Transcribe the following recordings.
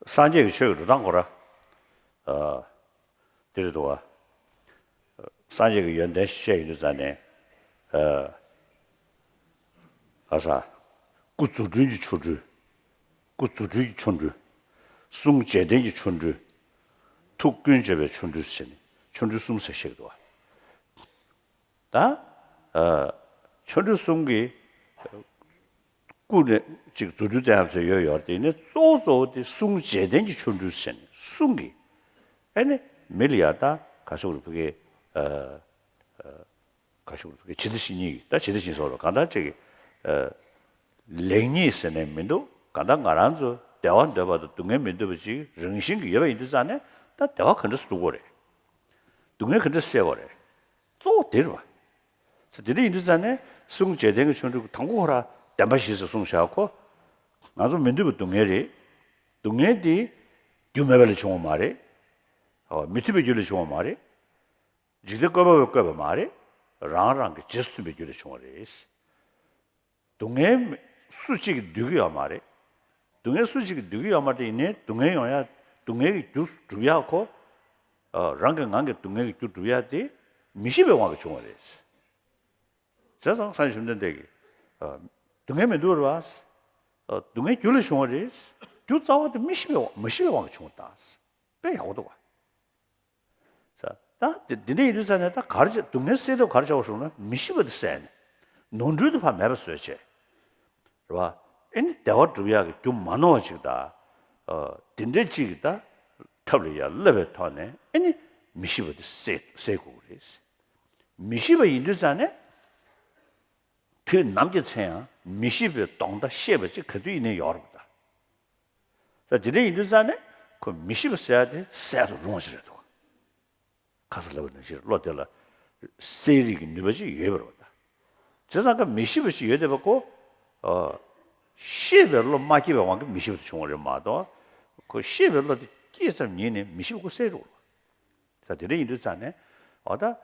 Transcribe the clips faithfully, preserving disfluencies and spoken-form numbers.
སངས་རྒྱས་ཀྱི་ཆོས་ཀྱི་འགྲོ་སྟངས་ཁོ་ར། ཨ། དེ་རེད་འདུག་བ། སངས་རྒྱས་ཀྱི་ཡོན་ཏན་བཤད་ཡོང་དུས་ཙང་ནས། ཨ། ག་ས། སྐུ་རྫུ་འཕྲུལ་གྱི་ཆོ་འཕྲུལ། སྐུ་རྫུ་འཕྲུལ་གྱི་ཆོ་འཕྲུལ། གསུང་རྗེས་བསྟན་གྱི་ཆོ་འཕྲུལ། ཐུགས་ཀུན་བྱེད་པའི་ཆོ་འཕྲུལ་ཟེར་ནས་ཆོ་འཕྲུལ་གསུམ་ཟེར་བཤད་འདུག་བ། ད། ཨ། ཆོ་འཕྲུལ་གསུམ་གྱི་སྐུ་ནས་ཅིག་རྫུ་འཕྲུལ་བསྟན་ཡག་ཚོད་ཡོད་ཡོད་དེ་ནས་གཙོ་བོ་གཙོ་བོ་དེ་གསུང་རྗེས་བསྟན་གྱི་ཆོ་འཕྲུལ་ཟེར་ནས་གསུང་གི། ཨེ་ནི་མི་ལ་ཡ་ད་ག་ཤོག་རུ་ཕ་གི། ཨ། ཨ། ག་ཤོག་རུ་ཕ་གི་ཇི་ལྟ་ཇི་སྙེད་ཀྱི་ད་ཇི་ལྟ་ཇི་སྙེད་སོགས་ལ་གང་ལྟར་ཅིག་གི། ཨ། ལེགས་ཉེས་ཟེར་ནས་མི་འདུག་གང་ལྟར་ང་རང་ཚོ་བདེ་བ་འདོད་པ་དང་སྡུག་བསྔལ་མི་འདོད་པ་ཅིག་རང་བཞིན་གྱི་ཡོད་པ་ཡིན་དུས་ཙང་ནས་ད་བདེ་བ་ག་འདྲ་སེ་སྒྲུབ་དགོས་རེད། སྡུག་བསྔལ་ག་འདྲ་སེལ་དགོས་རེད། གཙོ་བོ་དེ་རེད་བ། ས་དེ་འདྲ་ཡིན་དུས་ཙང་ནས་གསུང་རྗེས་བསྟན་གྱི་ཆོ་འཕྲུལ་དང་པོ་ཁོ་ར་བདེན་པ་བཞི་ཟེར་གསུངས་བཞག་ཁོ། ང་ཚོ་མི་འདོད་པའི་སྡུག་བསྔལ་རེད། སྡུག་བསྔལ་དེ་རྒྱུ་མེད་པ་ལས་བྱུང་བ་མ་རེད། ཨོ། མི་མཐུན་པའི་རྒྱུ་ལས་བྱུང་བ་མ་རེད། འཇིག་རྟེན་བཀོད་པ་པོས་བཀོད་པ་མ་རེད། རང་རང་གི་རྗེས་སུ་མཐུན་པའི་རྒྱུ་ལས་བྱུང་བ་རེད། སྡུག་བསྔལ་སུ་གཅིག་གིས་འདོད་ཀྱི་ཡོད་མ་རེད། སྡུག་བསྔལ་སུ་གཅིག་གིས་འདོད་ཀྱི་ཡོད་མ་རེད། ཡིན་ནའི་སྡུག་བསྔལ་ཡོང་ཡ། སྡུག་བསྔལ་གྱི་རྒྱུ་སྒྲུབ་ཡག་ཁོ། ཨ། རང་གི་ངང་གིས་སྡུག་བསྔལ་གྱི་རྒྱུ་སྒྲུབ་ཡག་དེ་མི་ཤེས་པའི་དབང་གིས་བྱུང་བ་རེད། བྱས་ཙང་སངས་རྒྱས་བཅོམ་ལྡན་འདས་ཀྱིས། ཨ། སྡུག་བསྔལ་མི་འདོད་པ་རེད་བ། ཨ། སྡུག་བསྔལ་རྒྱུ་ལས་བྱུང་བ་རེད། རྒྱུ་རྩ་བ་དེ་མི་ཤེས་པའི་དབང་། མི་ཤེས་པའི་དབང་གིས་བྱུང་བ་དང་། དཔེ་ཡག་པོ་འདུག་བ། ས། ད་དེ་འདི་འདྲ་ཡིན་དུས་ཙང་ནས་ད་ག་རེ་བྱེད། སྡུག་བསྔལ་སེལ་ཐབས་ག་རེ་བྱ་དགོས་སོང་ན་མི་ཤེས་པ་དེ་བསལ་ནས། ནོར་འཁྲུལ་དེ་ཕར་མེད་པ་བཟོས་བྱས། རེད་བ། ཨེ་ནི་བདེ་བ་སྒྲུབ་ཡག་གི་རྒྱུ་མ་ནོར་བ་ཅིག་དང་། ཨ། དེ་འདྲ་ཅིག་གི་ད་ཐབས་ལ་ཡར་བསླབ་པའི་ཐོག་ནས་ཨེ་ནི་མི་ཤེས་པ་དེ་སེལ་སེལ་དགོས་ཀྱི་རེད། མི་ཤེས་པ་ཡིན་དུས་ཙང་ནས། དུས་ནམ་གྱི་ཚེ་ཡང་མི་ཤེས་པའི་དོན་དག་ཤེས་པ་ཅིག་ག་དུས་ཡིན་ནའི་ཡོད་རེད་པ་ད། ད་དེ་འདྲ་ཡིན་དུས་ཙང་ནས་ཁོ་མི་ཤེས་པ་ཟེར་ཡ་དེ་སེལ་དུ་རུང་བ་ཞིག་རེད་འདུག་ཁ་སང་ལབ་པ་ནང་བཞིན་བློ་དེ་ལ་སེལ་རེས་ཀྱི་ནུས་པ་ཅིག་ཡོད་པ་རེད་པ་ད། བྱས་ཙང་ཀ་མི་ཤེས་པ་ཞིག་ཡོད་བསྡད་པ་ཁོ། ཨ། ཤེས་པའི་བློ་མ་སྐྱེས་པའི་དབང་གིས་མི་ཤེས་པ་དེ་བྱུང་བ་རེད་མ་གཏོགས། ཁོ་ཤེས་པའི་བློ་དེ་སྐྱེས་ཙམ་ཉིད་ནས་མི་ཤེས་པ་ཁོ་སེལ་འགྲོ་གི་རེད། ད་དེ་འདྲ་ཡིན་དུས་ཙང་ནས། འོ་ད། ཨ།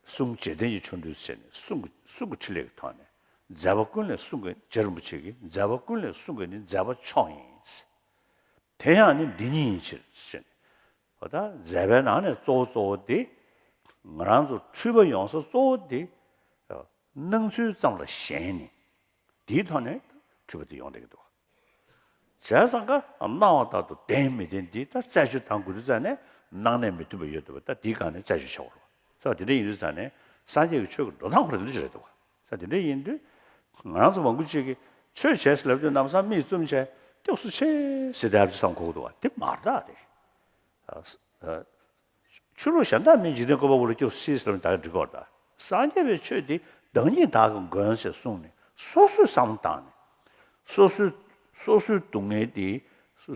གསུང་རྗེས་བསྟན་གྱི་ཆོ་འཕྲུལ་ཟེར་ནས་གསུང་གི་གསུང་གི་ཕྲིན་ལས་ཀྱི་ཐོག་ནས། མཛད་པ་ཀུན་ལས་གསུང་གི། རྗེ་རིན་པོ་ཆེ་གིས་མཛད་པ་ཀུན་ལས་གསུང་གི་ནི་མཛད་པ་མཆོག་ཡིན། དེ་ཡང་ནི་འདི་ཉིད་ཡིན་ཕྱིར་ཟེར་ནས། འོ་ད་མཛད་པའི་ནང་ནས་གཙོ་བོ་གཙོ་བོ་དེ། ང་རང་ཚོ་འཁྲུལ་པ་ཡོང་ས་གཙོ་བོ་དེ། སྣང་ཚུལ་ཙམ་ལ་ཞེན་ནས། དེའི་ཐོག་ནས་འཁྲུལ་པ་དེ་ཡོང་བསྡད་ཀྱི་འདུག་བྱས་ཙང་ཀ་སྣང་བ་ལྟར་དུ་བདེན་མི་བདེན་འདི་ད་རྩད་གཅོད་བཏང་དགོས་དུས་ཙང་ནས་སྣང་གནས་མི་མཐུན་པ་ཡོད་འདུག་པ། ད་འདིའི་སྒང་ནས་རྩད་གཅོད་བྱ་དགོས་རེད། ས་དེ་འདྲ་ཡིན་དུས་ཙང་ནས་སངས་རྒྱས་ཀྱི་ཆོས་ཀྱི་འགྲོ་སྟངས་ཁོ་རང་འདི་འདྲ་ཞིག་རེད་འདུག་ས་དེ་འདྲ་ཡིན་དུས་ང་རང་ཚོ་མང་པོ་ཅིག་གིས་ཆོས་བྱས་ཟེར་ལབ་དུས་ལམ་སང་མིག་བཙུམ་བྱས་སྐྱབས་སུ་མཆི་ཟེར་བསྡད་པ་ཅིག་བསམ་གྱི་འདུག་པ། དེ་མ་རེད་ད་དེ། ཨ། ཨ། ཆོས་ལུགས་གཞན་དག་མིན་འཇིག་རྟེན་བཀོད་པ་པོ་ལ་སྐྱབས་སུ་མཆི་ཟེར་ལབ་ན་ད་ག་འགྲིག་གི་རེད་ད། སངས་རྒྱས་པའི་ཆོས་འདི་བདག་ཉིད་བདག་གི་མགོན་ཞེས་གསུངས་ནས་སོ་སོས་བསམ་བློ་བཏང་ནས། སོ་སོའི་སོ་སོའི་སྡུག་བསྔལ་འདི་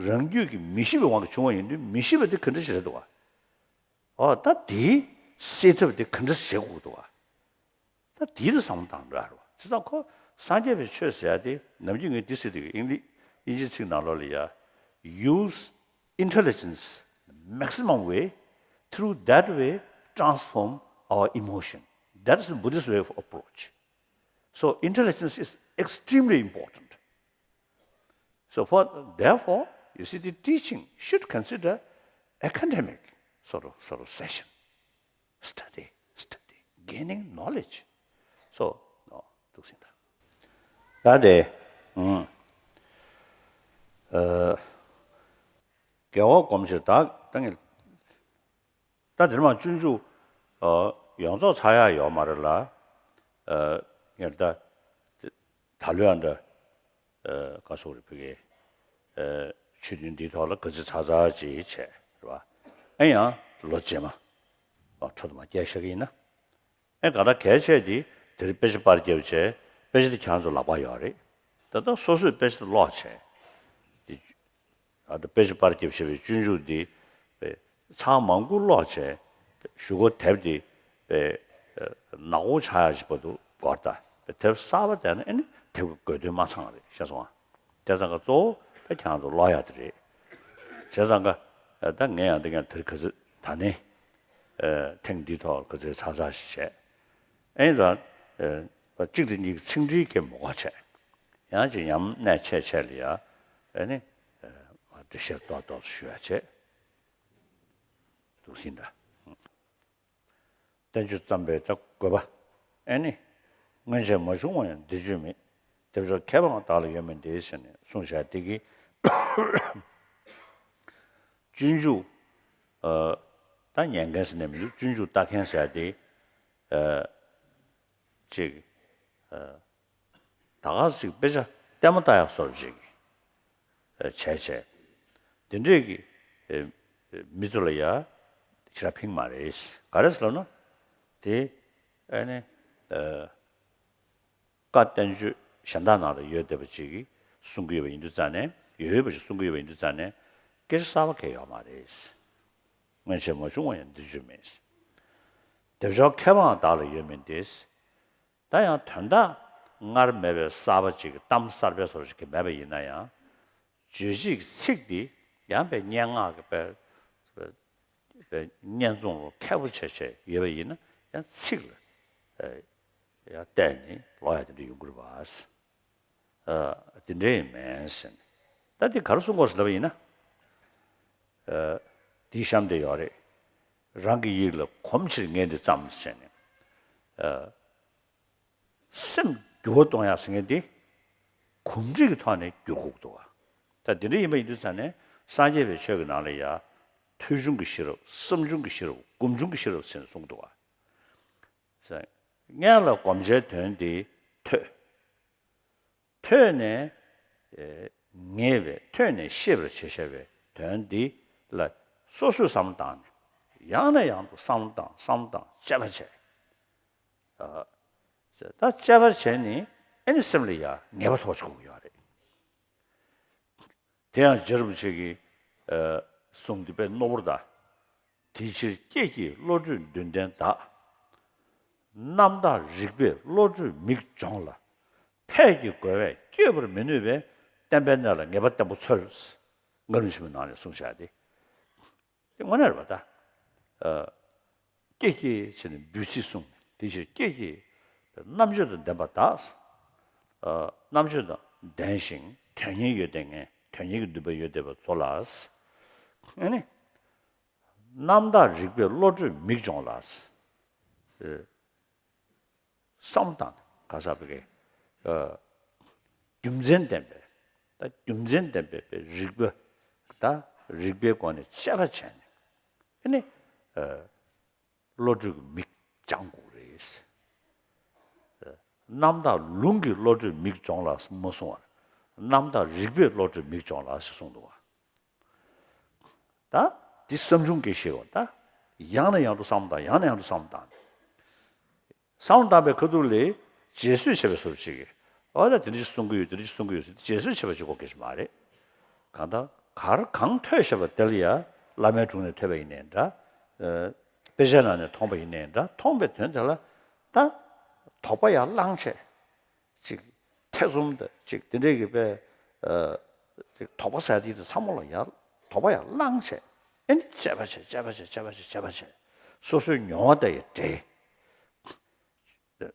རང་རྒྱུད་ཀྱི་མི་ཤེས་པའི་དབང་གིས་བྱུང་བ་ཡིན་དུས་མི་ཤེས་པ་འདི་ག་འདྲ་ཞིག་རེད་འདུག་བ། འོ་ད་དེའི་སེལ་ཐབས་དེ་ག་འདྲ་བྱེད་དགོས་འདུག་བ། ད་དེའི་བསམ་བློ་བཏང་འགྲོ་ཡ་རེད་བ། བྱས་ཙང་ཁོ་སངས་རྒྱས་པའི་ཆོས་ཟེར་ཡ་དེ་ནམ་རྒྱུན་ངས་འདི་ཟེར་དུས་ཨིན་ལི་ཨིན་ཇིའི་ཚིག་ནང་ལོགས་ལ་ཡ། Use intelligence maximum way, through that way transform our emotion. That is the Buddhist way of approach. So intelligence is extremely important. So for, therefore, you see, the teaching should consider academic sort of, sort of session. Study, study, gaining knowledge. So, no, འདུག་ཟིན་ད། ད་དེ། ཨ། རྒྱལ་བ་སྒོམ་ཞིག་ད་ད་ངས། ད་དེར་མ་སྤྱོད་འཇུག་ཨ། ཡོངས་རྫོགས་ཚར་ཡག་ཡོད་མ་རེད་ལ། ཨ། ངས་ད། ད་ལོའི་ཨ་འདྲ། ཨ། ག་སོག་རེད་ཕ་གི། ཨ། ཆོས་བདུན་འདིའི་ཐོག་ལ་ག་ཚོད་ཚར་ཚར་ཅིག་བྱས་རེད་བ། ཨ་ཡང་ལོ་རྗེས་མ། ཨ། འཕྲོ་དུ་མ་བསྐྱལ་བཞག་གི་ཡིན་ན། ཨེ་ག་ད་གལ་ཆེ་དེ་དེར་དཔེ་ཆ་པར་རྒྱབ་བྱས་དཔེ་ཆ་དེ་ཁྱེད་ཚོ་ལག་པ་ཡོད་རེད། ད་ལྟ་སོ་སོས་དཔེ་ཆ་དེ་ཀློག་བྱས། དེ། ཨ། ད་དཔེ་ཆ་པར་རྒྱབ་བྱས་པའི་སྤྱོད་འཇུག་འདི། པའི་ཚང་མང་པོ་ཀློག་བྱས། གཞུག་གུ་དེབ་དེ། པའི། ནག་པོ་ཆགས་ཡག་ཅིག་བར་དུ་འགོར་ད། པའི་དེབ་གསར་པ་བསྡད་ན་ཨེ་ནི་དེབ་ཀྱི་དགོས་དོན་མ་ཚང་རེད་ཤེས་སོང་ཨ། དེ་ཙང་ཀ་གཙོ་བོ་ད་ཁྱེད་རང་ཚོ་ཀློག་ཡག་དེ་རེད། བྱས་ཙང་ཀ་ད་ངས་ཡང་འདི་ངས་དེར་ག་ཚོད་ད་ནི། ཐེངས་འདིའི་ཐོག་ག་ཚོད་ཚར་ཚར་ཞིག་བྱས། ཨེ་ནི་ད། གཅིག་དེ་གཉིས་ཀྱི་ཚིག་འབྲིའི་གི་མུ་ག་བྱས། ཡང་ཅིག་ཉམས་གནད་ཆེ་ཆེ་ལ་ཡ། ཨེ་ནི། འགྲེལ་བཤད་ཏོག་ཏོག་ཞུ་ཡ་བྱེད། འདུག་ཟིན་ད། བསྟན་བཅོས་བརྩམས་པའི་ད་དགོས་པ། ཨེ་ནི། སྔོན་ཆད་མ་བྱུང་བ་ཡང་འདིར་བྱོན་མེད། དེ་བྱོ་མཁས་པའང་བདག་ལ་ཡོད་མིན་ཏེ་ཟེར་ནས་གསུངས་བཞག་དེ་གི། སྤྱོད་འཇུག་ཨ། ད་ཉན་མཁན་ཟེར་ནས་མི་འདུག་སྤྱོད་འཇུག་ལྟ་མཁན་ཟེར་ཡ་དེ། ཨ། ཅིག་ཨ། ད་ག་ཅིག་དཔེ་ཆ་ལྟད་མོ་ལྟ་ཡག་བཟོ་འདྲ་ཅིག་ཨ། བྱས་བྱས། དེ་འདྲས་ཀྱི་ཨ། མི་ཚོ་ལ་ཡ་ཞེ་དྲག་ཕན་མ་རེད། ག་རེ་ཟེར་ལབ་ན། དེ་ཨ་ནི་ཨ། བཀའ་བསྟན་བཅོས་གཞན་དག་ནང་ལ་ཡོད་བསྡད་པ་ཅིག་གིས་གསུང་གི་ཡོད་པ་ཡིན་དུས་ཙང་ནས། ཡོད་ཡོད་པ་ཞིག་གསུང་གི་ཡོད་པ་ཡིན་དུས་ཙང་ནས། སྐད་ཆ་གསར་པ་གང་ཡང་ཡོད་མ་རེད། སྔོན་ཆད་མ་བྱུང་བ་ཡང་འདིར་བྱོན་མེད། དེ་བྱོ་མཁས་པའང་བདག་ལ་ཡོད་མིན་ཏེ། ད་ཡང་དོན་དག་སྔར་མེད་པའི་གསར་པ་ཅིག་གི་གཏམ་གསར་པའི་བཟོ་འདྲ་ཅིག་གི་མེད་པ་ཡིན་ན་ཡང་། རྗོད་བྱེད་ཀྱི་ཚིག་འདི་ཡང་དཔེ་སྙན་ངག་གི་དཔེ་དཔེ་སྙན་རྩོམ་རུ་མཁས་པོ་བྱས་བྱས་ཡོད་པ་ཡིན་ན་ཡང་ཚིག་ལ་ཨ། ཡང་བལྟས་ནས་ཀློག་ཡ་དེ་འདྲ་ཡོང་གི་རེད་པ། ཨ། དེ་འདྲ་ཡིན་མིན་ཟེར་ནས། ད་དེ་ག་རེ་གསུང་དགོས་ཟེར་ལབ་པ་ཡིན་ན། ཨ། དེའི་གཤམ་དེ་ཡོད་རེད། རང་གི་ཡིད་ལ་གོམས་ཕྱིར་ངས་འདི་བརྩམས་ཟེར་ནས། ཨ། སེམས་འགྱུར་བ་གཏོང་ཡག་ཟེར་མཁན་དེ་གོམས་འདྲིས་ཀྱི་ཐོག་ནས་འགྱུར་དགོས་ཀྱི་འདུག་ག་ད་དེ་འདྲ་ཡིན་པ་ཡིན་དུས་ཙང་ནས་སངས་རྒྱས་པའི་ཆོས་ཀྱི་ནང་ལ་ཡ། ཐོས་བྱུང་གི་ཤེས་རབ། བསམ་བྱུང་གི་ཤེས་རབ། སྒོམ་བྱུང་གི་ཤེས་རབ་ཟེར་ནས་གསུངས་འདུག་ག་སྔོན་ལ་གོམས་བྱའི་དོན་དེ་ཐོས། ཐོས་ནས་ཨེ། ངེས་པའི། ཐོས་ནས་ཤེས་པར་བྱེད་བྱ་བའི་དོན་འདི་ལ་སོ་སོས་བསམ་བློ་བཏང་ནས། ཡང་ནས་ཡང་དུ་བསམ་བློ་བཏང་། བསམ་བློ་བཏང་། དཔྱད་པ་བྱས། ཨ། ད་དཔྱད་པ་བྱས་ནས་ཨེ་ནི་སེམས་ལ་ཡ་ངེས་པ་ཐོགས་ཅིག་དགོས་ཀྱི་ཡོད་རེད། དེ་ཡང་རྗེ་རིན་པོ་ཆེ་གིས་ཨ། གསུངས་འདི་དཔེ་རྣོ་པོ་རེད་ད། དེ་ཕྱིར་སྐྱེས་ཀྱི་བློ་གྲོས་འདུན་ལྡན་དག་རྣམ་དག་རིག་པས་བློ་གྲོས་མིག་སྦྱོང་ལ། ཕས་ཀྱི་རྒོལ་བས་བསྐྱོད་པར་མི་ནུས་པས། བསྟན་པའི་གནས་ལ་ངེས་པ་བརྟན་པོ་འཚོལ། ངག་དབང་རིན་པོ་ཆེའི་ནང་ནས་གསུངས་བཞག་སྟེ། དེ་དངོས་གནས་རེད་པ་ད། ཨ། སྐྱེས་ཀྱི་ཟེར་ནས་འབོད་ཚིག་གསུངས། དེ་ཕྱིར་སྐྱེས་ཀྱི་རྣམ་དཔྱོད་དང་ལྡན་པ་དག་ཨ། རྣམ་དཔྱོད་དང་ལྡན་ཞིང་དོན་གཉེར་ཡོད་བསྡད་མཁན། དོན་གཉེར་གྱི་འདུན་པ་ཡོད་བསྡད་པ་ཚོ་ལ། ཨ་ནི། རྣམ་དག་རིག་པས་བློ་གྲོས་མིག་སྦྱོང་ལ། ཨེ། བསམ་བློ་བཏང་ནས་ག་ས་བ་གི། ཨ། རྒྱུ་མཚན་ལྡན་པའི། ད་རྒྱུ་མཚན་ལྡན་པའི་རིག་པ། ད་རིག་པའི་སྒོ་ནས་དཔྱད་པ་བྱས་ནས། ཨ་ནི། ཨ། བློ་གྲོས་ཀྱི་མིག་སྦྱང་དགོས་རེད། ཨ། རྣམ་དག་ལུང་གིས་བློ་གྲོས་མིག་སྦྱོང་ལ་མ་གསུངས་པར། རྣམ་དག་རིག་པས་བློ་གྲོས་མིག་སྦྱོང་ལ་ཞེས་གསུངས་འདུག་བ། ད་འདི་བསམ་བྱུང་སྐད་ཆ་བ་ད། ཡང་ནས་ཡང་དུ་བསམ་བློ་བཏང་། ཡང་ནས་ཡང་དུ་བསམ་བློ་བཏང་། བསམ་བློ་བཏང་པའི་ཁ་ཐུག་ལ་རྗེས་བཟོད་བྱས་པའི་བཟོ་འདྲ་ཅིག་གིས། འོ་ད་དེ་འདྲ་ཞིག་གསུང་གི་ཡོད། དེ་འདྲ་ཞིག་གསུང་གི་ཡོད་ཟེར་ཏེ་རྗེས་བཟོད་བྱས་པ་ཅིག་གོ་སྐད་ཆ་མ་རེད། གང་ལྟར་གར་གང་ཐོས་བྱས་པ་དེ་ལ་ཡ་བླ་མའི་དྲུང་ནས་ཐོས་པ་ཡིན་ནའི་འདྲ། ཨ། དཔེ་ཆའི་ནང་ནས་མཐོང་པ་ཡིན་ནའི་འདྲ། མཐོང་པའི་དོན་དེ་ལ་ད་དོགས་པ་ཡར་བསླངས་བྱས། ཅིག་ཐེ་ཚོམ་དང་ཅིག་དེ་འདྲའི་གི་དཔེ། ཨ། ཅིག་དོགས་པ་ཟེར་དེ་དེ་ཚང་མ་ལ་ཡར་དོགས་པ་ཡར་བསླངས་བྱས། ཨེ་འདི་དཔྱད་པ་བྱས། དཔྱད་པ་བྱས། དཔྱད་པ་བྱས། དཔྱད་པ་བྱས། སོ་སོའི་མྱོང་བ་དང་ཡང་འབྲེལ།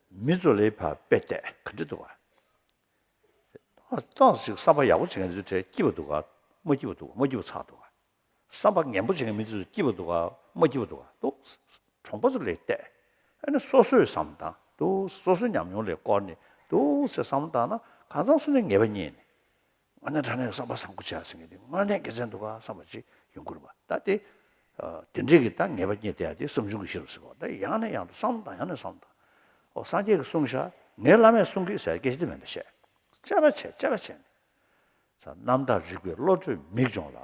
མི་ཚོ་ལ་ཕར་དཔེ་བལྟས། ག་འདྲ་འདུག་ག་ཏོག་ཙམ་ཅིག་བསམ་པ་ཡག་པོ་བྱེད་མཁན་ཚོའི་གྲས་སྐྱིད་པ་འདུག་ག་མ་སྐྱིད་པ་འདུག་ག་མ་སྐྱིད་པ་ཚ་འདུག་ག་བསམ་པ་ངན་པོ་བྱེད་མཁན་མི་ཚོ་སྐྱིད་པ་འདུག་ག་མ་སྐྱིད་པ་འདུག་ག་འདུག་གྲོང་པ་ཚོ་ལ་བལྟས། ཨ་ནི་སོ་སོའི་བསམ་སྟངས་འདུག་སོ་སོའི་ཉམས་མྱོང་ལ་བསྐོར་ནས་འདུག་སེ་བསམ་བཏང་ན། གང་ཚང་སུ་ནས་ངེས་པ་རྙེད་ནས། དངོས་གནས་དྲང་གནས་བསམ་པ་བཟང་པོ་བྱས་ཟེར་མཁན་དེ་དངོས་གནས་དགེ་མཚན་འདུག་ག་བསམ་པ་ཅིག་ཡོང་གི་རེད་པ། ད་དེ་ཨ། དེ་འདྲའི་གི་ད་ངེས་པ་རྙེད་བསྡད་ཡ་དེ་བསམ་བྱུང་གི་ཤེས་རབ་ཟེར་བ། ད་ཡང་ནས་ཡང་དུ་བསམ་བློ་བཏང་། ཡང་ནས་བསམ་བློ་བཏང་། ཨོ་སངས་རྒྱས་ཀྱིས་གསུངས་ཤག་ངའི་བླ་མས་གསུང་གི་ཟེར་སྐད་ཆ་དེ་མེད་པ་བཤད། དཔྱད་པ་བྱས། དཔྱད་པ་བྱས་ནས། རྣམ་དག་རིག་པས་བློ་གྲོས་མིག་སྦྱོང་ལ།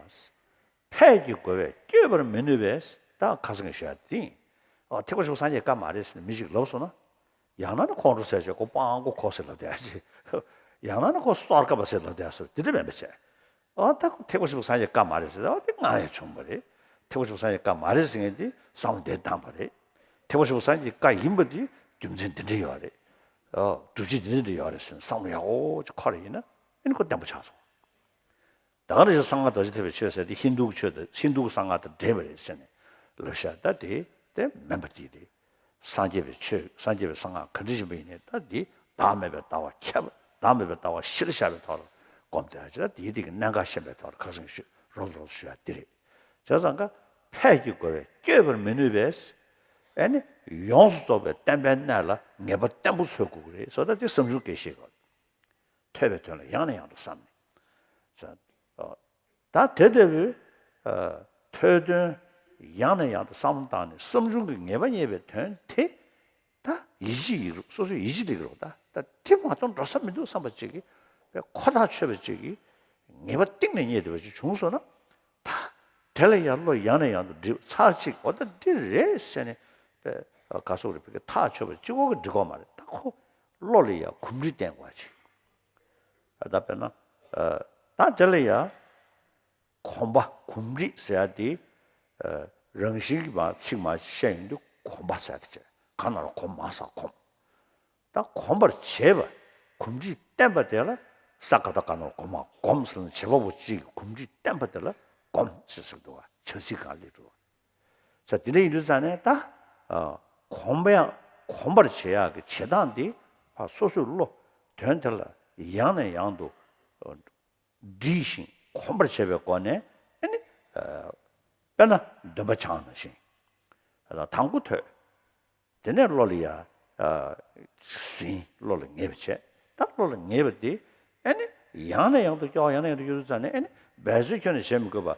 ཕས་ཀྱི་རྒོལ་བས་བསྐྱོད་པར་མི་ནུས་པས། ད་ཁ་སང་གི་ཞུ་ཡ་དེ་ཡིན། ཨོ་ཐེག་པ་ཆེན་པོ་སངས་རྒྱས་བཀའ་མ་རེད་ཟེར་ནས་མི་ཞིག་ལབ་སོང་ན། ཡང་ན་ནི་ཁོང་ཁྲོ་ཟེར་བྱས་ཁོ་སྤྲང་པོ་ཁོ་ཟེར་ལབ་བསྡད་ཡ་ཅིག་ཡང་ན་ནི་ཁོ་སོར་ཀ་པ་ཟེར་ལབ་བསྡད་ཡ་སོགས་དེ་འདྲ་མེད་པ་བྱས། ཨ་ད་ཁོ་ཐེག་པ་ཆེན་པོ་སངས་རྒྱས་བཀའ་མ་རེད་ཟེར། ཨ་དེ་སྔར་ཡང་བྱུང་བ་རེད། ཐེག་པ་ཆེན་པོ་སངས་རྒྱས་བཀའ་མ་རེད་ཟེར་མཁན་དེ་བསམ་བློ་བདེ་བཏང་བ་རེད། ཐེག་པ་ཆེན་པོ་སངས་རྒྱས་བཀའ་ཡིན་པ་དེ་རྒྱུ་མཚན་འདི་འདྲ་ཡོད་རེད། ཨ་སྒྲུབ་བྱེད་འདི་འདྲ་འདྲ་ཡོད་རེད་ཟེར་ནས་བསམ་བློ་ཡག་པོ་ཅིག་འཁོར་ཡིན་ན། ཨ་ནི་ཁོ་བརྟན་པོ་ཆགས་སོང་། ད་ག་ནང་བཞིན་གསང་སྔགས་རྡོ་རྗེ་ཐེག་པའི་ཆོས་ཟེར་དེ་ཧིན་རྡུ་གི་ཆོས་དང་། ཧིན་རྡུ་གི་གསང་སྔགས་དང་འདྲེས་པ་རེད་ཟེར་ནས་ལབ་ཤག་ད་དེ་དེ་མིན་པ་དེ་རེད། སངས་རྒྱས་པའི་ཆོས། སངས་རྒྱས་པའི་གསང་སྔགས་ག་འདྲ་ཡིན་པ་ཡིན་ནའི་ད་དེ་བདག་མེད་པའི་ལྟ་བ་ཁྱབ། བདག་མེད་པའི་ལྟ་བ་གཞིར་བཞག་པའི་ཐོག་ལ་སྒོམ་བསྡད་ཡ་ཅིག་ད་དེ་དེ་གི་གནད་འགག་ཤེས་པའི་ཐོག་ལ་ཁ་སང་ཞུས། རོབ་རོབ་ཞུ་ཡ་འདི་རེད། བྱས་ཙང་ཀ་ཕས་ཀྱི་རྒོལ་བས་བསྐྱོད་པར་མི་ནུས་པས། ཨེ་ནི་ཡོངས་སུ་རྫོགས་པའི་བརྟན་པའི་གནས་ལ་ངེས་པ་བརྟན་པོ་འཚོལ་དགོས་ཀྱི་རེད་ཟེར། ད་དེ་བསམ་བྱུང་སྐད་ཤེས་དགོས། ཐོས་པའི་དོན་ལ་ཡང་ནས་ཡང་དུ་བསམ་ནས། ད་དེ་ལྟ་བུའི་ཐོས་དོན་ཡང་ནས་ཡང་དུ་བསམ་བློ་བཏང་ནས་བསམ་བྱུང་གི་ངེས་པ་རྙེད་པའི་དོན་དེ། ད་ཡིད་ཆེས་ཡིན་རུང་སོ་སོའི་ཡིད་ཆེས་སླེབས་ཀྱི་རེད། ད་ད་དེ་མ་གཏོགས་འགྲོ་ས་མི་འདུག་བསམ་པ་ཅིག་གིས་པའི་ཁོ་ཐག་ཆོད་པ་ཅིག་གིས་ངེས་པ་གཏིང་ནས་རྙེད་བསྡད་པ་ཅིག་བྱུང་སོང་ན། ད་དེ་ལ་ཡང་བློ་ཡང་ནས་ཡང་དུ་འདྲིས་ཚར་གཅིག་འོ་ད་འདི་རེད་ཟེར་ནས་པའི་ག་སོག་རེད་པའི་ཐག་ཆོད་པ་གཅིག་པོ་གིས་འགྲིག་གི་མ་རེད། ད་ཁོ་བློ་ལ་ཡང་གོམས་འདྲིས་བསྟེན་དགོས་པ་ཅིག་ད་དཔེར་ན་ད་དེ་ལ་ཡང་། གོམས་པ་གོམས་འདྲིས་ཟེར་ཡ་དེ། རང་བཞིན་གྱིས་མ་ཚིག་མ་བཤད་ཡོང་དུས་གོམས་པ་ཟེར་ཡ་དེ་བྱས། ག་ན་རོ་གོམས་མ་ས་གོམས། ད་གོམས་པར་བྱེད་པ། གོམས་འདྲིས་བསྟེན་པ་དེ་ལ་ས་ག་ད་ག་ན་རོ་གོམས་མ་གོམས་ཟེར་ན་བྱེད་པ་པོ་གཅིག་གིས་གོམས་འདྲིས་བསྟེན་པ་དེ་ལ་གོམས་ཟེར་ཟེར་འདུག་བ། བྱ་ཚིག་གང་སླེབས་འགྲོ། ས་དེ་འདྲ་ཡིན་དུས་ཙང་ནས་ད། གོམས་པ་ཡང་གོམས་པར་བྱེད་ཡག་གི་བྱེད་སྟངས་འདི་ཕ་སོ་སོའི་བློ་དོན་དེ་ལ་ཡང་ནས་ཡང་དུ། འདྲིས་ཤིང་གོམས་པར་བྱེད་པའི་སྒོ་ནས་ཨ་ནི། དཔེར་ན་འདོན་པ་སྦྱངས་ནང་བཞིན། དང་པོ་ཐོས། དེ་ནས་བློ་ལ་ཡ། ཟིན། བློ་ལ་ངེས་པ་བྱས། ད་བློ་ལ་ངེས་པ་དེ་ཨ་ནི་ཡང་ནས་ཡང་དུ་སྐྱོ་ཡང་ནས་ཡང་དུ་སྐྱོ་དུས་ཙང་ནས་ཨ་ནི་འབད་རྩོལ་ཁྱོན་ནས་བྱེད་མི་དགོས་པ།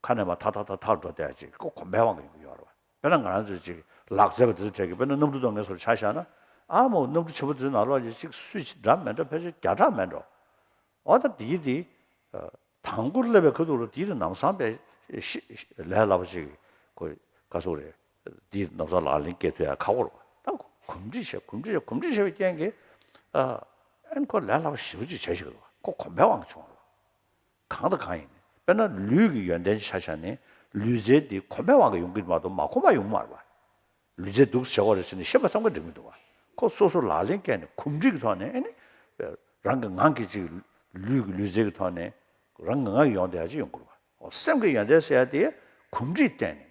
ཁ་ནས་མར་ཐག་ཐག་ཐག་ཐག་འགྲོ་བསྡད་ཅིག་ཁོ་གོམས་པའི་དབང་གིས་ཡོང་གི་ཡོད་རེད་བ། དཔེར་ན་ང་རང་ཚོས་ཅིག་ལག་རྩེད་པ་དེ་ཚོ་གྲས་ཀྱི་དཔེར་ན་གནམ་གྲུ་གཏོང་མཁན་ཚོར་ཆ་བཞག་ན། ཨ་མོ་གནམ་གྲུ་ཆེན་པོ་དེ་ཚོའི་ནང་ལོགས་ཀྱི་ཅིག་སུས་ཅིག་འདྲ་མི་འདྲ་ཕལ་ཆེར་བརྒྱ་ཕྲག་མེད་འགྲོ། འོ་ད་དེའི་དེ། དང་པོ་སླེབས་པའི་ཁ་ཐུག་ལ་དེའི་དེ་ལམ་སང་པའི་ཤི་ལས་སླ་པོ་ཅིག་གོ། ག་སོག་རེད། དེའི་ལམ་སང་ལག་ལེན་སྐྱེལ་ཐུབ་ཡ་ཁག་པོ་རེད་བ། ད་གོམས་འདྲིས་བྱས་གོམས་འདྲིས་བྱས་གོམས་འདྲིས་བྱས་པའི་རྐྱེན་གྱིས། ཨ་ཨན་ཁོ་ལས་སླ་པོ་ཞེ་པོ་ཅིག་བྱས་ཤིག་རེད་བ། ཁོ་གོམས་པའི་དབང་གིས་བྱུང་བ་རེད་བ། གང་དང་གང་ཡིན་ནི། དཔེར་ན་ལུས་ཀྱི་ཡོན་ཏན་ཆ་བཞག་ནས་ལུས་རྩལ་འདི་གོམས་པའི་དབང་གིས་ཡོང་གི་མ་གཏོགས་མ་གོམས་པ་ཡོང་གི་མ་རེད་བ། ལུས་རྩལ་འདུག་སེ་བྱེད་དགོས་རེད་ཟེར་ནས་ཤེས་པ་ཙམ་གྱིས་འགྲིག་མི་འདུག་བ། ཁོ་སོ་སོ་ལག་ལེན་བཀལ་ནས་གོམས་འདྲིས་ཀྱི་ཐོག་ནས་ཨ་ནི། རང་གི་ངང་གིས་ཅིག་ལུས་ཀྱི་ལུས་རྩལ་གྱི་ཐོག་ནས་རང་གི་ངང་གིས་ཡོང་བསྡད་ཡ་ཅིག་ཡོང་དགོས་རེད་བ། འོ་སེམས་ཀྱི་ཡོན་ཏན་ཟེར་ཡ་དེ་གོམས་འདྲིས་བསྟེན་ནས།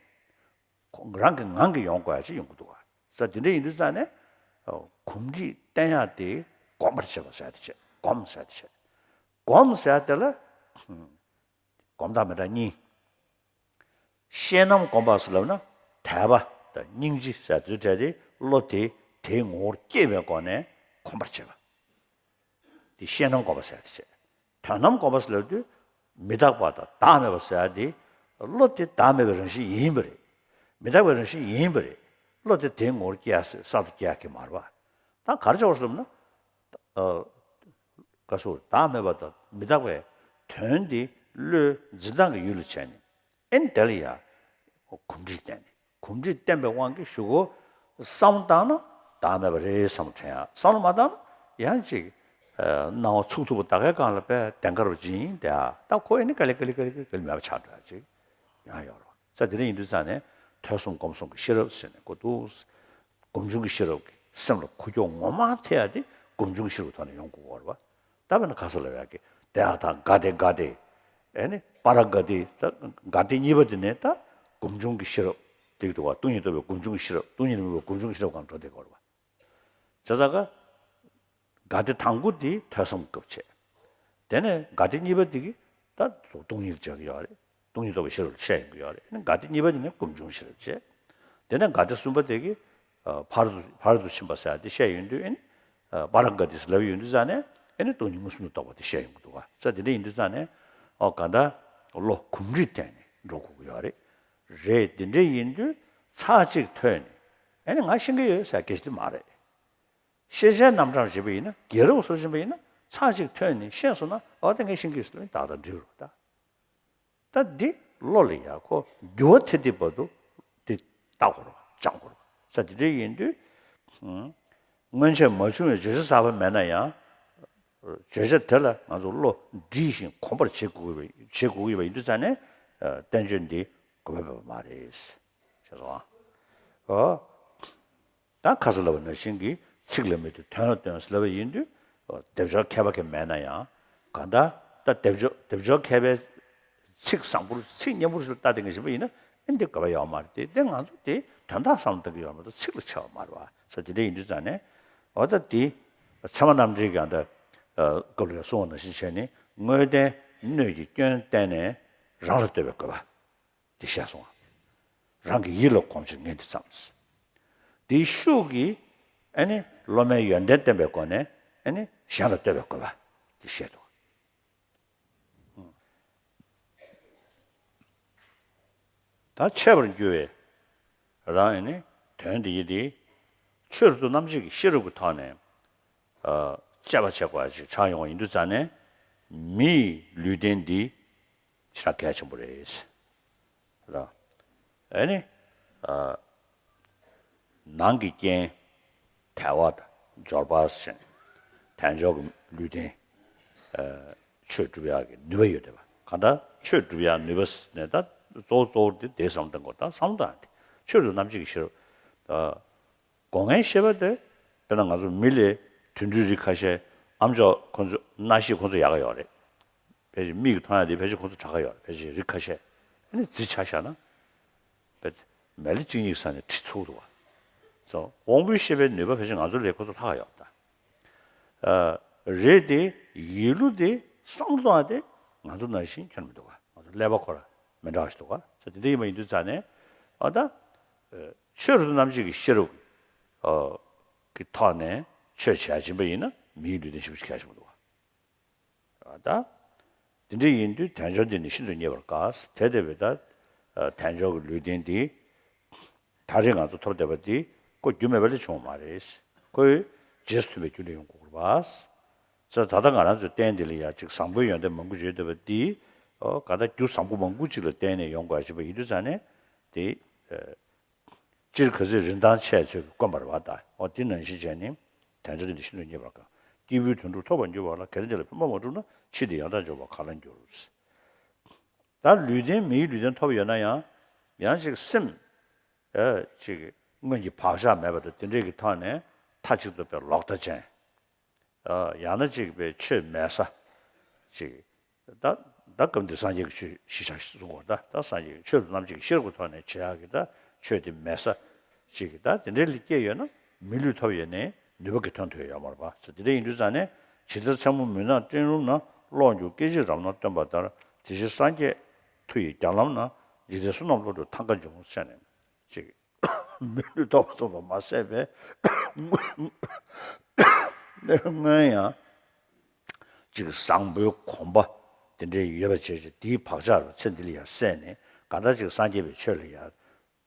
ཁོ་རང་གི་ངང་གིས་ཡོང་དགོས་ཡ་ཅིག་ཡོང་གི་འདུག་བ། ས་དེ་འདྲ་ཡིན་དུས་ཙང་ནས། གོམས་འདྲིས་བསྟེན་ཡ་དེ་གོམས་པར་བྱེད་པ་ཟེར་ཡ་དེ་བྱེད། གོམས་ཟེར་ཡ་དེ་བྱེད། གོམས་ཟེར་ཡ་དེ་ལ། གོམས་དང་མི་འདྲ་གཉིས། ཤེས་རྣམ་སྒོམ་པ་ཟེར་ལབ་ན་དད་པ་དང་སྙིང་རྗེ་ཟེར་དུས་འབྲེལ་ཏེ་བློ་དེ་དེའི་ངོ་བོར་སྐྱེས་པའི་སྒོ་ནས་གོམས་པར་བྱེད་པ། དེ་ཤེས་རྣམ་སྒོམ་པ་ཟེར་ཡ་དེ་བྱས། དོན་རྣམ་སྒོམ་པ་ཟེར་ལབ་དུས་མི་རྟག་པ་དང་བདག་མེད་པ་ཟེར་ཡ་དེ། བློ་དེ་བདག་མེད་པའི་རང་བཞིན་ཡིན་པ་རེད། མི་རྟག་པའི་རང་བཞིན་ཡིན་པ་རེད། བློ་དེ་དེའི་ངོ་བོར་སྐྱེ་ཡ་གསར་དུ་སྐྱེ་ཡ་གི་མ་རེད་བ། ད་ག་རེ་བྱ་བ་ཟེར་ལབ་ན། ཨ། ག་སོགས་བདག་མེད་པ་དང་མི་རྟག་པའི་དོན་འདི་བློའི་འཛིན་སྟངས་ཀྱི་ཡུལ་ལ་བྱས་ནས། ཨེ་ནི་དེ་ལ་ཡང་གོམས་འདྲིས་བསྟེན་ནས། གོམས་འདྲིས་བསྟེན་པའི་དབང་གིས་གཞུག་གུ་བསམ་བློ་བཏང་ན་བདག་མེད་པ་རེད་བསམ་བློ་དྲན་ཡ། བསམ་བློ་མ་བཏང་ན་ཡང་ཅིག་ཨ། སྣང་བ་ཚུགས་ཐུབ་པ་ད་གའི་སྒང་ལ་དཔེ་བདེན་ཁ་རུ་འབྱིན་དེ། ཨ། ད་ཁོ་ཨེ་ནི་ག་ལེ་ག་ལེ་ག་ལེ་ག་ལེ་མེད་པ་ཆགས་འགྲོ་ཡ་ཅིག་ཡང་ཡོད་རེད། ས་དེ་འདྲ་ཡིན་དུས་ཙང་ནས་ཐོས་བསམ་སྒོམ་གསུམ་གྱི་ཤེས་རབ་ཟེར་ནས་ཁོ་འདུག་སྒོམ་བྱུང་གི་ཤེས་རབ་ཀྱི་སེམས་ལ་ཁུ་ཁྱོག་ངོ་མ་ཐེབས་ཡ་དེ་སྒོམ་བྱུང་གི་ཤེས་རབ་ཐོག་ནས་ཡོང་དགོས་པ་རེད་བ། ད་དཔེར་ན་ག་ས་ལ་ཡ་གི་དེ་ཨ་ཐང་ག་དེ་ག་དེ། ཨེ་ནི་པ་ར་ག་དེ་ད་ག་དེ་གཉིས་པ་དེ་ནས་ད་སྒོམ་བྱུང་གི་ཤེས་རབ་དེ་འདུག་བ། སྟོང་ཉིད་རྟོགས་པའི་སྒོམ་བྱུང་གི་ཤེས་རབ། སྟོང་ཉིད་མིན་པའི་སྒོམ་བྱུང་གི་ཤེས་རབ་སྒང་འགྲོ་བསྡད་དགོས་རེད་བ། བྱས་ཙང་ཀ་ག་དེ་དང་པོ་དེ་ཐོས་བསམ་སྐབས་བྱས། དེ་ནས་ག་དེ་གཉིས་པ་དེ་གི་ད་སྟོང་ཉིད་བྱེད་ཀྱི་ཡོད་རེད། སྟོང་ཉིད་རྟོགས་པའི་ཤེས་རབ་བཤད་ཡོང་གི་ཡོད་རེད། ཨ་ནི་ག་དེ་གཉིས་པ་དེ་ནས་སྒོམ་བྱུང་ཤེས་རབ་བྱས། དེ་ནས་ག་དེ་གསུམ་པ་དེ་གི་ཨ་ཕར་དུ་ཕར་དུ་ཕྱིན་པ་ཟེར་ཡ་དེ་བཤད་ཡོང་དུས། ཨ་ནི་ཨ་པ་ར་ག་ཏི་ཟེར་ལབ་ཡོང་དུས་ཙང་ནས་ཨ་ནི་སྟོང་ཉིད་མངོན་སུམ་དུ་རྟོགས་པ་དེ་བཤད་ཡོང་གི་འདུག་ག་ས་དེ་འདྲ་ཡིན་དུས་ཙང་ནས་ཨོ་ག་ད་བློ་གོམས་འདྲིས་བསྟེན་ནས་འགྲོ་དགོས་ཀྱི་ཡོད་རེད། རེད། དེ་འདྲ་ཡིན་དུས་ཚར་གཅིག་ཐོས་ནས་ཨ་ནི་ང་ཤེས་ཀྱི་ཡོད་ཟེར་སྐད་ཆ་དེ་མ་རེད། ཤེས་བྱའི་རྣམ་གྲངས་བྱེད་པ་ཡིན་ན། དགེ་རབ་སོར་ཕྱིན་པ་ཡིན་ན་ཚར་གཅིག་ཐོས་ནས་ཤེས་སོང་ན་ཨོ་ད་ངས་ཤེས་ཀྱི་ཡོད་ཟེར་ལབ་ཡིན་ད་ལྟ་འགྲིག་རུ་ད། ད་འདི་བློ་ལ་ཡ་ཁོ་འགྱུར་བ་ཐེབས་ཐེབས་བར་དུ་འདི་ལྟ་དགོས་རེད་བ། སྦྱང་དགོས་རེད་བ། ས་དེ་འདྲ་ཡིན་དུས། ཧུམ། སྔོན་ཆད་མ་བྱུང་བའི་བརྗོད་བྱ་གསར་པ་མེད་ན་ཡང་། བརྗོད་བྱ་དེ་ལ་ང་ཚོ་བློ་འདྲིས་ཤིང་གོམས་པར་བྱེད་དགོས་པ་བྱེད་དགོས་ཀྱི་ཡོད་པ་ཡིན་དུས་ཙང་ནས། བསྟན་བཅོས་འདི་དགོས་པ་མེད་པ་མ་རེད། ཤེས་སོང་ཨ། ཨོ། ད་ཁ་ས་ལབ་པ་ནང་བཞིན་གྱི་ཚིག་ལ་མི་ལྟོས་དོན་ལ་ལྟོས་ཟེར་ལབ་པ་ཡིན་དུས། སྡེབ་སྦྱོར་མཁས་པ་གི་མེད་ན་ཡང་། གང་ལྟར་ད་སྡེབ་སྦྱོར་སྡེབ་སྦྱོར་མཁས་པའི་ཚིག་བཟང་པོར་ཚིག་སྙན་པོར་ལྟ་དེ་འགའ་ཞིག་པ་ཡིན་ན་ཨེ་འདི་དགོས་པ་ཡོད་མ་རེད་དེ། དེ་ང་ཚོ་དེ་དོན་དག་བསམ་བཏང་གི་ཡོད་མ་གཏོགས་ཚིག་ལ་ཆགས་པ་མ་རེད་བ། ས་དེ་འདྲ་ཡིན་དུས་ཙང་ནས་ཨོ་ད་དེ་ཚད་མ་རྣམ་འགྲེལ་གྱི་ཨ་ད་སྐབས་ལ་གསུངས་པ་ནང་བཞིན་བྱས་ནས་དངོས་བསྟན་སྣོད་ཀྱི་སྐྱོན་བསྟན་ནས། རང་ལ་ལྟོས་པའི་དགོས་པ་དེ་བཤད་སོང་བ། རང་གི་ཡིད་ལ་གོམས་ཕྱིར་ངས་འདི་བརྩམས། དེའི་ཤུགས་ཀྱིས་ཨ་ནི་སློབ་མའི་ཡོན་ཏན་བསྟན་པའི་སྒོ་ནས་ཨ་ནི་གཞན་ལ་ལྟོས་པའི་དགོས་པ་དེ་བཤད་འདུག་ད་འཆད་པར་འགྱུར་བའི་རང་ཨ་ནི་དོན་དེ་ཡིན་ཏེ། ཆོས་རབ་ཏུ་རྣམ་འབྱེད་ཀྱི་ཤེས་རབ་ཀྱི་ཐོག་ནས་ཨ་དཔྱད་པ་བྱེད་དགོས་པ་ཞིག་ཆགས་ཡོང་བ་ཡིན་དུས་ཙང་ནས། མིའི་ལུས་རྟེན་འདི་ཞེ་དྲག་གལ་ཆེན་པོ་རེད། ལ། ཨེ་ནི། ཨ། ནང་གི་རྐྱེན། དལ་བ་དང་འབྱོར་པ་ཟེར་ནས། དལ་འབྱོར་གྱི་ལུས་རྟེན། ཨ། ཆོས་སྒྲུབ་ཡག་གི་ནུས་པ་ཡོད་བསྡད་པ། གང་ལྟར་ཆོས་སྒྲུབ་ཡག་ནུས་པ་ཟེར་ནས་ད་གཙོ་བོ་གཙོ་བོ་དེ་དེའི་བསམ་བློ་གཏོང་དགོས། ད་བསམ་བློ་བཏང་སྟེ་ཆོས་སུ་རྣམ་འབྱེད་ཀྱི་ཤེས་རབ། ཨ། སྒོ་ལྔའི་ཤེས་པ་དེ། དཔེར་ན་ང་ཚོ་མི་ལ་དུད་འགྲོའི་རིགས་ཁ་ཤས། ཨ་མཆོག་ཁོ་ཚོ་སྣ་ཤེས་ཁོ་ཚོ་ཡག་ག་ཡོད་རེད། ཕལ་ཆེར་མིག་གིས་མཐོང་ཡག་དེ་ཕལ་ཆེར་ཁོ་ཚོ་དྲག་ག་ཡོད་རེད། ཕལ་ཆེར་རིགས་ཁ་ཤས། ཨ་ནི་རྫི་ཆ་བཞག་ན། དཔེ་མལ་ལ་གཅིན་སྙི་ཟ་ནས་ཁྲི་ཚུགས་འདུག་བ། སོ་དབང་པོའི་ཤེས་པའི་ནུས་པ་ཕལ་ཆེར་ང་ཚོ་ལས་ཁོ་ཚོ་ལྷག་ག་ཡོད་ད། ཨ། རེད་དེ། ཡིད་བློ་དེ་བསམ་བློ་གཏོང་ཡག་དེ་ང་ཚོ་ནང་བཞིན་ཁྱོན་མི་འདུག་བ། ང་ཚོ་ཀླད་པ་ཁོ་རང་མི་འདྲ་བ་ཞིག་འདུག་བ། ས་དེ་འདྲ་ཡིན་པ་ཡིན་དུས་ཙང་ནས། ཨ་ད། ཨ། ཆོས་རབ་ཏུ་རྣམ་འབྱེད་ཀྱི་ཤེས་རབ། ཨ། གི་ཐོག་ནས་ཆོས་བྱེད་ཡག་ཕྱིན་པ་ཡིན་ན་མིའི་ལུས་རྟེན་ཞེ་པོ་ཅིག་གལ་ཆེན་པོ་འདུག་བ། ཨ་ད། དེ་འདྲ་ཡིན་དུས་དལ་འབྱོར་འདི་ནི་ཤིན་ཏུ་རྙེད་པར་དཀའ། དེ་ལྟ་བུའི་ད། ཨ། དལ་འབྱོར་གྱི་ལུས་རྟེན་འདི། ད་རེས་ང་ཚོ་ཐོབ་བསྡད་པ་འདི་ཁོ་རྒྱུ་མེད་པ་ལས་བྱུང་བ་མ་རེད། ཁོ་རྗེས་སུ་མཐུན་པའི་རྒྱུ་ལས་ཡོང་དགོས་པ། ས་ད་ལྟ་ང་རང་ཚོའི་རྟེན་འདི་ལ་ཡ་གཅིག་བཟང་པོའི་ཡོན་ཏན་མང་པོ་ཡོད་བསྡད་པ་འདི། ཨོ་ག་ད་རྒྱུ་བཟང་པོ་མང་པོ་ཅིག་ལ་བརྟེན་ནས་ཡོང་དགོས་པ་ཞིག་ཡིན་དུས་ཙང་ནས་དེ། ཨ། སྤྱིར་ག་ཚོད་རིན་ཐང་ཆེ་ཚོད་ཀྱིས་དཀོན་པ་རེད་བ་ད། འོ་དེ་ནང་བཞིན་བྱས་ནས་དལ་འབྱོར་འདི་ནི་ཤིན་ཏུ་རྙེད་པར་དཀའ། སྐྱེས་བུའི་དོན་སྒྲུབ་ཐོབ་པར་འགྱུར་བ་ལ། གལ་ཏེ་འདི་ལ་ཕན་པ་མ་བསྒྲུབས་ན། ཕྱིས་འདི་ཡང་དག་འཇོག་པར་ག་ལ་འགྱུར། ད་ལུས་རྟེན་མིའི་ལུས་རྟེན་ཐོབ་ཡོད་ན་ཡང་། ཡང་ཅིག་སེམས། ཨ། ཅིག་སྔོན་གྱི་བག་ཆགས་མེད་པ་དང་དེ་འདྲས་ཀྱི་ཐོག་ནས་མཐའ་གཅིག་ཏུ་དཔེ་ལོག་ལྟ་ཅན། ཨ། ཡང་ན་ཅིག་པའི་ཆོས་མེད་ས་ཅིག་ད་ད་སྐབས་འདིར་སངས་རྒྱས་ཀྱི་ཆོས་གཞི་བཞག་གསུང་བ་ད། ད་སངས་རྒྱས་ཀྱི་ཆོས་རབ་ཏུ་རྣམ་འབྱེད་ཀྱི་ཤེས་རབ་ཀྱི་ཐོག་ནས་བྱེད་ཡག་གི་ད་ཆོས་དེ་མེད་ས་ཅིག་གི་ད་དེ་འདྲའི་ལས་སྐྱེས་ཡོད་ན། མི་ལུས་ཐོབ་ཡོད་ནའི་ནུས་པ་གི་ཐོན་ཐུབ་ཡོད་མ་རེད་པ། ས་དེ་འདྲ་ཡིན་དུས་ཙང་ནས། ཇི་ལྟར་མཚན་མོ་མུན་ནག་སྤྲིན་རླུང་ན། གློག་འགྱུ་སྐད་ཅིག་རབ་སྣང་སྟོན་པ་ལྟར། དེ་ཕྱིར་སངས་རྒྱས་མཐུ་ཡི་རྒྱ་ལམ་ན། འཇིག་རྟེན་བསོད་ནམས་བློ་གྲོས་ཐང་ཀ་འབྱུང་ཟེར་ནས་ཅིག་མི་ལུས་ཐོབ་པ་ཙམ་ལ་མ་ཟད་པའི། སྔོན་ཡང་ཅིག་བཟང་པོའི་གོམས་པ་དེ་འདྲའི་ཡོད་པ་བྱས་ཅིག་དེའི་བག་ཆགས་རུ་ཚེ་འདི་ལ་ཡང་བསྲེས་ནས། གང་ལྟར་ཅིག་སངས་རྒྱས་པའི་ཆོས་ལ་ཡང་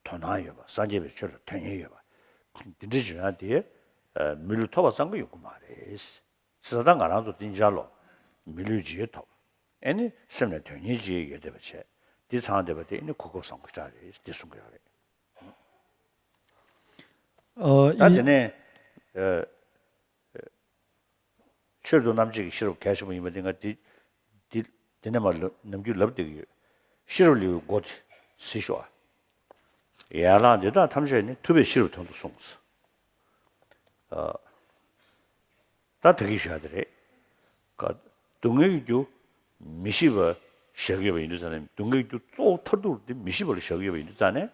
དོ་སྣང་ཡོད་པ། སངས་རྒྱས་པའི་ཆོས་ལ་དོན་གཉེར་ཡོད་པ། དེ་འདྲའི་བྱུང་ཡང་དེ་མི་ལུས་ཐོབ་པ་ཙམ་གྱིས་ཡོང་གི་མ་རེད། ས་ད་ང་རང་ཚོ་དེ་འཇའ་ལོ། མི་ལུས་ཅིག་ཐོབ། ཨེ་ནི་སེམས་ལ་དོན་གཉེར་ཅིག་ཡོད་བསྡད་པ་བྱས། འདི་ཚང་བསྡད་པ་དེ་ཨེ་ནི་གོ་སྐབས་བཟང་པོ་ཞིག་རེད་འདི་གསུང་གི་ཡོད་རེད། ཨོ། ད་ཡིན། དེ་ནས་ཨ། ཆོས་རབ་ཏུ་རྣམ་འབྱེད་ཀྱི་ཤེས་རབ་གལ་ཆེན་པོ་ཡིན་པ་འདི་ང་འདི་འདི་འདི་ནས་མར་ལབ་ནམ་རྒྱུན་ལབ་བསྡད་ཀྱི་ཡོད། ཤེས་རབ་ལེའུའི་མགོ་དེ་གཟིགས་ཤོག་ཨ། ཡན་ལག་འདི་དག་ཐམས་ཅད་ནི་ཐུབ་པས་ཤེས་རབ་དོན་དུ་གསུངས། ཨ། ད་ད་གིན་ཞུས་པ་དེ་རེད། ཀ། སྡུག་བསྔལ་གྱི་རྒྱུ་མི་ཤེས་པ་བཞག་ཡོད་པ་ཡིན་དུས་ཙང་ནས། སྡུག་བསྔལ་གྱི་རྒྱུ་གཙོ་བོ་མཐར་ཐུག་འདི་མི་ཤེས་པ་ལ་བཞག་ཡོད་པ་ཡིན་དུས་ཙང་ནས།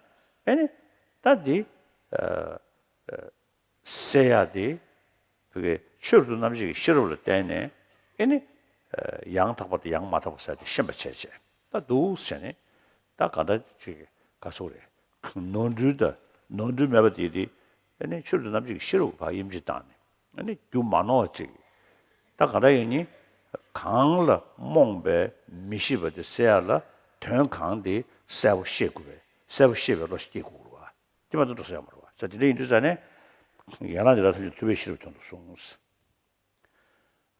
ཨེ་ནི་ད་འདི། ཨ། ཨ། སེལ་ཡག་དེ། བོད་ཀྱི་ཆོས་རབ་ཏུ་རྣམ་འབྱེད་ཀྱི་ཤེས་རབ་ལ་བརྟེན་ནས། ཨེ་ནི། ཨ། ཡང་དག་པ་དང་ཡང་མ་དག་པ་ཟེར་དེ་ཤེས་པ་བྱས་བྱས། ད་འདུག་ཟེར་ནས། ད་ག་འདྲ་ཅིག་ག་སོགས་རེད། ནོར་འཁྲུལ་དང་ནོར་འཁྲུལ་མེད་པ་དེ་དེ། ཨེ་ནི་ཆོས་རབ་ཏུ་རྣམ་འབྱེད་ཀྱི་ཤེས་རབ་ཀྱིས་ཕར་དབྱེ་འབྱེད་བཏང་ནས། ཨེ་ནི་རྒྱུ་མ་ནོར་བ་ཅིག་ད་ག་འདྲ་ཡིན་ནི། གང་ལ་རྨོངས་པའི་མི་ཤེས་པ་དེ་སེལ་ཡག་ལ། དོན་གང་དེ་གསལ་པོ་ཤེས་དགོས་པས། གསལ་པོ་ཤེས་པའི་བློ་ཞིག་སྐྱེ་དགོས་རེད་བ། དེ་མ་གཏོགས་འགྲོ་ས་ཡོད་མ་རེད་བ། ས་དེ་འདྲ་ཡིན་དུས་ཙང་ནས། ཡན་ལག་འདི་དག་ཐམས་ཅད་ཐུབ་པས་ཤེས་རབ་དོན་དུ་གསུངས།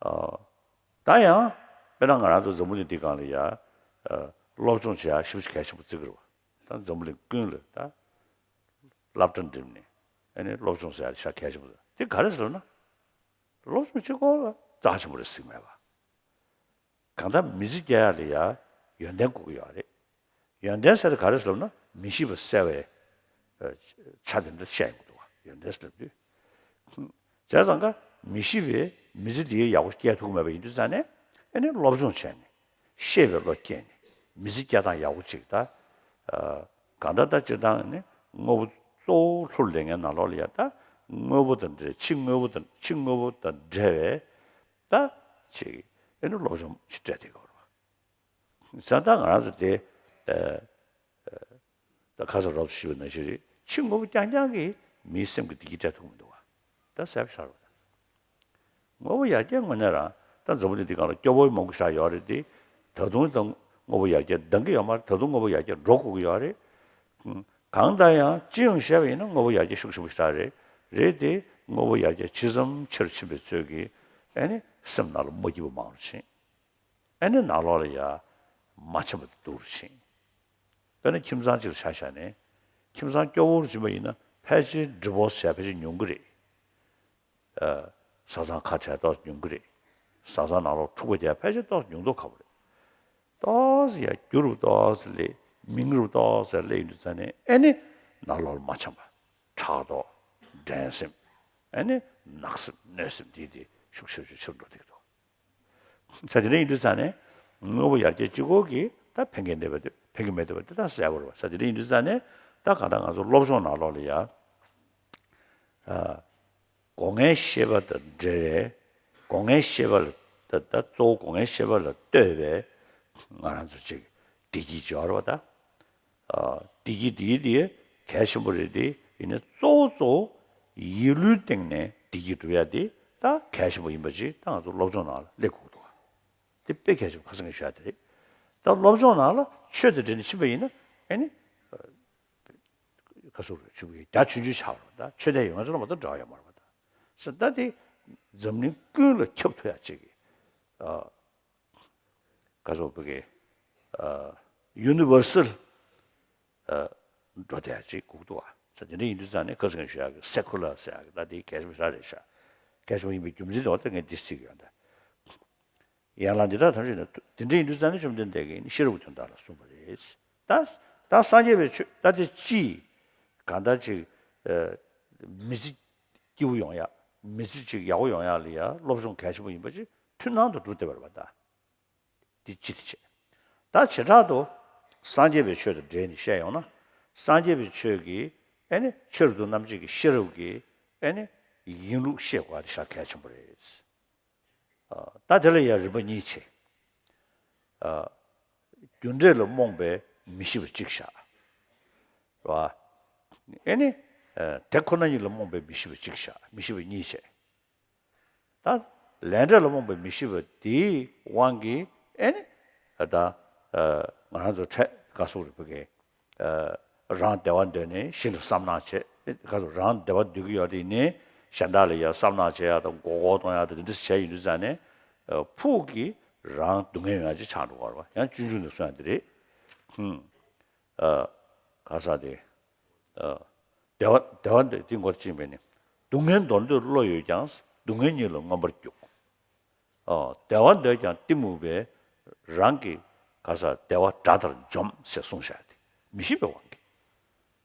ཨ། ད་ཡང་དཔེར་ན་ང་རང་ཚོ་འཛམ་བུ་གླིང་འདི་སྒང་ལ་ཡ། ཨ། སློབ་སྦྱོང་བྱེད་ཡག་ཞེ་པོ་ཅིག་གལ་ཆེན་པོ་བརྩི་གི་རེད་བ། ད་འཛམ་བུ་གླིང་ཀུན་ལ་ད་སློབ་གྲྭ་འགྲིམས་ནས། ཨ་ནི་སློབ་སྦྱོང་བྱེད་ཡག་ཞེ་དྲག་གལ་ཆེན་པོ་རེད། དེ་ག་རེ་ཟེར་ན། སློབ་སྦྱོང་བྱེད་དགོས་ལ་རྩ་ཆེན་པོ་རེད་ཟེར་གི་མེད་པ། གང་ལྟར་མི་ཚེ་སྐྱེལ་ཡག་ལ་ཡ་ཡོན་ཏན་དགོས་ཀྱི་ཡོད་རེད། ཡོན་ཏན་ཟེར་དེ་ག་རེ་ཟེར་ལབ་ན། མི་ཤེས་པ་སེལ་བའི་ཆ་དེ་འདྲ་བཤད་ཡོང་གི་འདུག་བ། ཡོན་ཏན་ཟེར་ལབ་དུས། བྱས་ཙང་ཀ་མི་ཤེས་པའི་མི་ཚེ་འདི་ཡག་པོ་སྐྱེལ་ཐུབ་ཀྱི་མེད་པ་ཡིན་དུས་ཙང་ནས། ཨེ་ནི་སློབ་སྦྱོང་བྱས་ནས། ཤེས་པའི་བློ་སྐྱེས་ནས། མི་ཚེ་སྐྱེལ་སྟངས་ཡག་པོ་ཅིག་ད། གང་ལྟར་ད་སྤྱིར་བཏང་ནི་དངོས་པོ་གཙོ་བོ་ལྷུར་ལེན་མཁན་ནང་ལོགས་ལ་ཡ། ད་དངོས་པོ་དང་འབྲེལ། ཕྱི་དངོས་པོ་དང་ཕྱི་དངོས་པོ་དང་འབྲེལ་བའི་ད་ཅིག་ཨེ་ནི་སློབ་སྦྱོང་ཞིག་སྤྲད་བསྡད་ཀྱི་ཡོད་རེད་བ། ས་ད་ང་རང་ཚོ་དེ་ད་ཁ་སང་རོབ་ཞུས་པ་ནང་བཞིན་རེད། ཕྱི་དངོས་པོ་རྐྱང་རྐྱང་གིས་མིའི་སེམས་ཀྱི་བདེ་སྐྱིད་སྤྲད་ཐུབ་མི་འདུག་བ། ད་གསལ་པོ་ཤར་བ་དང་། དངོས་པོ་ཡར་རྒྱས་དངོས་གནས་རང་ད་འཛམ་བུ་གླིང་འདི་སྒང་ལ་སྐྱོ་བོ་མང་པོ་ཞིག་ཡོད་རེད་དེ། ད་དུང་ད་དངོས་པོ་ཡར་རྒྱས་འདང་གི་ཡོད་མ་རེད། ད་དུང་དངོས་པོ་ཡར་རྒྱས་འགྲོ་དགོས་ཀྱི་ཡོད་རེད། གང་ལྟར་ཡང་སྤྱི་ཡོངས་བཤད་པ་ཡིན་ན་དངོས་པོ་ཡར་རྒྱས་ཤུགས་ཆེན་པོ་ཞིག་རེད། རེད་དེ་དངོས་པོ་ཡར་རྒྱས་ཇི་ཙམ་ཆེ་རུ་ཕྱིན་པའི་ཚོད་ཀྱིས་ཨ་ནི་སེམས་ནང་ལ་མ་སྐྱིད་པ་མང་རུ་ཕྱིན། ཨ་ནི་ནང་ལོགས་ལ་ཡ་མ་འཆམ་པ་དེ་སྡུག་རུ་ཕྱིན། དཔེར་ན་ཁྱིམ་ཚང་གཅིག་ལ་ཆ་བཞག་ནས་ཁྱིམ་ཚང་སྐྱོ་བོ་རུ་ཕྱིན་པ་ཡིན་ན་ཕལ་ཆེར་ཌི་བོར་སི་བྱས་ཕལ་ཆེར་ཉུང་གི་རེད། བཟའ་ཚང་ཁ་བྲལ་ཏོག་ཙམ་ཉུང་གི་རེད། བཟའ་ཚང་ནང་ལོགས་འཁྲུག་པ་རྒྱག་ཕལ་ཆེར་ཏོག་ཙམ་ཉུང་མདོག་ཁ་པོ་རེད། ཏོག་ཙམ་ཡ་རྒྱུ་རུ་ཏོག་ཙམ་སླེབས་མིང་རུ་ཏོག་ཙམ་སླེབས་ཡོང་དུས་ཙ་ནས་ཨེ་ནི་ནང་ལོགས་ལ་མ་འཆམ་པ། ཕྲག་དོག་འགྲན་སེམས། ཨེ་ནི་ནག་སེམས་གནོད་སེམས་འདི་དེ་ཤུགས་ཆེ་ཆེ་ཆེར་འགྲོ་བསྡད་འདུག་ས་དེ་འདྲ་ཡིན་དུས་ཙ་ནས་དངོས་པོ་ཡར་རྒྱས་གཅིག་པོ་གིས་ད་ཕན་གྱི་མེད་པ་དེ་ཕན་གྱི་མེད་པ་དེ་ད་གསལ་པོ་རེད་བ། ས་དེ་འདྲ་ཡིན་དུས་ཙ་ནས་ད་གང་ལྟར་ང་ཚོ་སློབ་སྦྱོང་ནང་ལོགས་ལ་ཡ། སྒོ་ལྔའི་ཤེས་པ་དང་འབྲེལ་བའི། སྒོ་ལྔའི་ཤེས་པ་ལ་ད་ད་གཙོ་བོ་སྒོ་ལྔའི་ཤེས་པ་ལ་ལྟོས་པའི་ང་རང་ཚོ་ཅིག་བདེ་སྐྱིད་སྦྱོར་བ་དང་། བདེ་སྐྱིད་འདིའི་དེ་གལ་ཆེན་པོ་རེད་དེ། ཡིན་ནའི་གཙོ་བོ་གཙོ་བོ་ཡིད་བློའི་སྟེང་ནས་བདེ་སྐྱིད་སྒྲུབ་ཡ་དེ་ད་གལ་ཆེན་པོ་ཡིན་པ་ཅིག་ད་ང་ཚོ་སློབ་སྦྱོང་ནང་ལ་སླེབས་དགོས་འདུག་དེ་དཔེ་གལ་ཆེན་པོ་ཁ་སང་གི་ཞུ་ཡ་དེ་རེད། ད་སློབ་སྦྱོང་ནང་ལ་ཆོས་དང་འབྲེལ་ནས་ཕྱིན་པ་ཡིན་ན་ཨེ་ནི། ཁ་སང་རེད་ཆུ་བོའི་རྒྱ་ཆུང་ཆུང་ཆགས་པ་རེད། ད་ཆོས་དད་ཡོད་མཁན་ཚོ་ལ་མ་གཏོགས་འབྲེལ་བ་ཡོད་མ་རེད་པ། ད་ས་ད་དེ་འཛམ་གླིང་ཀུན་ལ་ཁྱབ་ཐུབ་ཡ་ཅིག་གི་ཨ། ཁ་སང་བོད་ཀྱི་ཨ་ཡུ་ནི་བར་སལ་ཨ་འགྲོ་བསྡད་ཡ་ཅིག་དགོས་འདུག་བ། ས་དེ་འདྲ་ཡིན་དུས་ཙང་ནས་ཁ་སང་ཞུ་ཡ་གི་སེ་ཁུ་ལར་ཟེར་ཡ་གི་ད་དེ་གལ་ཆེན་པོ་ཞེ་དྲག་རེད་ཤག་གལ་ཆེན་པོ་ཡིན་པའི་རྒྱུ་མཚན་དེ་འོ་ད་ངས་འདི་ཟེར་གི་ཡོད་ད། ཡན་ལག་འདི་དག་ཐམས་ཅད་ནི་དེ་འདྲ་ཡིན་དུས་ཙང་ནས་བཅོམ་ལྡན་འདས་ཀྱིས་ཤེས་རབ་ཀྱི་དོན་དག་ལ་གསུངས་པ་རེད། ད་ད་སངས་རྒྱས་པའི་ཆོས་ད་དེ་ཅི་གང་ལྟར་ཅིག་ཨ་མི་ཚེ་སྐྱིད་པོ་ཡོང་ཡ། མི་ཚེ་ཅིག་ཡག་པོ་ཡོང་ཡ་ལ་ཡ་སློབ་སྦྱོང་གལ་ཆེན་པོ་ཡིན་པ་ཅིག་མཐུན་སྣང་དུ་གྲུབ་བསྡད་པ་རེད་པ། ད་འདི་ཅི་སྟེ་བྱེད། ད་བྱེ་བྲག་ཏུ་སངས་རྒྱས་པའི་ཆོས་དང་འབྲེལ་ནས་བཤད་ཡོང་ན། སངས་རྒྱས་པའི་ཆོས་ཀྱི་ཨེ་ནི་ཆོས་རབ་ཏུ་རྣམ་འབྱེད་ཀྱི་ཤེས་རབ་ཀྱི་ཨེ་ནི་ཡིན་ལུགས་ཤེས་དགོས་པ་དེ་ཞེ་དྲག་གལ་ཆེན་པོ་རེད། ཨ། ད་དེ་ལ་ཡང་རིམ་པ་གཉིས་ཕྱེ། ཨ། རྒྱུ་འབྲས་ལ་རྨོངས་པའི་མི་ཤེས་པ་གཅིག་བཞག་རེད་བ། ཨེ་ནི། ཨ། དེ་ཁོ་ན་ཉིད་ལ་རྨོངས་པའི་མི་ཤེས་པ་གཅིག་བཞག་མི་ཤེས་པ་གཉིས་བྱས། ད་ལས་འབྲས་ལ་རྨོངས་པའི་མི་ཤེས་པ་དེའི་དབང་གིས་ཨེ་ནི། ད་ཨ་ང་རང་ཚོ་འཕྲལ་ག་སོགས་རིག་པ་གི་ཨ་རང་བདེ་བ་འདོད་ནས་གཞན་ལ་བསམ་གནག་བྱེད། ག་སོགས་རང་བདེ་བ་འདོད་ཀྱི་ཡོད་དེ་ནས་གཞན་དག་ལ་ཡང་བསམ་གནག་བྱེད་ཡ་དང་མགོ་སྐོར་གཏོང་ཡ་དང་དེ་འདྲ་བྱས་ཡོང་དུས་ཙང་ནས་ཨ་ཕུགས་ཀྱི་རང་སྡུག་བསྔལ་ཡོང་ཡ་ཅིག་ཆགས་འགྲོ་གི་རེད་བ། ཡང་སྤྱོད་འཇུག་ནས་གསུངས་ཡ་དེ་རེད། ཧུམ། ཨ། ག་ས་དེ། ཨ། བདེ་བ་བདེ་བ་འདོད་དེ་མགོ་བཅིངས་པས་ནི། སྡུག་བསྔལ་འདོར་འདོད་བློ་ཡོད་ཀྱང་། སྡུག་བསྔལ་ཉིད་ལ་མངོན་པར་རྒྱུག་ཨ། བདེ་བ་འདོད་ཀྱང་གཏི་མུག་པས། རང་གི་ག་ས་བདེ་བ་དགྲ་ལྟར་འཇོམས་ཟེར་གསུངས་བཞག་སྟེ། མི་ཤེས་པའི་དབང་གིས།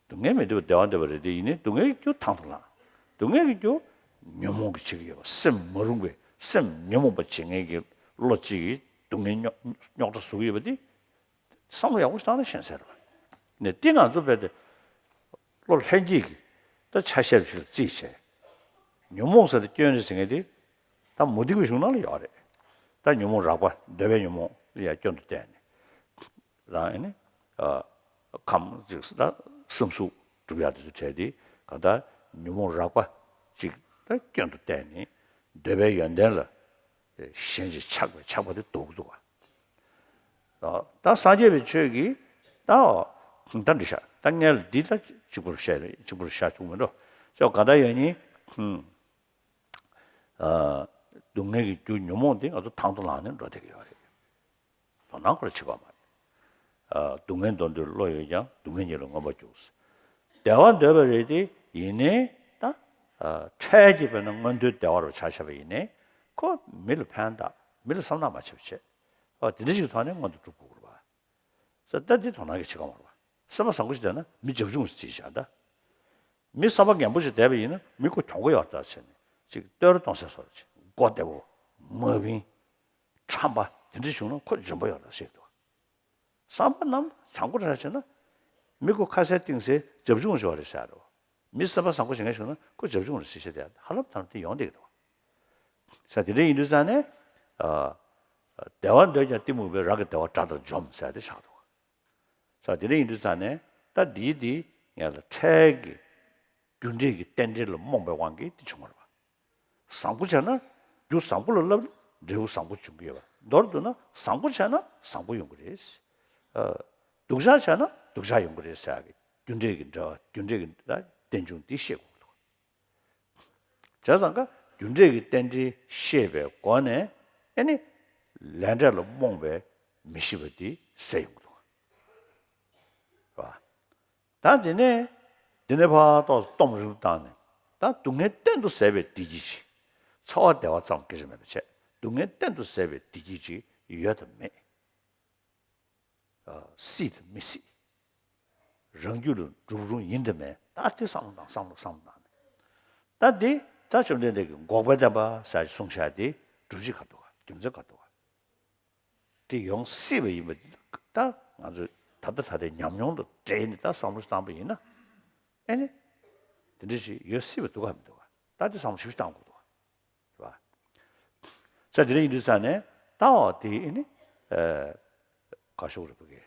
སྡུག་བསྔལ་མི་འདོད་པ་བདེ་བ་འདོད་པ་རེད་དེ། ཡིན་ནའི་སྡུག་བསྔལ་གྱི་རྒྱུ་དང་དུ་བླངས། སྡུག་བསྔལ་གྱི་རྒྱུ་ཉོན་མོངས་ཀྱིས་བྱེད་ཀྱི་ཡོད་པ། སེམས་མ་རུངས་པའི་སེམས་ཉོན་མོངས་པ་བྱེད་མཁན་གྱི་བློ་གཅིག་གིས་སྡུག་བསྔལ་རྙོག་རྙོག་དྲ་བཟོ་གི་ཡོད་པ་དེ། བསམ་བློ་ཡག་པོ་ཞིག་བཏང་ན་ཤེས་གསལ་རེད་བ། ནས་འདི་ང་ཚོ་རྦད་དེ་བློ་ལྷན་སྐྱེས་ཀྱིས་ད་ཆ་ཤས་ཞིག་ལ་རྩིས་བྱས། ཉོན་མོངས་ཟེར་དེ་སྐྱོན་རེད་ཟེར་མཁན་དེ་ད་མུ་སྟེགས་པའི་གཞུང་ནང་ལ་ཡོད་རེད། ད་ཉོན་མོངས་རགས་པ་འདོད་པའི་ཉོན་མོངས་ལ་ཡང་སྐྱོན་དུ་བལྟས་ནས། རང་ཨེ་ནི་ཨ་ཁམས་ཅིག་ད་བསམ་གཟུགས་སྒྲུབ་ཡག་དེ་ཚོ་བྲལ་ཏེ་གང་ལྟར་ཉོན་མོངས་རགས་པ་ཅིག་ད་སྐྱོན་དུ་བལྟས་ནས་འདོད་པའི་ཡོན་ཏན་ལ་ཞེན་ཅིང་ཆགས་པའི་ཆགས་པ་དེ་ལྡོག་གི་འདུག་བ། ད་སངས་རྒྱས་པའི་ཆོས་ཀྱིས་ད་ད་འདི་ཤ་ད་ངས་ལ་འདི་ད་གཅིག་པུར་བཤད་རེད། གཅིག་པུར་བཤད་ཆོག་མི་འགྲོ། ཅོ་ག་ད་ཡོད་ནི། ཨ། སྡུག་བསྔལ་གྱི་རྒྱུ་ཉོན་མོངས་འདི་ང་ཚོ་དང་དུ་བླངས་ནས་འགྲོ་བསྡད་ཀྱི་ཡོད་རེད། དོ་སྣང་ཁོ་ར་བྱེད་དགོས་མ་རེད། ཨ། སྡུག་བསྔལ་འདོར་འདོད་བློ་ཡོད་ཀྱང་། སྡུག་བསྔལ་ཉིད་ལ་མངོན་པར་རྒྱུག་ཟེར། བདེ་བ་འདོད་པ་རེད་དེ། ཡིན་ནའི་ད་ཨ་འཕྲལ་གྱི་དཔེར་ན་མངོན་མཐོའི་བདེ་བ་རུ་ཆ་བཞག་པ་ཡིན་ནའི་ཁོ་མི་ལ་ཕན་ཐོགས། མི་ལ་བསམ་གནག་མ་བྱེད་པ་བྱེད། ཨ། དེ་འདྲ་ཞིག་ཐོག་ནས་མངོན་དུ་གྲུབ་དགོས་ཀྱི་རེད་པ། ས་ད་འདི་དོ་སྣང་གི་བྱེད་ཀ་མ་རེད་པ། སེམས་པ་བཟང་པོ་ཞིག་བསྡད་ན་མི་བྱབ་ཆུང་ཞིག་བྱེད་བཞག་ད། མི་བསམ་པ་ངན་པོ་ཞིག་བསྡད་པ་ཡིན་ན་མི་ཁོ་གྱོང་པོ་ཡོད་ལྟར་བྱས་ནས་ཅིག་བསྟོད་ར་གཏོང་སའི་བཟོ་འདྲ་བྱས། མགོ་བདེ་པོ། དམའ་འབེབས། ཁྲམ་པ་དེ་འདྲ་བྱུང་ན་ཁོ་འཇོན་པོ་ཡོད་ལྟར་བཤད་འདུག་བསམ་པ་རྣམས་བཟང་པོ་འདྲ་བྱས་ན་མི་ཁོ་ཁ་ཟས་གཏིང་ཟས་བྱབ་ཆུང་ཞིག་ཡོད་རེད་བཤད་རེད་པ། མི་སེམས་པ་བཟང་པོ་ཞིག་ངས་བྱུང་ན་ཁོ་བྱབ་ཆུང་རེད་ཟེར་བཤད་དེ་ཧ་ལམ་ཐམས་ཅད་ཡོང་བསྡད་ཀྱི་འདུག་ས་དེ་འདྲ་ཡིན་དུས་ཙང་ནས། ཨ། བདེ་བ་འདོད་ཀྱང་གཏི་མུག་པས། རང་གི་བདེ་བ་དགྲ་ལྟར་འཇོམས་ཟེར་ཏེ་ཆགས་འདུག་ས་དེ་འདྲ་ཡིན་དུས་ཙང་ནས་ད་འདིའི་འདི་ངས་ལ་འཕྲལ་གྱི་རྒྱུ་འབྲས་ཀྱི་རྟེན་འབྲེལ་ལ་རྨོངས་པའི་དབང་གིས་འདི་བྱུང་བ་རེད་པ། བཟང་པོ་བྱས་ན་རྒྱུ་བཟང་པོ་ལ་བསླབ་ན་འབྲས་བུ་བཟང་པོ་འབྱུང་གི་ཡོད་པ། མདོར་བསྡུ་ན་བཟང་པོ་བྱས་ན་བཟང་པོ་ཡོང་གི་རེད། ཨ། སྡུག་ཅག་བྱས་ན་སྡུག་ཅག་ཡོང་གི་རེད་ཟེར་ཡག་གི་རྒྱུ་འབྲས་ཀྱི་འབྲེལ་བ། རྒྱུ་འབྲས་ཀྱི་རྟེན་འབྱུང་འདི་ཤེས་དགོས་འདུག་བྱས་ཙང་ཀ་རྒྱུ་འབྲས་ཀྱི་རྟེན་འབྲེལ་ཤེས་པའི་སྒོ་ནས་ཨེ་ནི་ལས་འབྲས་ལ་རྨོངས་པའི་མི་ཤེས་པ་འདི་སེལ་ཡོང་གི་འདུག་བ། ད་དེ་ནས་དེ་ནས་ཕར་ཏོག་ཙམ་སྟོབས་རིམ་བཏང་ནས་ད་སྡུག་བསྔལ་གཏན་དུ་ཟད་པའི་བདེ་སྐྱིད་ཅིག་ཚོར་བ་བདེ་བ་ཙམ་སྐད་ཆ་མེད་པ་བྱས། སྡུག་བསྔལ་གཏན་དུ་ཟད་པའི་བདེ་སྐྱིད་ཅིག་ཡོད་དམ་མེད། ཨ། སྲིད་དམ་མི་སྲིད། རང་རྒྱུད་ལ་འགྲུབ་རུང་ཡིན་དམ་མེད། ད་དེ་བསམ་བློ་བཏང་། བསམ་བློ་བསམ་བློ་བཏང་ནས། ད་དེ་ད་བཅོམ་ལྡན་འདས་ཀྱིས་འགོག་པའི་བདེན་པ་ཟེར་གསུངས་བཞག་དེ་སྒྲུབ་བྱེད་ག་འདུག་ག་རྒྱུ་མཚན་ག་འདུག་ག་དེ་ཡོང་སྲིད་པ་ཡིན་པ་འདི་ད་ང་ཚོས་ད་ལྟ་ད་ལྟའི་ཉམས་མྱོང་དང་འབྲེལ་ནས་ད་བསམ་བློ་བཏང་པ་ཡིན་ན། ཨེ་ནི། དེ་འདྲ་ཞིག་ཡོད་སྲིད་པ་འདུག་ག་མི་འདུག་ག་ད་དེ་བསམ་བློ་ཞིབ་ཞིབ་བཏང་དགོས་འདུག་ག་རེད་པ། ས་དེ་འདྲ་ཡིན་དུས་ཙང་ནས་ད་འོ་དེ་ཨེ་ནི། ཨ། ག་ཤོག་རེད་པ་གི།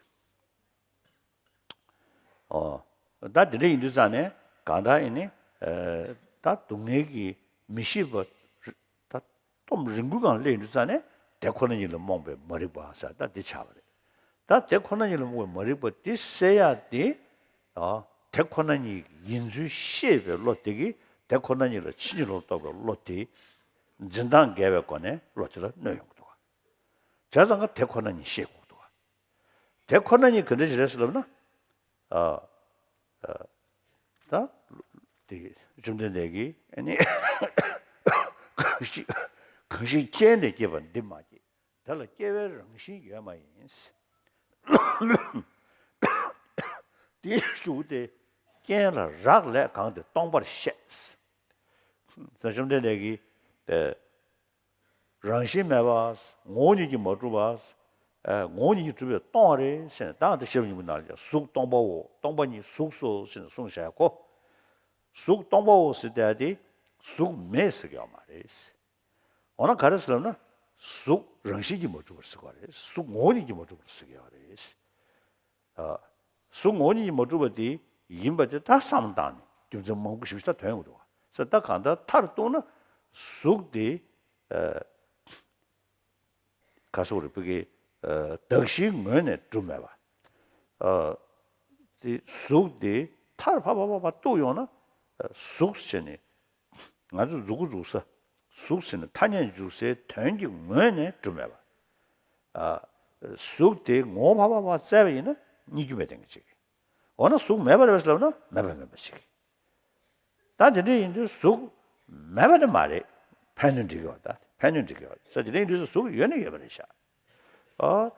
ཨོ། ད་དེ་འདྲ་ཡིན་དུས་ཙང་ནས་གང་ལྟར་ཨེ་ནི། ཨ། ད་སྡུག་བསྔལ་གྱི་མི་ཤེས་པ། ད་སྟོབས་རིམ་དགུའི་སྒང་སླེབས་ཡོང་དུས་ཙང་ནས་དེ་ཁོ་ན་ཉིད་ལ་རྨོངས་པའི་མ་རིག་པ་ཟེར་ད་འདི་ཆགས་པ་རེད། ད་དེ་ཁོ་ན་ཉིད་ལ་རྨོངས་པའི་མ་རིག་པ་འདི་སེལ་ཡག་དེ། ཨ། དེ་ཁོ་ན་ཉིད་ཡིན་ཚུལ་ཤེས་པའི་བློ་དེ་གིས་དེ་ཁོ་ན་ཉིད་ལ་ཕྱིན་ཅི་ལོག་རྟོག་པའི་བློ་དེ་འཛིན་སྟངས་འགལ་བའི་སྒོ་ནས་བློ་དེ་ལ་གནོད་ཡོང་གི་འདུག་ག་བྱས་ཙང་ཀ་དེ་ཁོ་ན་ཉིད་ཤེས་དགོས་འདུག་ག་དེ་ཁོ་ན་ཉིད་ག་འདྲ་ཞིག་རེད་ཟེར་ལབ་ན། ཨ། ཨ། ད། དེ་བཅོམ་ལྡན་འདས་ཀྱིས་ཨ་ནི། གང་ཞིག་གང་ཞིག་རྐྱེན་ལས་སྐྱེས་པ་འདི་མ་སྐྱེས། དེ་ལ་སྐྱེ་བའི་རང་བཞིན་ཡོད་མ་ཡིན། དེའི་གཞུག་དེ་རྐྱེན་ལ་རག་ལས་གང་དེ་སྟོང་པར་བཤད། ས་བཅོམ་ལྡན་འདས་ཀྱིས་དེ་རང་བཞིན་མེད་པ། ངོ་བོ་ཉིད་ཀྱིས་མ་གྲུབ་པ། ཨ། ངོ་བོ་ཉིད་ཀྱིས་གྲུབ་པའི་སྟོང་པ་རེད་ཟེར་ནས། ད་ང་ཚོ་ཤེས་རབ་སྙིང་པོའི་ནང་ལ་ཡང་གཟུགས་སྟོང་པའོ། སྟོང་པ་ཉིད་གཟུགས་སོ་ཟེར་ནས་གསུངས་བཞག་གོ་གཟུགས་སྟོང་པའོ་ཟེར་དེ་དེ་གཟུགས་མེད་ཟེར་གྱི་ཡོད་མ་རེད། འོ་ན་ག་རེ་ཟེར་ལབ་ན། གཟུགས་རང་བཞིན་གྱིས་མ་གྲུབ་པར་ཟེར་གྱི་ཡོད་རེད། གཟུགས་ངོ་བོ་ཉིད་ཀྱིས་མ་གྲུབ་པར་ཟེར་གྱི་ཡོད་རེད། ཨ། གཟུགས་ངོ་བོ་ཉིད་ཀྱིས་མ་གྲུབ་པ་དེ་ཡིན་པ་དེ་ད་བསམ་བློ་བཏང་ནས་རྒྱུ་མཚན་མང་པོ་ཞིག་ད་ཐོན་ཡོང་གི་འདུག་བ། ས་ད་གང་ལྟར་མཐར་གཏུགས་ན་གཟུགས་དེ། ཨ། ག་སོགས་རེད་པ་གི། ཨ། གདགས་གཞིའི་ངོས་ནས་གྲུབ་མེད་པ། ཨ། དེ་གཟུགས་དེ་མཐར་ཕབ་ཕབ་ཕབ་ཕབ་གཏུགས་ཡོང་ན། ཨ། གཟུགས་བྱས་ནས། ང་ཚོ་མཛུབ་གུ་འཛུགས་ས། གཟུགས་ཟེར་ནས་ཐ་སྙད་འཇུག་སའི་དོན་གྱི་ངོས་ནས་གྲུབ་མེད་པ། ཨ། གཟུགས་དེ་ངོ་བོ་ཕར་ཕར་ཕར་བཙལ་བ་ཡིན་ན་རྙེད་རྒྱུ་མེད་བསྡད་མཁན་ཅིག་འོ་ན་གཟུགས་མེད་པ་རེད་པས་ལབ་ན་མེད་པ་མེད་པ་ཅིག་ད་དེ་འདྲ་ཡིན་དུས་གཟུགས་མེད་པ་ནི་མ་རེད། ཕན་གནོད་འགྲིག་གི་ཡོད། ད་ཕན་གནོད་འགྲིག་གི་ཡོད། ས་དེ་འདྲ་ཡིན་དུས་གཟུགས་ཡོད་ནི་ཡོད་པ་རེད་ཤག་ཨ།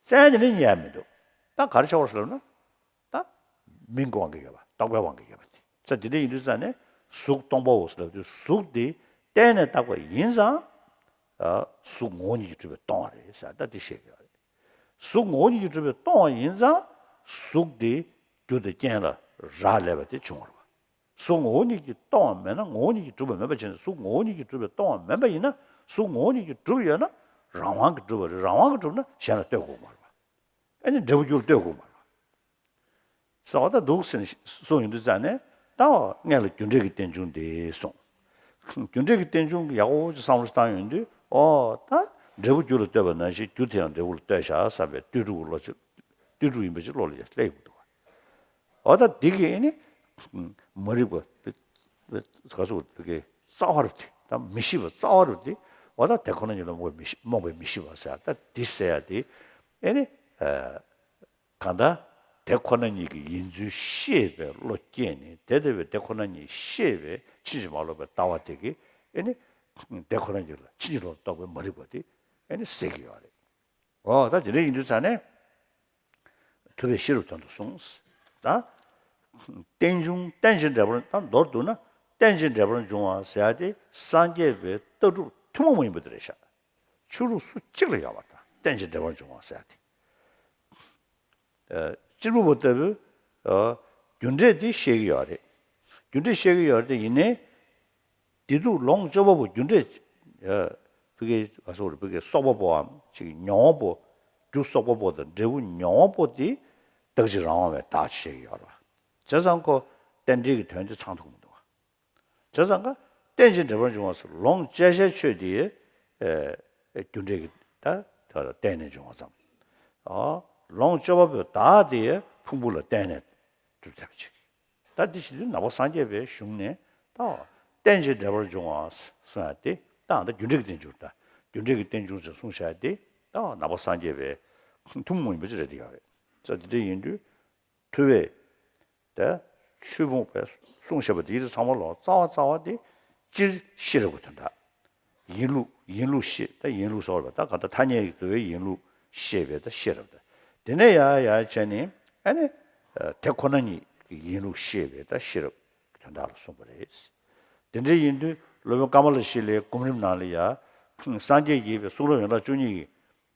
བཙལ་ནས་ནི་རྙེད་ཡ་མི་འདུག་ད་ག་རེ་ཆགས་པ་རེད་ལབ་ན། ད་མིང་གི་དབང་གིས་ཡོད་པ། རྟོག་པའི་དབང་གིས་ཡོད་པ་དེ། ས་དེ་འདྲ་ཡིན་དུས་ཙང་ནས་གཟུགས་སྟོང་པའོ་ཟེར་ལབ་དུས་གཟུགས་དེ་གཏན་ནས་བཏགས་པ་ཡིན་ཙང་། ཨ། གཟུགས་ངོ་བོ་ཉིད་ཀྱིས་གྲུབ་པའི་སྟོང་པ་རེད་ཟེར་ད་དེ་བཤད་ཀྱི་ཡོད་རེད། གཟུགས་ངོ་བོ་ཉིད་ཀྱིས་གྲུབ་པའི་སྟོང་པ་ཡིན་ཙང་གཟུགས་དེ་རྒྱུ་དང་རྐྱེན་ལ་རག་ལས་པ་དེ་བྱུང་བ་རེད་པ། གཟུགས་ངོ་བོ་ཉིད་ཀྱིས་སྟོང་པ་མེད་ན་ངོ་བོ་ཉིད་ཀྱིས་གྲུབ་པ་མེད་པ་བྱས་ནས། གཟུགས་ངོ་བོ་ཉིད་ཀྱིས་གྲུབ་པའི་སྟོང་པ་མིན་པ་ཡིན་ན། གཟུགས་ངོ་བོ་ཉིད་ཀྱིས་གྲུབ་ཡོད་ན་རང་དབང་གིས་གྲུབ་པ་རེད། རང་དབང་གིས་གྲུབ་ན་གཞན་ལ་ལྟོས་དགོས་མ་རེད་པ། ཨ་ནི་འབྲས་བུ་རྒྱུ་ལ་ལྟོས་དགོས་མ་རེད་པ། ཟེར་བ་ད་འདུག་ཟེར་ནས་གསུངས་ཡོང་དུས་ཙང་ནས། ད་འོ་སྔོན་ལ་རྒྱུ་འབྲས་ཀྱི་རྟེན་འབྱུང་དེ་གསུངས། རྒྱུ་འབྲས་ཀྱི་རྟེན་འབྱུང་གི་ཡག་པོ་ཅིག་བསམ་བློ་བཏང་ཡོང་དུས། ཨོ་ད་འབྲས་བུ་རྒྱུ་ལ་ལྟོས་པ་ནང་བཞིན་རྒྱུ་དེ་ཡང་འབྲས་བུ་ལ་ལྟོས་བཞག་བསམ་པའི་ལྟོས་གྲུབ་ཀྱི་བློ་ཅིག་ལྟོས་གྲུབ་ཡིན་པ་ཅིག་བློ་ལ་ཡར་སླེབས་ཡོང་གི་འདུག་བ། འོ་ད་འདི་གི་ཨེ་ནི་མ་རིག་པ། ག་སོགས་པའི་རྩ་བ་རུ་དེ། ད་མི་ཤེས་པ་རྩ་བ་རུ་དེ། འོ་ད་དེ་ཁོ་ན་ཉིད་ལ་རྨོངས་པའི་མི་ཤེས། རྨོངས་པའི་མི་ཤེས་པ་ཟེར་ཡ་ད་འདི་ཟེར་ཡ་དེ་ཨེ་ནི། ཨ། གང་ལྟར་དེ་ཁོ་ན་ཉིད་ཀྱི་ཡིན་ཚུལ་ཤེས་པའི་བློ་སྐྱེས་ནས། དེ་ལྟ་བུའི་དེ་ཁོ་ན་ཉིད་ཤེས་པའི་ཕྱིན་ཅི་མ་ལོག་པའི་ལྟ་བ་དེ་གིས་ཨེ་ནི་དེ་ཁོ་ན་ཉིད་ལ་ཕྱིན་ཅི་ལོག་རྟོག་པའི་མ་རིག་པ་དེ་ཨེ་ནི་སེལ་གྱི་ཡོད་རེད། འོ་ད་དེ་འདྲ་ཡིན་དུས་ཙང་ནས་ཐུབ་པས་ཤེས་རབ་དོན་དུ་གསུངས། ད་རྟེན་འབྱུང་རྟེན་ཅིང་འབྲེལ་པར། ད་མདོར་བསྡུ་ན་རྟེན་ཅིང་འབྲེལ་པར་འབྱུང་བ་ཟེར་ཡ་དེ་སངས་རྒྱས་པའི་ལྟ་གྲུབ་ཐུན་མོང་མ་ཡིན་པ་དེ་རེད་ཤག་ཆོས་ལུགས་སུ་གཅིག་ལ་ཡོད་པ་དང་རྟེན་ཅིང་འབྲེལ་པར་འབྱུང་བ་ཟེར་ཡ་དེ། ཨ། གཅེར་བུ་པ་ལྟ་བུས། ཨ། རྒྱུ་འབྲས་དེ་བཤད་ཀྱི་ཡོད་རེད། རྒྱུ་འབྲས་བཤད་ཀྱི་ཡོད་རེད་དེ། ཡིན་ནའི་བདེ་སྡུག་ལོངས་སྤྱོད་པ་པོ་རྒྱུ་འབྲས། ཨ། ཕ་གིའི་ག་སོགས་རེད། ཕ་གིའི་སོག་པོ་པོའམ་ཅིག་མྱོང་བ་པོ། རྒྱུ་སོག་པོ་པོ་དང་འབྲས་བུ་མྱོང་བ་པོ་དེ་རྟག་གཅིག་རང་དབང་བའི་བདག་ཅེས་བཤད་ཀྱི་ཡོད་རེད་བ། བྱས་ཙང་ཁོ་རྟེན་འབྲེལ་གྱི་དོན་དེ་ཚང་ཐུབ་མི་འདུག་བ། བྱས་ཙང་ཀ་རྟེན་ཅིང་འབྲེལ་པར་འབྱུང་བ་སོགས་ལོངས་སྤྱད་བྱའི་ཆོས་དེ་ཨེ་རྒྱུ་འབྲས་ཀྱི་ད་ད་བརྟེན་ནས་འབྱུང་བ་ཙམ། ཨ་ལོངས་སྤྱོད་པ་པོའི་བདག་དེ་ཕུང་པོ་ལ་བརྟེན་ནས་གྲུབ་ཐུབ་པ་ཅིག། ད་འདི་ཕྱི་དུས་ནང་པ་སངས་རྒྱས་པའི་གཞུང་ནས་ད་རྟེན་ཅིང་འབྲེལ་པར་འབྱུང་བ་གསུང་ཡ་དེ་ད་ད་རྒྱུ་འབྲས་ཀྱི་རྟེན་འབྱུང་ད་རྒྱུ་འབྲས་ཀྱི་རྟེན་འབྱུང་ཅེས་གསུངས་བཞག་དེ་ད་ནང་པ་སངས་རྒྱས་པའི་ཐུན་མོང་མ་ཡིན་པ་ཅིག་རེད་དེ་ཡོད་རེད། ས་དེ་འདྲ་ཡིན་དུས་ཐུབ་པས་ད་ཆོས་ཕུང་པས་གསུངས་བཞག་པ་དེ་ཚང་མ་ལོ་རྩ་བ་རྩ་བ་དེ་སྤྱིར་ཤེས་རབ་ཀྱི་དོན་དག། ཡིན་ལུགས་ཡིན་ལུགས་ཤེས་ད་ཡིན་ལུགས་ཟེར་བ་ད་ག་ད་ཐ་སྙད་ཀྱི་འདུལ་བའི་ཡིན་ལུགས་ཤེས་པའི་ད་ཤེས་རབ་ད། དེ་ནས་ཡར་ཡར་བྱས་ནས་ཨ་ནི་དེ་ཁོ་ན་ཉིད་ཀྱི་ཡིན་ལུགས་ཤེས་པའི་ད་ཤེས་རབ་ཀྱི་དོན་དག་ལ་གསུངས་པ་རེད། དེ་འདྲ་ཡིན་དུས་སློབ་དཔོན་ཀ་མ་ལ་ཤཱི་ལའི་སྒོམ་རིམ་ནང་ལ་ཡ་སངས་རྒྱས་ཀྱིས་པའི་གསུང་རབ་ཡན་ལག་བཅུ་གཉིས་ཀྱི་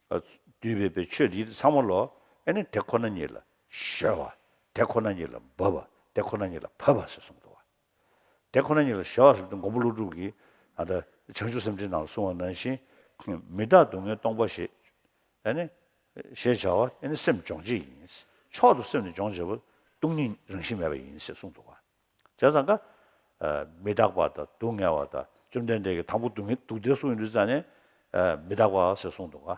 བསྡུས་པའི་པའི་ཆོས་འདི་ཚང་མ་ལོ་ཨ་ནི་དེ་ཁོ་ན་ཉིད་ལ་གཞོལ་བ། དེ་ཁོ་ན་ཉིད་ལ་འབབ་པ། དེ་ཁོ་ན་ཉིད་ལ་བབ་པ་ཞེས་གསུངས་འདུག་བ། དེ་ཁོ་ན་ཉིད་ལ་གཞོལ་བ་ཟེར་དུས་མགོན་པོ་ཀླུ་སྒྲུབ་ཀྱིས་ཨ་ད་བྱང་ཆུབ་སེམས་འགྲེལ་ནང་ལ་གསུངས་པ་ནང་བཞིན་མི་རྟག་སྡུག་བསྔལ་སྟོང་པ་ཞེས་ཨ་ནི་ཞེས་བྱ་བ་ཨ་ནི་སེམས་སྦྱོང་བྱེད་ཡིན། མཆོག་ཏུ་སེམས་ནི་སྦྱོང་བྱེད་པ། སྟོང་ཉིད་རང་བཞིན་མེད་པ་ཡིན་ཞེས་གསུངས་འདུག་བ། བྱས་ཙང་ཀ་མི་རྟག་པ་དང་སྡུག་བསྔལ་བ་དང་བཅོམ་ལྡན་འདས་ཀྱིས་དང་པོ་སྡུག་བསྔལ་སྡུག་བདེ་གསུངས་ཡོང་དུས་ཙ་ནས་མི་རྟག་པ་ཞེས་གསུངས་འདུག་ག་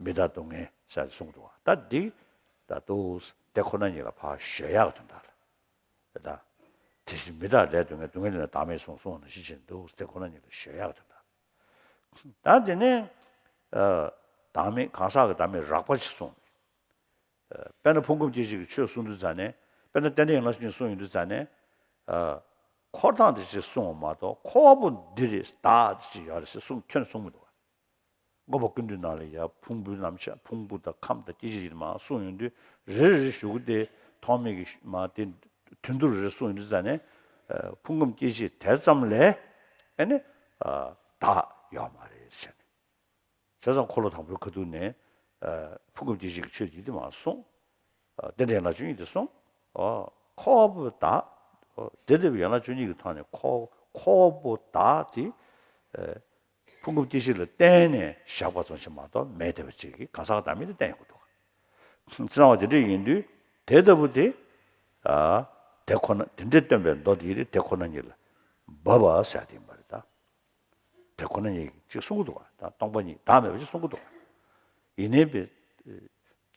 མི་རྟག་སྡུག་བསྔལ་ཞེས་གསུངས་འདུག་ག་ད་འདི་ད་ཏོག་དེ་ཁོ་ན་ཉིད་ལ་ཕར་གཞོལ་ཡག་དོན་དག་ལ་ད་དེ་བཞིན་མི་རྟག་ལས་སྡུག་བསྔལ། སྡུག་བསྔལ་ལས་ནི་བདག་མེད་གསུངས་གསུངས་པ་ནང་བཞིན་བྱས་ཏོག་དེ་ཁོ་ན་ཉིད་ལ་གཞོལ་ཡག་དོན་དག་ད་དེ་ནས་བདག་མེད་གང་ཟག་གི་བདག་མེད་རགས་པ་ཞིག་གསུངས། དཔེར་ན་ཕུང་ཁམས་སྐྱེ་མཆེད་ཀྱི་ཆོས་གསུང་དུས་ཙ་ནས་དཔེར་ན་རྟེན་འབྲེལ་ཡན་ལག་བཅུ་གཉིས་གསུང་ཡོང་དུས་ཙ་ནས་འཁོར་དང་དེ་ཅིག་གསུང་བ་མ་གཏོགས་འཁོར་བ་པོ་འདི་རེད་བདག་དེ་ཅིག་ཡོད་རེད་ཟེར་གསུང་ཁྱོན་གསུང་མི་འདུག་བ། མངོན་པ་ཀུན་བཏུས་ནང་ལ་ཡ་ཕུང་པོའི་རྣམ་གཞག་ཕུང་པོ་དང་ཁམས་དང་སྐྱེ་མཆེད་ཀྱི་མ་གསུང་ཡོང་དུས་རེ་རེ་ཞུ་གི་དེ་ཐོག་མེད་ཀྱི་མ་དེ་དོན་དུ་རེ་རེ་གསུང་ཡོང་དུས་ཙ་ནས་ཕུང་ཁམས་སྐྱེ་མཆེད་དེ་ཙམ་ལས་ཨ་ནི་བདག་ཡོད་མ་རེད་ཟེར་ནས། བྱས་ཙང་འཁོར་ལོ་དང་པོའི་ཁ་ཐུག་ནས་ཕུང་ཁམས་སྐྱེ་མཆེད་ཀྱི་ཆོས་ཀྱི་དེ་མ་གསུངས། རྟེན་འབྲེལ་ཡན་ལག་བཅུ་གཉིས་དེ་གསུངས། འཁོར་བ་པོ་བདག་དེ་ལྟ་བུའི་ཡན་ལག་བཅུ་གཉིས་ཀྱི་ཐོག་ནས་འཁོར་འཁོར་བ་པོ་བདག་དེ་ཕུང་ཁམས་སྐྱེ་མཆེད་ལ་བརྟེན་ནས་བཞག་པ་ཙམ་ཞིག་མ་གཏོགས་མེད་བསྡད་པ་ཅིག་གིས་གང་ཟག་བདག་མེད་དེ་བསྟན་ཡོང་གི་འདུག་ཚིག་རྣམ་པ་དེ་འདྲ་ཡིན་དུས་དེ་ལྟ་བུ་དེ་དེ་ཁོ་ན་དེ་འདྲས་སྟོན་པའི་མདོ་དེ་དེ་ཁོ་ན་ཉིད་ལ་འབབ་པ་ཟེར་དེ་ཡིན་པ་རེད་ད། དེ་ཁོ་ན་ཉིད་ཅིག་གསུང་གི་འདུག་བ། ད་སྟོང་པ་ཉིད་བདག་མེད་པ་ཅིག་གསུང་གི་འདུག་བ། ཡིན་ནའི་པའི་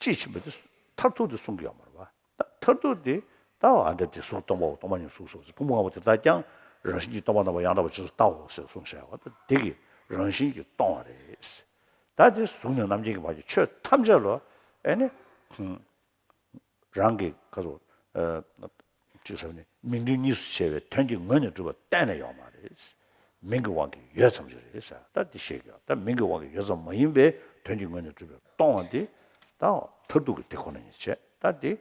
དཔྱིས་ཕྱིན་པ་དེ་མཐར་ཐུག་དེ་གསུང་གི་ཡོད་མ་རེད་བ། ད་མཐར་ཐུག་དེ་ད་བ་འདི་དེ་གཟུགས་སྟོང་པའོ། སྟོང་པ་ཉིད་གཟུགས་སོ། ཕུང་པོ་ལྔ་པོ་དེ་དག་ཀྱང་རང་བཞིན་གྱིས་སྟོང་པ་རྣམ་པར་ཡང་དག་པར་རྗེས་སུ་བལྟའོ་ཞེས་གསུངས་བཞག་པ་ད་དེ་གི་རང་བཞིན་གྱིས་སྟོང་བ་རེད། ད་དེ་གཟུགས་ནས་རྣམ་མཁྱེན་གྱི་བར་གྱི་ཆོས་ཐམས་ཅད་ལ་ཨེ་ནི། རང་གི་ཁ་སོ། ཅིག་ཟེར་ནས་མིང་དོན་གཉིས་སུ་ཕྱེ་བའི་དོན་གྱི་ངོས་ནས་གྲུབ་པ་གཏན་ནས་ཡོད་མ་རེད། མིང་གི་དབང་གིས་ཡོད་ཙམ་ཞིག་རེད་ཟེར། ད་འདི་ཤེས་དགོས། ད་མིང་གི་དབང་གིས་ཡོད་ཙམ་མ་ཡིན་པའི་དོན་གྱི་ངོས་ནས་གྲུབ་པའི་སྟོང་པ་འདི་ད་མཐར་ཐུག་གི་དེ་ཁོ་ན་ཉིད་བྱས། ད་འདི་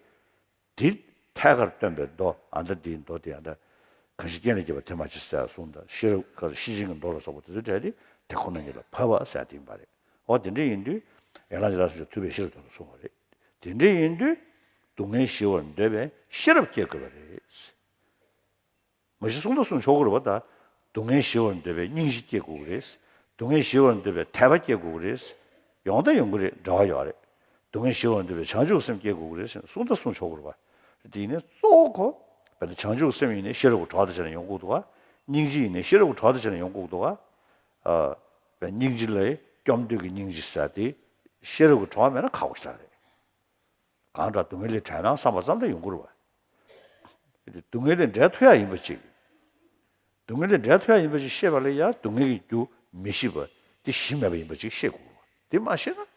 འདི་ཐད་ཀར་སྟོན་པའི་མདོ་ཨ་ད་འདིའི་མདོ་དེ་ཨ་ད་གང་ཞིག་རྐྱེན་ལས་སྐྱེས་པ་དེ་མ་མཆིས་ཟེར་གསུངས། ད་ཤེས་རབ་ཁ་ཤེས་བཞིན་གྱི་མདོ་ལ་སོགས་པ་དེ་ཚོའི་གྲས་དེ་དེ་ཁོ་ན་ཉིད་ལ་བབ་པ་ཟེར་དེ་ཡིན་པ་རེད། འོ་དེ་འདྲ་ཡིན་དུས་ཡན་ལག་བརྒྱད་ལ་སོགས་ཀྱི་ཐུབ་པས་ཤེས་རབ་དོན་དུ་གསུངས་པ་རེད། དེ་འདྲ་ཡིན་དུས་སྡུག་བསྔལ་ཞི་བར་འདོད་པས་ཤེས་རབ་སྐྱེ་དགོས་པ་རེད། མ་གཞི་གསུང་དང་གསུང་ཆོག་གི་རེད་བ། ད་སྡུག་བསྔལ་ཞི་བར་འདོད་པས་སྙིང་རྗེ་སྐྱེ་དགོས་ཀྱི་རེད། སྡུག་བསྔལ་ཞི་བར་འདོད་པས་དད་པ་སྐྱེ་དགོས་ཀྱི་རེད། ཡོང་ད་ཡོང་གི་རེད། འབྲེལ་བ་ཡོད་རེད། སྡུག་བསྔལ་ཞི་བར་འདོད་པས་བྱང་ཆུབ་སེམས་སྐྱེ་དགོས་ཀྱི་རེད་ཟེར་ནས་གསུང་དང་གསུང་ཆོག་གི་རེད་བ། དེ་ཡིན་ནའི་གཙོ་བོ་ཁོ་དཔེར་ན་བྱང་ཆུབ་སེམས་ཡིན་ནའི་ཤེས་རབ་ཀྱི་གྲོགས་དང་བཅས་ནས་ཡོང་དགོས་འདུག་ག་སྙིང་རྗེ་ཡིན་ནའི་ཤེས་རབ་ཀྱི་གྲོགས་དང་བཅས་ནས་ཡོང་དགོས་འདུག་ག་དཔེར་སྙིང་རྗེ་ལ་སྐྱོབ་འདོད་ཀྱི་སྙིང་རྗེ་ཟེར་དེ་ཤེས་རབ་ཀྱི་གྲོགས་མེད་ན་ཁག་པོ་ཞིག་རེད། གང་དྲག་སྡུག་བསྔལ་ལས་བྲལ་ན་བསམ་པ་ཙམ་དུ་ཡོང་གི་རེད་བ། སྡུག་བསྔལ་ལས་འབྲལ་ཐུབ་ཡ་ཡིན་པ་ཅིག་སྡུག་བསྔལ་ལས་འབྲལ་ཐུབ་ཡ་ཡིན་པ་ཅིག་ཤེས་པ་ལ་ཡ་སྡུག་བསྔལ་གྱི་རྒྱུ་མི་ཤེས་པ་དེ་གཞི་མེད་པ་ཡིན་པ་ཅིག་ཤེས་དགོས་རེད་བ། དེ་མ་ཤེས་ན་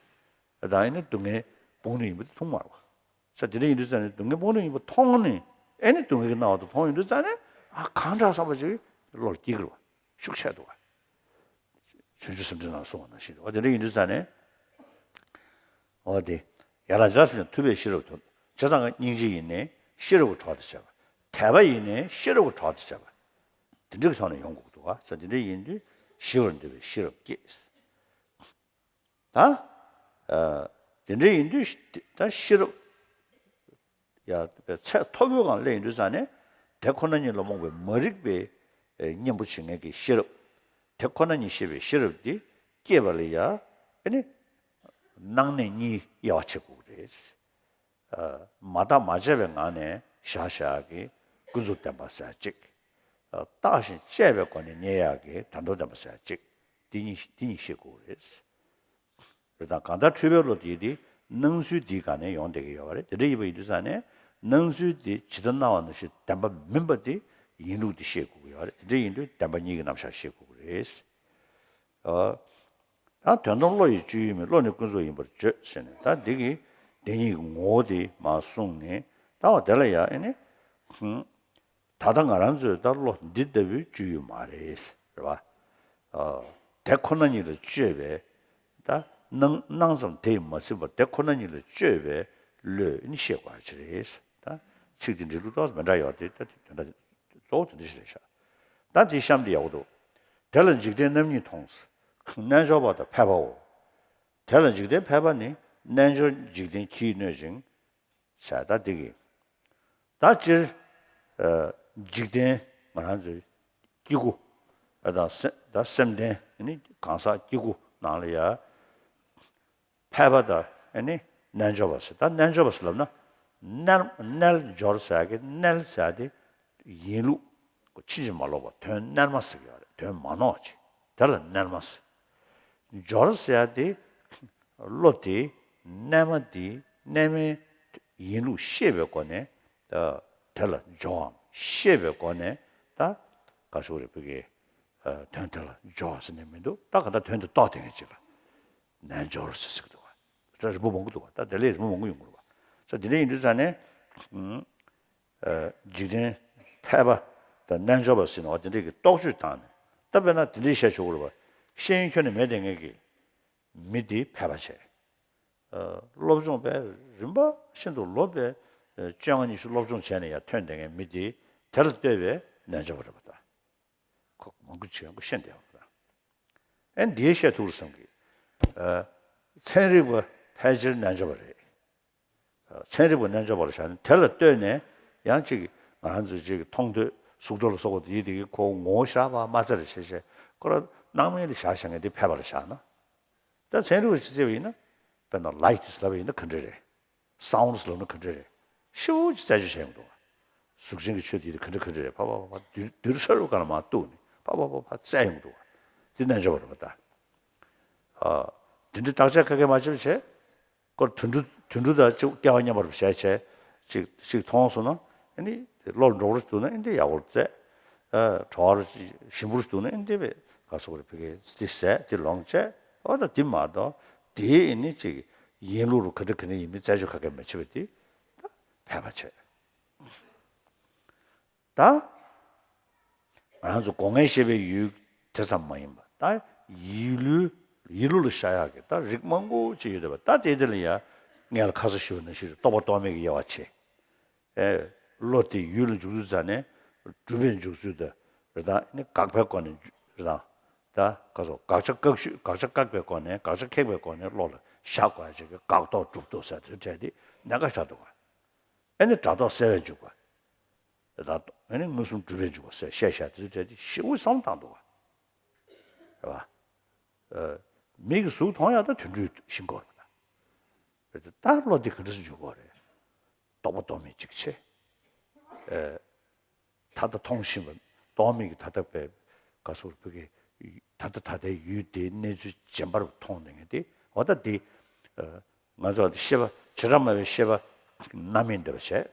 ད་ཡིན་ན་སྡུག་བསྔལ་སྤོང་ལུགས་ཡིན་པ་དེ་མཐོང་མ་རེད་བ། ས་དེ་འདྲ་ཡིན་དུས་ཙང་ནས་སྡུག་བསྔལ་སྤོང་ལུགས་ཡིན་པ་མཐོང་ནས་ཨེ་ནི་སྡུག་བསྔལ་གྱི་སྣང་བ་དེ་མཐོང་ཡོང་དུས་ཙང་ནས་ཨ་གང་དྲག་བསམ་པ་ཅིག་བློ་ལ་སྐྱེ་གི་རེད་བ། ཤུགས་ཆེ་འདུག་བ། བྱང་ཆུབ་སེམས་འགྲེལ་ནང་གསུངས་པ་ནང་བཞིན་རེད་བ། དེ་འདྲ་ཡིན་དུས་ཙང་ནས། འོ་དེ། ཡན་ལག་བརྒྱད་ལ་སོགས་ཀྱི་ཐུབ་པས་ཤེས་རབ་ཐོབ། བྱས་ཙང་སྙིང་རྗེ་ཡིན་ནའི་ཤེས་རབ་ཀྱི་གྲོགས་དང་བཅས་པ། དད་པ་ཡིན་ནའི་ཤེས་རབ་ཀྱི་གྲོགས་དང་བཅས་པ། དེ་འདྲ་གི་ཐོག་ནས་ཡོང་དགོས་འདུག་ག་ས་དེ་འདྲ་ཡིན་དུས་ཞི་བར་འདོད་པའི་ཤེས་རབ་སྐྱེས། ད། དེ་འདྲ་ཡིན་དུས་ད་ཤེས་རབ། ཡ་ཚད་མཐོ་པོའི་སྒང་སླེབས་ཡོང་དུས་ཙང་ནས་དེ་ཁོ་ན་ཉིད་ལ་རྨོངས་པའི་མ་རིག་པའི་གཉེན་པོ་བྱེད་མཁན་གྱི་ཤེས་རབ། དེ་ཁོ་ན་ཉིད་ཤེས་པའི་ཤེས་རབ་འདི་སྐྱེས་པ་ལ་ཡང་ཨེ་ནི་སྣང་གནས་གཉིས་དབྱེ་བ་ཕྱེ་དགོས་ཀྱི་རེད། མ་བརྟགས་མ་དཔྱད་པའི་ངང་ནས་བཞག་བཞག་གི་ཀུན་རྫོབ་བདེན་པ་ཟེར་གཅིག་བརྟགས་ཤིང་དཔྱད་པའི་སྒོ་ནས་རྙེད་ཡག་གི་དོན་དམ་བདེན་པ་ཟེར་གཅིག་འདི་གཉིས་འདི་གཉིས་ཤེས་དགོས་རེད། རེད་དང་གང་ལྟར་འཁྲུལ་པའི་བློ་དེ་དེ་སྣང་ཚུལ་འདིའི་སྒང་ནས་ཡོང་བསྡད་ཀྱི་ཡོད་པ་རེད། དེ་འདྲ་ཡིན་པ་ཡིན་དུས་ཙང་ནས་སྣང་ཚུལ་དེ་ཇི་ལྟར་སྣང་བ་ནང་བཞིན་བདེན་པ་མིན་པ་དེ་ཡིན་ལུགས་དེ་ཤེས་དགོས་ཀྱི་ཡོད་རེད། དེ་འདྲ་ཡིན་དུས་བདེན་པ་གཉིས་ཀྱི་རྣམ་གཞག་ཤེས་དགོས་ཀྱི་རེད། ཨ། ད་དོན་དམ་བློ་ཡི་སྤྱོད་ཡུལ་མིན། བློ་ནི་ཀུན་རྫོབ་ཡིན་པར་བརྗོད་ཟེར་ནས་ད་འདི་གི་བདེན་གཉིས་ཀྱི་ངོ་བོ་དེ་མར་གསུངས་ནས་ད་བ་དེ་ལ་ཡང་ཨེ་ནི། ཧུམ། ད་ལྟ་ང་རང་ཚོའི་ད་བློ་འདི་ལྟ་བུའི་སྤྱོད་ཡུལ་མ་རེད་རེད་བ། ཨ། དེ་ཁོ་ན་ཉིད་ལ་དཔྱོད་པས་ད་སྣང་སྣང་ཙམ་དེ་ཡིས་མ་ཟིན་པར་དེ་ཁོ་ན་ཉིད་ལ་དཔྱོད་པའི་བློས་ནི་ཤེས་དགོས་ཅི་རེད། ད་ཚིག་དེ་འབྲི་ལུགས་ཏོག་ཙམ་མི་འདྲ་ཡོད་དེ་ད་དེ་དོན་དག་གཙོ་བོ་དེ་འདྲ་ཞིག་རེད་ཤག་ད་དེ་གཤམ་དེ་ཡག་པོ་འདུག་དེ་ལ་འཇིག་རྟེན་རྣམ་གཉིས་མཐོང་། རྣལ་འབྱོར་པ་དང་ཕལ་པའོ། དེ་ལ་འཇིག་རྟེན་ཕལ་པ་ནི་རྣལ་འབྱོར་འཇིག་རྟེན་ཁྱིས་གནོད་ཅིང་། ཟེར་ད་འདི་གི། ད་སྤྱིར། ཨ། འཇིག་རྟེན་ང་རང་ཚོའི་སྐྱེ་དགུ། ཨ། དང་སེམས་ད་སེམས་ལྡན་ནི་གང་ཟག་སྐྱེ་དགུ་ནང་ལ་ཡ། ཕལ་པ་དང་ཨ་ནི་རྣལ་འབྱོར་པ་ཟེར། ད་རྣལ་འབྱོར་པ་ཟེར་ལབ་ན། རྣལ་རྣལ་འབྱོར་ཟེར་གི་རྣལ་ཟེར་དེ་ཡིན་ལུགས་ཕྱིན་ཅི་མ་ལོག་པ་དོན་རྣལ་མ་ཟེར་གི་ཡོད་རེད། དོན་མ་ནོར་བ་ཅིག་དེ་ལ་རྣལ་མ་ཟེར། འབྱོར་ཟེར་ཡ་དེ་བློ་དེ་རྣལ་མ་དེ་རྣལ་མའི་ཡིན་ལུགས་ཤེས་པའི་སྒོ་ནས་དེ་ལ་འབྱོར་བའམ་ཤེས་པའི་སྒོ་ནས་ད་ག་ཟེར་རེད། བོད་ཀྱི་དོན་དེ་ལ་འབྱོར་བ་ཟེར་ནས་མི་འདུག་ད་ག་ད་དོན་དེ་རྟོགས་དེ་ངེས་ཅིག་ལ་རྣལ་འབྱོར་ཟེར་ཟེར་གི་འདུག་བ། ད་རིང་པོ་མང་པོ་འདུག་བ། ད་དེ་ལས་རིང་པོ་མང་པོ་ཡོང་གི་རེད་བ། ས་དེ་འདྲ་ཡིན་དུས་ཙང་ནས། ཨ། འཇིག་རྟེན་ཕལ་པ་དང་རྣལ་འབྱོར་པ་ཟེར་ནས་བ་དེ་འདྲས་ཀྱི་རྟོག་དཔྱོད་བཏང་ནས་ད་དཔེར་ན་དེ་འདྲས་བཤད་ཆོག་གི་རེད་བ། ཤེས་ཡོན་ཁྱོན་ནས་མེད་དེ་ངེས་ཀྱི་མི་དེ་ཕལ་པ་བྱས། ཨ། སློབ་སྦྱོང་དཔེ་རིམ་པ་ཤིན་ཏུ་ལོ་དཔེ་བཅོ་ལྔ་ཉི་ཤུ་སློབ་སྦྱོང་བྱས་ནས་ཡང་ཐོན་བསྡད་མཁན་མི་དེ་དེ་ལ་ལྟོས་པའི་རྣལ་འབྱོར་པ་རེད་པ་ད། ཁོ་མང་པོ་ཅིག་ཡང་ཁོ་ཤེས་བསྡད་པ་རེད་པ་ད། ཨེ་འདིའི་བཤད་ཐུབ་རེད་བསམ་གི། ཨ། ཚན་རིག་པ་ཕལ་ཆེར་རྣལ་འབྱོར་པ་རེད། ཚན་རིག་པ་རྣལ་འབྱོར་པ་ལ་བཞག་ནས་དེ་ལ་ལྟོས་ནས་ཡང་ཅིག་ང་རང་ཚོའི་ཅིག་མཐོང་ཐོས་གཟུགས་སྒྲ་ལ་སོགས་པ་དེའི་དེ་གི་ཁོ་ངོ་བོ་ཞེ་དྲག་པ་མ་བཙལ་བྱས་བྱས་ཁོ་རང་སྣང་མེད་ལ་བཞག་བཞག་མཁན་དེ་ཕལ་པ་ལ་བཞག་ན། ད་ཚན་རིག་པ་ཅིག་བཙལ་བ་ཡིན་ན། དཔེར་ན་light་ལབ་པ་ཡིན་ན་ག་འདྲ་རེད། sound་ལབ་ན་ག་འདྲ་རེད། ཤེའུ་ཅིག་རྩད་གཅོད་བྱས་ཡོང་འདུག་བ། གཟུགས་ཅན་གྱི་ཆོས་དེ་ག་འདྲ་ག་འདྲ་རེད། ཕ་ཕ་ཕ་ཕ་རྡུལ་རྡུལ་ས་རུ་ག་ལ་མར་གཏུགས་ནས་ཕ་ཕ་ཕ་ཕ་རྩད་ཡོང་འདུག་བ། དེ་རྣལ་འབྱོར་པ་རེད་པ་ད། ཨ། དེ་འདྲ་བརྟག་དཔྱད་ཁ་ཁ་མ་བྱེད་པ་བྱས། ཁོ་དུད་འགྲོ་དུད་འགྲོ་དང་གཅིག་སྐལ་བ་མཉམ་པར་བྱས་བྱས་ཅིག་ཅིག་མཐོང་སོང་ན་ཨ་ནི་བློ་འགྲོ་རུ་འདུག་ན་ཨ་འདི་ཡག་པོ་རྩད། ཨ། བྲོ་བ་རུ་ཞིམ་པོ་རུ་འདུག་ན་ཨ་འདི་བས་ག་སོགས་རེ་ཕ་གི་འདི་ཟས་འདི་ལོངས་བྱས། འོ་ད་འདི་མ་གཏོགས་དེའི་ཨ་ནི་ཅིག་ཡིན་ལུགས་རུ་ག་འདྲ་ག་འདྲ་ཡིན་མིན་རྩད་གཅོད་ཁ་ཁ་མ་བྱེད་པ་འདི་ད་ཕལ་པ་བྱས། ད། ང་རང་ཚོ་སྒོ་ལྔའི་ཤེས་པའི་ཡུལ་དེ་ཙམ་མ་ཡིན་པ་ད་ཡིད་ལུས་ཡིད་བློ་ལ་ཤར་ཡག་གི་ད་རིགས་མང་པོ་ཅིག་ཡོད་བསྡད་པ་ད་དེ་དེ་ལ་ཡང་ངས་ལ་ཁ་སང་ཞུས་པ་ནང་བཞིན་རྟོག་པ་རྟོག་མེད་ཀྱི་དབྱེ་བ་ཕྱེ། ཨེ། བློ་དེ་ཡུལ་ལ་འཇུག་དུས་ཙ་ནས་གྲུབ་པའི་འཇུག་ཚུལ་དང་རེད་དང་ནི་དགག་པའི་སྒོ་ནས་རེད་དང་། ད་ག་སོ་དགག་བྱ་བཀག་ཤུལ་དགག་བྱ་བཀག་པའི་སྒོ་ནས་དགག་བྱ་ཁེགས་པའི་སྒོ་ནས་བློ་ལ་བཞག་དགོས་ཡ་ཅིག་གི་དགག་རྟོག་སྒྲུབ་རྟོག་ཟེར་དེ་འདྲ་དེ་གནད་འགག་ཆགས་འདུག་ག་ཨེ་ནི་སྒྲ་རྟོག་སེལ་བའི་འཇུག་པ། རྟོག་ཨེ་ནི་མངོན་སུམ་གྲུབ་པའི་འཇུག་པ་ཟེར་བཤད་བཤད་དེ་ཚོ་དེ་ཞེ་པོ་བསམ་བཏང་འདུག་ག་རེད་པ། ཨ། མིག་གིས་གཟུགས་མཐོང་ཡག་ད་དུད་འགྲོའི་ཤིང་ཀོ་རེད་པ། ད་བློ་འདི་ག་འདྲ་སེ་འཇུག་གི་རེད། རྟོག་པ་རྟོག་མེད་ཅིག་བྱས། ཨེ། ད་ལྟ་མཐོང་བཞིན་པ་རྟོག་མེད་ཀྱི་ད་ལྟ་པའི་ག་སོགས་བོད་ཀྱི་ད་ལྟ་ད་ལྟའི་ཡུལ་དེའི་གནས་ཚུལ་རྗེན་པར་མཐོང་ནས་ངས་དེ་འོ་ད་དེ། ཨ། ང་ཚོ་ཤེས་པ་བྱེ་བྲག་སྨྲ་བའི་ཤེས་པ་རྣམ་སྨིན་འདོད་པ་བྱས།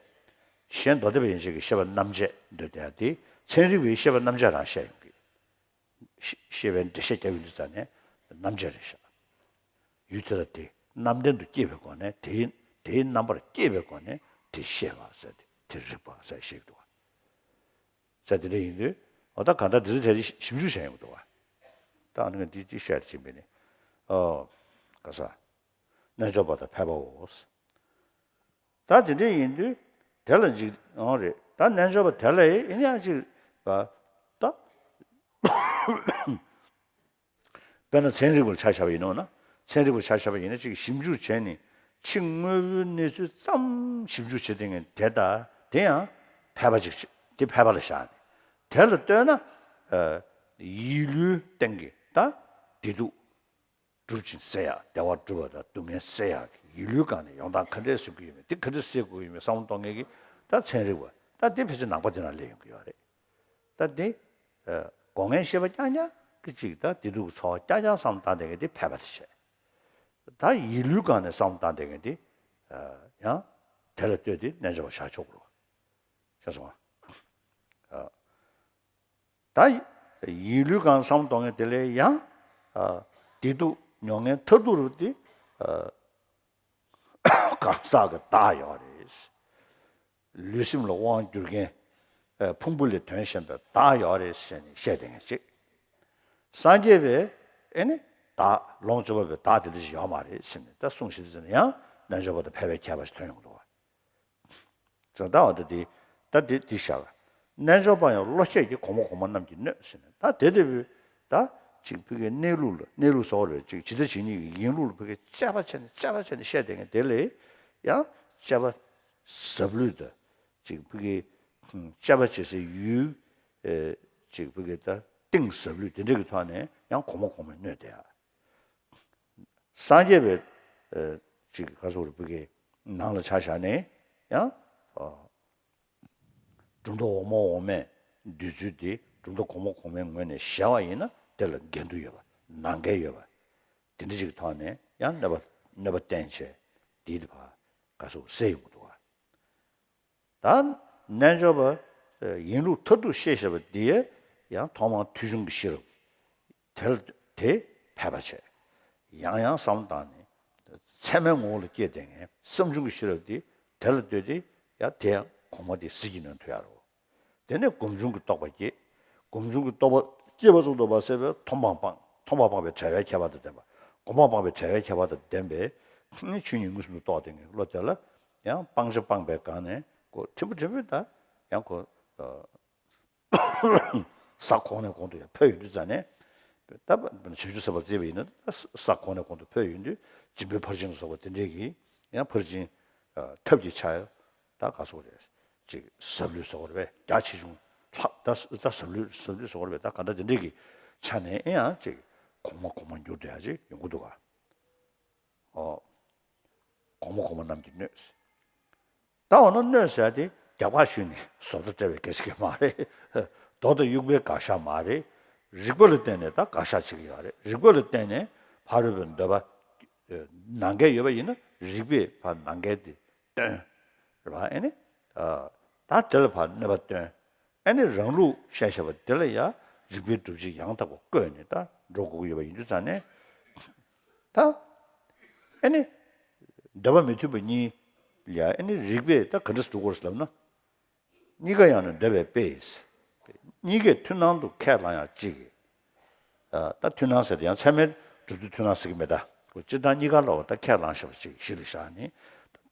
གཞན་མདོ་སྡེ་པ་ཡན་ཆད་ཀྱི་ཤེས་པ་རྣམ་འབྱེད་འདོད་དེ་ཡང་དེ་ཚན་རིག་པའི་ཤེས་པ་རྣམ་འབྱེད་རང་བཤད་ཡོང་གི། ཤེས་པའི་འགྲེལ་བཤད་རྒྱབ་ཡོང་དུས་ཙ་ནས་རྣམ་འབྱེད་རེད་ཤག་ཡུལ་དེ་ལ་དེ་རྣམ་ལྡན་དུ་སྐྱེས་པའི་སྒོ་ནས་དེའི་དེའི་རྣམ་པར་སྐྱེས་པའི་སྒོ་ནས་དེ་ཤེས་པ་ཟེར་ཏེ་དེ་རིག་པ་ཟེར་བཤད་ཀྱི་འདུག་བ། ཟེར་དེ་འདྲ་ཡིན་དུས་འོ་ད་གང་ལྟར་འདི་ཚོ་དེ་རིང་ཞིབ་འཇུག་བྱས་ཡོང་གི་འདུག་བ། ད་ཨ་ནི་ང་འདི་ཅིག་བཤད་ཅིག་མིན་ནི། ཨོ། ག་ས། རྣལ་འབྱོར་པ་དང་ཕལ་པའོ། ད་དེ་འདྲ་ཡིན་དུས་དེ་ལ་འཇིག་འོང་རེད། ད་རྣལ་འབྱོར་པ་དེ་ལ་ཡིན་ཡང་ཅིག་པ་ད། དཔེར་ན་ཚན་རིག་པར་ཆ་བཞག་པ་ཡིན་ནོ་ན། ཚན་རིག་པར་ཆ་བཞག་པ་ཡིན་ན་ཅིག་ཞིབ་འཇུག་བྱས་ནས་ཕྱི་དངོས་པོའི་གནས་ཚུལ་ཙམ་ཞིབ་འཇུག་བྱེད་དེ་ངས་དེ་ལྟ་དེ་ཡང་ཕལ་པ་ཅིག་དེ་ཕལ་པ་ལ་བཞག་ནས་དེ་ལ་ལྟོས་ན། ཨ། ཡིད་བློའི་སྟེང་གི་ད་བདེ་སྡུག་སྒྲུབ་ཅིང་སེལ་ཡག་བདེ་བ་སྒྲུབ་པ་དང་སྡུག་བསྔལ་སེལ་ཡག་གི་ཡིད་བློའི་སྒང་ནས་ཡོང་སྟངས་ག་འདྲས་བཟོ་གི་ཡོད་མེད་དེ་ག་འདྲས་སེལ་དགོས་ཡོད་མེད་བསམ་བློ་གཏོང་མཁན་གྱི་ད་ཚན་རིག་པ་ད་དེ་ཕལ་ཆེར་ནང་པ་དེ་ན་སླེབས་ཡོང་གི་ཡོད་རེད། ད་དེ་སྒོ་ལྔའི་ཤེས་པ་རྐྱང་རྐྱང་གི་ཅིག་ད་བདེ་སྡུག་གི་ཚོར་བ་རྐྱང་རྐྱང་བསམ་བློ་བཏང་བསྡད་མཁན་དེ་ཕལ་པ་དེ་བྱས། ད་ཡིད་བློའི་སྒང་ནས་བསམ་བློ་བཏང་བསྡད་མཁན་དེ་ཡང་དེ་ལ་ལྟོས་ཏེ་རྣལ་འབྱོར་པ་བཞག་ཆོག་གི་རེད་བ། ཤེས་སོང་ང་། ད་ཡིད་བློའི་སྒང་བསམ་བློ་གཏོང་མཁན་དེ་ལས་ཡང་བདེ་སྡུག་མྱོང་མཁན་མཐར་ཐུག་རུ་དེ་གང་ཟག་གི་བདག་ཡོད་རེད། ལུས་སེམས་ལ་དབང་བསྒྱུར་མཁན་ཕུང་པོ་ལས་དོན་གཞན་པའི་བདག་ཡོད་རེད་ཟེར་ནས་བཤད་བསྡད་མཁན་གཅིག་སངས་རྒྱས་པས་ཨེ་ནི་བདག་ལོངས་སྤྱོད་པ་པའི་བདག་དེ་འདྲ་ཞིག་ཡོད་མ་རེད་ཟེར་ནས་ད་གསུངས་ཤིག་ཟེར་ནས་ཡང་རྣལ་འབྱོར་པ་དང་ཕལ་པའི་ཁྱད་པར་ཞིག་ཐོན་ཡོང་གི་འདུག་བ། ཙང་ད་བ་ད་དེ་ད་དེ་དེ་བཞག་རྣལ་འབྱོར་པ་ཡང་བློ་ཁྱད་ཀྱིས་གོང་མ་གོང་མ་རྣམས་ཀྱིས་གནོད་ཟེར་ནས་ད་དེ་དེ་བུ་ད་ཅིག་ཕ་གིའི་གནས་ལུགས་ལ་གནས་ལུགས་ཟེར་བ་རེད་ཅིག་ཇི་ལྟ་ཇི་སྙེད་ཀྱི་ཡིན་ལུགས་ལ་ཕ་གིའི་དཔྱད་པ་བྱས་ནས་དཔྱད་པ་བྱས་ནས་བཤད་བསྡད་མཁན་དེ་ལས་ཡང་དཔྱད་པ་ཟབ་ལུས་དང་ཅིག་ཕ་གིའི་དཔྱད་པ་བྱེད་སའི་ཡུལ་ཅིག་ཕ་གིའི་ད་གཏིང་ཟབ་ལུས་དེ་འདྲ་གི་ཐོག་ནས་ཡང་གོང་མ་གོང་མས་གནོད་བསྡད་ཡ། སངས་རྒྱས་པའི་ཅིག་ག་སོགས་རུ་བུ་གའི་ནང་ལ་ཆ་བཞག་ནས་ཡང་གྲུབ་མཐའ་འོག་མ་འོག་མའི་འདོད་ཚུལ་དེ་གྲུབ་མཐའ་གོང་མ་གོང་མའི་ངོས་ནས་གཞལ་བ་ཡིན་ན་དེ་ལ་འགལ་འདུ་ཡོད་པ་ནང་འགལ་ཡོད་པ་དེ་འདྲ་ཅིག་ཐོག་ནས་ཡང་གནོད་པ་གནོད་པ་བསྟན་བྱས་དེའི་བར་ག་སོགས་སེལ་ཡོང་གི་འདུག་བ། ད་རྣལ་འབྱོར་པ་ཡིན་ལུགས་མཐར་ཐུག་ཤེས་བྱ་བ་འདི་ཡང་ཐོག་མར་ཐོས་བྱུང་གི་ཤེས་རབ་དེ་ལ་དེ་ཕལ་པ་བྱས། ཡང་ཡང་བསམ་བློ་བཏང་ནས་ཚད་མའི་ངོ་བོ་ལ་སྐྱེས་བསྡད་མཁན་བསམ་བྱུང་གི་ཤེས་རབ་འདི་དེ་ལ་ལྟོས་ཏེ་ཡང་དེ་ཡང་གོང་མ་དེ་ཟིལ་གྱིས་གནོན་ཐུབ་ཡ་རེད། དེ་ནས་སྒོམ་བྱུང་གི་རྟོགས་པ་སྐྱེས། སྒོམ་བྱུང་གི་རྟོགས་པ་སྐྱེས་པ་ཙམ་དུ་མ་ཟད་པའི་མཐོང་སྤང་སྤངས། མཐོང་སྤང་སྤངས་པའི་བྲལ་བའི་ཁྱད་པར་དང་ལྡན་པ། སྒོམ་སྤང་སྤངས་པའི་བྲལ་བའི་ཁྱད་པར་དང་ལྡན་པའི་ཆོས་ཉིད་མངོན་སུམ་དུ་རྟོགས་བསྡད་མཁན་བློ་དེ་ལ་ཡང་སྤང་བྱ་སྤངས་པའི་སྒང་ནས་ཁོ་ཕྲན་བུ་ཕྲན་བུ་ད་ཡང་ཁོ་ས་གོང་ནས་གོང་དུ་ཡང་འཕེལ་ཡོང་དུས་ཙ་ནས་ད་བྱང་ཆུབ་སེམས་དཔའ་བརྩིས་པ་ཡིན་ན་ས་གོང་ནས་གོང་དུ་འཕེལ་ཡོང་དུས་སྦྱིན་པའི་ཕར་ཕྱིན་ལ་སོགས་པ་དེ་འདྲས་ཀྱི་ཡང་ཕར་ཕྱིན་ཐབས་ཀྱི་ཆ་ད་ག་སོགས་རེད། ཅིག་ཟབ་ལུས་ཟེར་བ་རེད་པས། རྒྱ་ཆེ་ཆུང་ལྷག་ད་ད་ཟབ་ལུས་ཟབ་ལུས་ཟེར་བ་རེད་པས། ད་ག་འདྲ་དེ་འདྲས་ཀྱི་ཆ་ནས་ཨེ་ཡང་ཅིག་གོང་མ་གོང་མ་འགྱུར་དུ་ཡ་ཅིག་ཡོང་གི་འདུག་ག་ཨོ། གོང་མ་གོང་མ་རྣམས་ཀྱིས་གནོད། ད་འོ་ན་གནོད་ཟེར་དེ་རྒྱབ་ཁ་ཞུས་ནས་བཟོ་ལྟ་སྤྲད་པའི་སྐད་ཆ་གི་མ་རེད། མདོ་དང་དབྱུག་པའི་དགག་བཞག་མ་རེད། རིགས་པ་ལ་བརྟེན་ནས་ད་དགག་བཞག་བྱེད་ཀྱི་ཡོད་རེད། རིགས་པ་ལ་བརྟེན་ནས་ཕ་རོལ་པོའི་འདོད་པ་ནང་འགལ་ཡོད་པ་ཡིན་ན་རིགས་པས་ཕ་ནང་འགལ་དེ་སྟོན། རེད་བ། ཨེ་ནི། ད་དེ་ལ་ཕར་གནོད་པ་སྟོན། ཨེ་ནི་རང་ལུགས་བཤད་བྱ་བ་དེ་ལ་ཡང་རིགས་པའི་སྒྲུབ་བྱེད་ཡང་དག་པ་བཀོད་ནས་ད་འགྲོ་དགོས་ཀྱི་ཡོད་པ་ཡིན་དུས་ཙང་ནས། ད་ཨེ་ནི། འདོད་པ་མི་མཐུན་པ་གཉིས་ལ་ཡང་ཨེ་ནི་རིགས་པས་ད་ག་འདྲ་སྒྲུབ་དགོས་ལབ་ན། གཉིས་ཀ་ཡང་ནི་འདོད་པའི་དཔེ་ཡིས། གཉིས་ཀས་མཐུན་སྣང་དུ་ཁས་བླངས་ཡང་གཅིག་གིས། ད་མཐུན་སྣང་ཟེར་ཏེ་ཡང་ཚད་མའི་གྲུབ་ཚུལ་མཐུན་སྣང་ཟེར་གྱི་མེད་ད། སྤྱིར་བཏང་གཉིས་ཀ་ལོག་ད་ཁས་བླངས་བཞག་པ་ཅིག་གཞི་ལ་བཞག་ནས།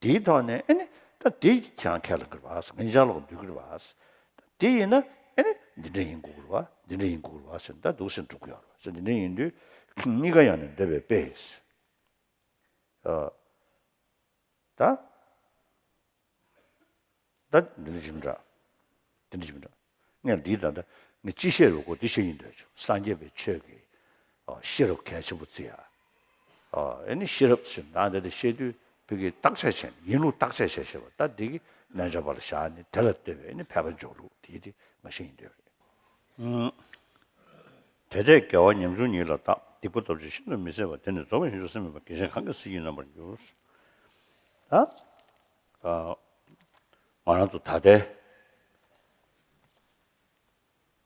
དེའི་ཐོག་ནས་ཨེ་ནི་ད་དེ་ཁྱེད་རང་ཁས་བླངས་གི་རེད་བ། ངེད་ཅག་ལོག་འདུག་གི་རེད་བ། དེ་ཡིན་ན་ཨེ་ནི་འདི་འདྲ་ཡིན་དགོས་ཀྱི་རེད་བ། འདི་འདྲ་ཡིན་དགོས་ཀྱི་རེད་བ་ཟེར་ད་འདུག་སེ་འགྲོ་གི་ཡོད་རེད་བ། འདི་འདྲ་ཡིན་དུས་གཉིས་ཀ་ཡང་ནི་འདོད་པའི་དཔེ་ཡིས། ད། ད་འདི་འདྲ་ཞིག་མི་འདྲ། འདི་འདྲ་ཞིག་མི་འདྲ། ངས་འདིའི་ད་ལྟ་ངས་ཅི་བཤད་རུང་ཁོ་འདི་བཤད་ཡིན་འདོད་བྱུང་། སངས་རྒྱས་པའི་ཆོས་ཀྱི་ཨ་ཤེས་རབ་གལ་ཆེན་པོ་བརྩི་ཡ། ཨ་ཨེ་ནི་ཤེས་རབ་ཟེར་ན་འདི་འདྲ་བཤད་དུས་བོད་ཀྱི་བརྟག་དཔྱད་བྱས་ནས་ཡིན་ལུགས་བརྟག་དཔྱད་བྱས་བྱས་པ་ད་འདི་གི་རྣལ་འབྱོར་པ་ལ་བཞག་ནས་དེ་ལ་ལྟོས་པའི་ཨེ་ནི་ཕལ་པ་འཇོག་ལུགས་དེ་དེ་ང་བཤད་ཡིན་འདོད་རེད། དེ་ལྟས་དགེ་བ་ཉམ་ཆུང་ཉིད་ལ་བརྟག་སྡིག་པ་སྟོབས་ཆེ་ཤིན་ཏུ་མི་བཟད་པ། དེ་ནི་རྫོགས་པའི་བྱང་ཆུབ་སེམས་མེད་པ། རྒྱལ་ཆེན་གང་གིས་སྲིད་ཀྱི་རྣམ་པར་འགྱུར། ད་ང་རང་ཚོ་ད་ལྟའི་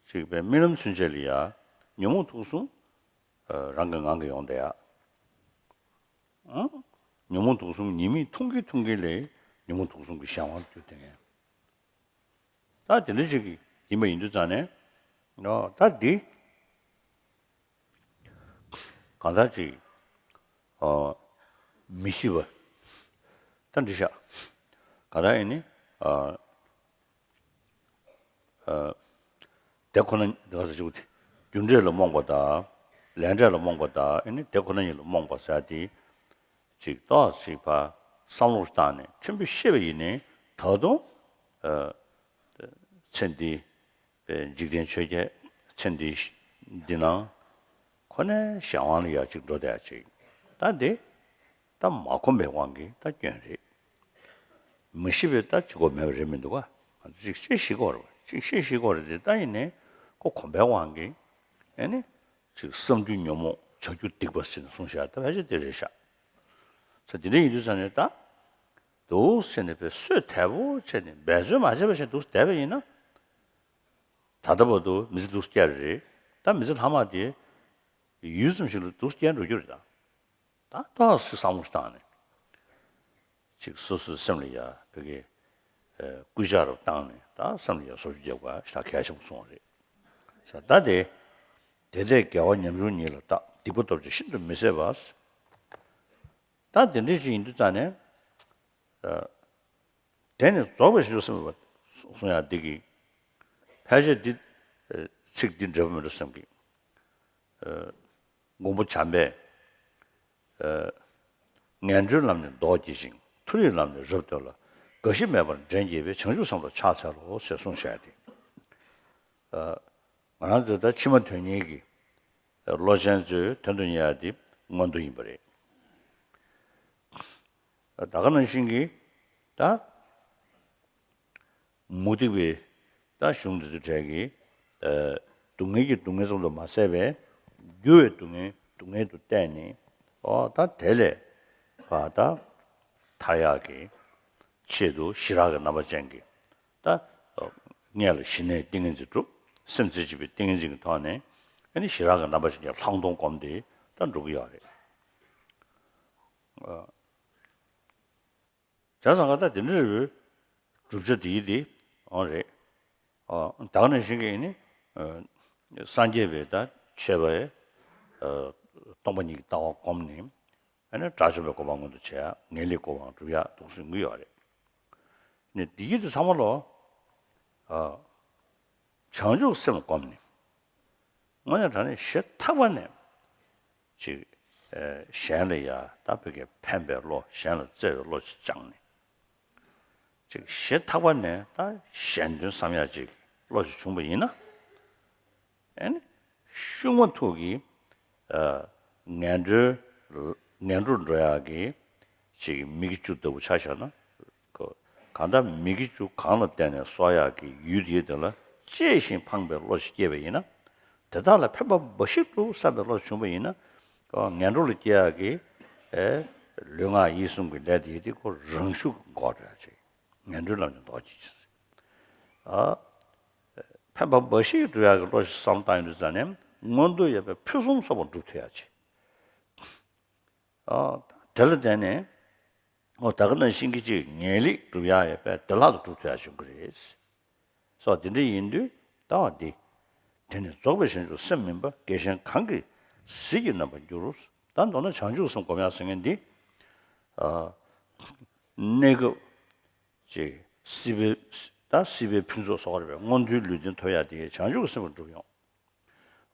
ཅིག་པའི་རྨི་ལམ་ཚུན་ཆད་ལ་ཡ་ཉོན་མོངས་དུག་གསུམ་རང་གི་ངང་གིས་ཡོང་བསྡད་ཡ། ཉོན་མོངས་དུག་གསུམ་ཉི་མས་འཐུང་གིན་འཐུང་གིན་ལས་ཉོན་མོངས་དུག་གསུམ་གྱི་གཞན་དབང་དུ་གྱུར་བསྡད་མཁན། ད་དེ་འདྲ་ཅིག་ཡིན་པ་ཡིན་དུས་ཙང་ནས། ད་འདི་གང་ལྟར་ཅིག་མི་ཤི་བ། ད་འདི་ཤག་གང་ལྟར་ཡིན་ནི། དེ་ཁོ་ན་རྒྱུ་འབྲས་ལ་རྨོངས་པ་དང་། ལས་འབྲས་ལ་རྨོངས་པ་དང་ཨེ་ནི་དེ་ཁོ་ན་ཉིད་ལ་རྨོངས་པ་ཟེར་དེ། ཅིག་ཏོག་ཙམ་ཕར་བསམ་བློ་བཏང་ནས་ཕྲན་བུ་ཤེས་པ་ཡིན་ནའི་ད་དུང་ཚེ་འདི་འཇིག་རྟེན་ཆོས་བརྒྱད་ཚེ་འདིའི་ འདི་ནང་ཁོ་ནས་གཞན་དབང་ལ་ཡ་གཅིག་འགྲོ་བསྡད་ཡ་གཅིག་ད་འདི་ད་མ་གོམས་པའི་དབང་གིས་ད་སྐྱོན་རེད། མི་ཤེས་པའི་ད་གཅིག་གོ་མེད་པ་རེད་མི་འདུག་ག་ང་ཚོ་གཅིག་ཤེས་ཤེས་ཀྱི་ཡོད་རེད་པ། གཅིག་ཤེས་ཤེས་ཀྱི་ཡོད་རེད་དེ་ད་ཡིན་ནའི་ཁོ་གོམས་པའི་དབང་གིས་ཨེ་ནི་གཅིག་བསམ་རྒྱུ་ཉོན་མོངས་བྱ་རྒྱུ་སྡིག་པ་ཟེར་ནས་གསུངས་བཞག་ད་ཕལ་ཆེར་དེ་རེད་ཤག་ས་དེ་འདྲ་ཡིན་དུས་ཙང་ནས་ད་འདུག་ཟེར་ནས་པའི་སོས་དལ་པོ་བྱས་ནས་འབད་རྩོལ་མ་བྱས་པ་བྱས་འདུག་བསྡད་པ་ཡིན་ན། ད་ལྟ་བར་དུ་མི་ཚེ་འདུག་བསྐྱལ་རེད། ད་མི་ཚེ་ལྷག་མ་དེ་ཡུད་ཙམ་ཞིག་ལ་འདུག་བསྐྱལ་འགྲོ་རྒྱུ་རེད་ད། ད་ཏོག་ཙམ་བསམ་བློ་བཏང་ནས་ཅིག་སོ་སོའི་སེམས་ལ་ཡ་བོད་ཀྱི་སྐུལ་ལྕག་རུ་བཏང་ནས་ད་སེམས་ལ་ཡ་བཟོ་བཅོས་རྒྱབ་དགོས་ཞེ་དྲག་གལ་ཆེན་པོ་གསུངས་པ་རེད། ས་ད་དེ་དེ་ལས་དགེ་བ་ཉམ་ཆུང་ཉིད་ལ་བརྟག་སྡིག་པ་སྟོབས་ཀྱིས་ཤིན་ཏུ་མི་ཟད་པ། ད་དེ་འདྲ་ཞིག་ཡིན་དུས་ཙང་ནས། དེ་ནི་རྫོགས་པའི་བྱང་ཆུབ་སེམས་དཔའ་གསུང་ཡག་འདི་གི་ཕལ་ཆེར་འདི་ཚིག་འདི་འདྲ་པོ་མི་འདུག་བསམ་གི། མགོན་པོ་བྱམས་པས། ངན་འགྲོའི་ལམ་ནི་ཟློག་བགྱིད་ཅིང་། མཐོ་རིས་ལམ་ནི་རབ་བཏོད་ལ། རྒ་ཤི་མེད་པར་འདྲེན་བགྱིད་པའི་བྱང་ཆུབ་སེམས་དཔའ་ལ་ཕྱག་འཚལ་ལོ་ཞེས་གསུངས་བཞག་སྟེ། ང་རང་ཚོའི་ད་ཕྱི་མ་དོན་གཉེར་གྱི་བློ་ཅན་ཚོའི་དོན་དུ་གཉེར་ཡག་འདི་མངོན་མཐོ་ཡིན་པ་རེད། ད་ག་ནང་བཞིན་གྱི་ད་མུ་སྟེགས་པའི་ད་གཞུང་འདི་ཚོའི་གྲས་ཀྱི་སྡུག་བསྔལ་གྱི་སྡུག་བསྔལ་ཙམ་དུ་མ་ཟད་པའི་འགྱུར་བའི་སྡུག་བསྔལ་སྡུག་བསྔལ་དུ་བལྟས་ནས་ཨོ་ད་དེ་ལས་ཕར་ད་ཐར་ཡག་གི་ཆེད་དུ་ཞི་རགས་ཀྱི་རྣམ་པ་ཅན་གྱི་ད་སྔོན་ལ་ཞི་གནས་ཏིང་ངེ་འཛིན་སྒྲུབ། སེམས་རྩེ་གཅིག་པའི་ཏིང་ངེ་འཛིན་གྱི་ཐོག་ནས་ཨ་ནི་ཞི་རགས་ཀྱི་རྣམ་པ་ཅན་གྱི་ལྷག་མཐོང་སྒོམ་སྟེ་ད་འགྲུབ་ཀྱི་ཡོད་རེད། བྱས་ཙང་ཀ་ད་དེ་འདྲ་རེད། བསྒྲུབ་བྱ་དེ་ཡི་དེ་འོང་རེད། ད་ག་ནང་བཞིན་གྱི་ནི་སངས་རྒྱས་པའི་ད་ཆོས་པའི་སྟོང་པ་ཉིད་ཀྱི་ལྟ་བ་བསྒོམས་ནས་ཨ་ནི་དགྲ་བཅོམ་པའི་གོ་འཕང་མངོན་དུ་བྱས་ངེས་ལེགས་གོ་འཕང་སྒྲུབ་ཡག་འདུག་གསུང་གི་ཡོད་རེད། ནི་དེ་ཡི་དེ་ཚང་མ་ལོ། བྱང་ཆུབ་སེམས་བསྒོམས་ནས། དངོས་གནས་དྲང་གནས་ཞེ་ཐག་པ་ནས་ཅིག་གཞན་ལ་ཡ་ད་བོད་སྐད་ཕན་པའི་བློ། གཞན་ལ་བརྩེ་བའི་བློ་ཅིག་སྦྱངས་ནས། ཅིག་ཞེ་ཐག་པ་ནས་ད་གཞན་དོན་བསམ་ཡ་ཅིག་བློ་ཞིག་བྱུང་བ་ཡིན་ན། ཨ་ནི་ཤུགས་མ་ཐུག་གི་ངན་འགྲོའི་ངན་འགྲོར་འགྲོ་ཡག་གི་ཅིག་མི་དགེ་བཅུ་ལྟ་བུ་ཆ་བཞག་ན། གང་ལྟར་མི་དགེ་བཅུ་གང་ལ་བརྟེན་ནས་གསོག་ཡག་གི་ཡུལ་དེའི་དེ་ལ་གཅེས་ཤིང་ཕངས་པའི་བློ་ཞིག་སྐྱེས་པ་ཡིན་ན། དེ་དག་ལ་ཕན་པ་འབའ་ཞིག་འགྲུབ་བསམ་པའི་བློ་བྱུང་བ་ཡིན་ན། ངན་འགྲོ་ལ་སྐྱེ་ཡག་གི་ལུས་ངག་ཡིད་གསུམ་གྱི་ལས་དེ་དེ་ཁོ་རང་ཤུགས་འགོག་འགྲོ་ཡག་ཅིག་ངན་འགྲོའི་ལམ་ནས་ལྡོག་ཅིག་ཕན་པ་འབའ་ཞིག་འགྲུབ་ཡག་གི་བློ་ཞིག་བསམ་བཏང་ཡོང་དུས་ཙང་ནས་མངོན་མཐོ་ཡོད་པའི་ཕུན་སུམ་ཚོགས་པ་འགྲུབ་ཐུབ་ཡག་ཅིག་ཨ། དེ་ལ་བརྟེན་ནས། ཨོ་ད་ག་ནང་བཞིན་གྱི་ཅིག་ངེས་ལེགས་སྒྲུབ་ཡག་ཡོད་པས་དེ་ལྷག་ཏུ་སྒྲུབ་ཐུབ་ཡག་བྱུང་གི་རེད། སོ་དེ་འདྲ་ཡིན་དུས་ལྟ་བ་འདི། དེ་ནི་རྫོགས་པའི་བྱང་ཆུབ་སེམས་མིན་པ། རྒྱལ་ཞེན་གང་གིས་ཟིལ་གྱིས་གནོན་པར་འགྱུར། ད་མདོར་ན་བྱང་ཆུབ་སེམས་སྒོམ་ཡག་ཟེར་མཁན་འདི། ཨ། གནས་སྐབས་ཅིག་སྲིད་པའི་ད་སྲིད་པའི་ཕུན་ཚོགས་སོགས་རེད་པས་མངོན་མཐོའི་ལུས་རྟེན་ཐོབ་ཡག་དེ་བྱང་ཆུབ་སེམས་སྒྲུབ་ཡོང་།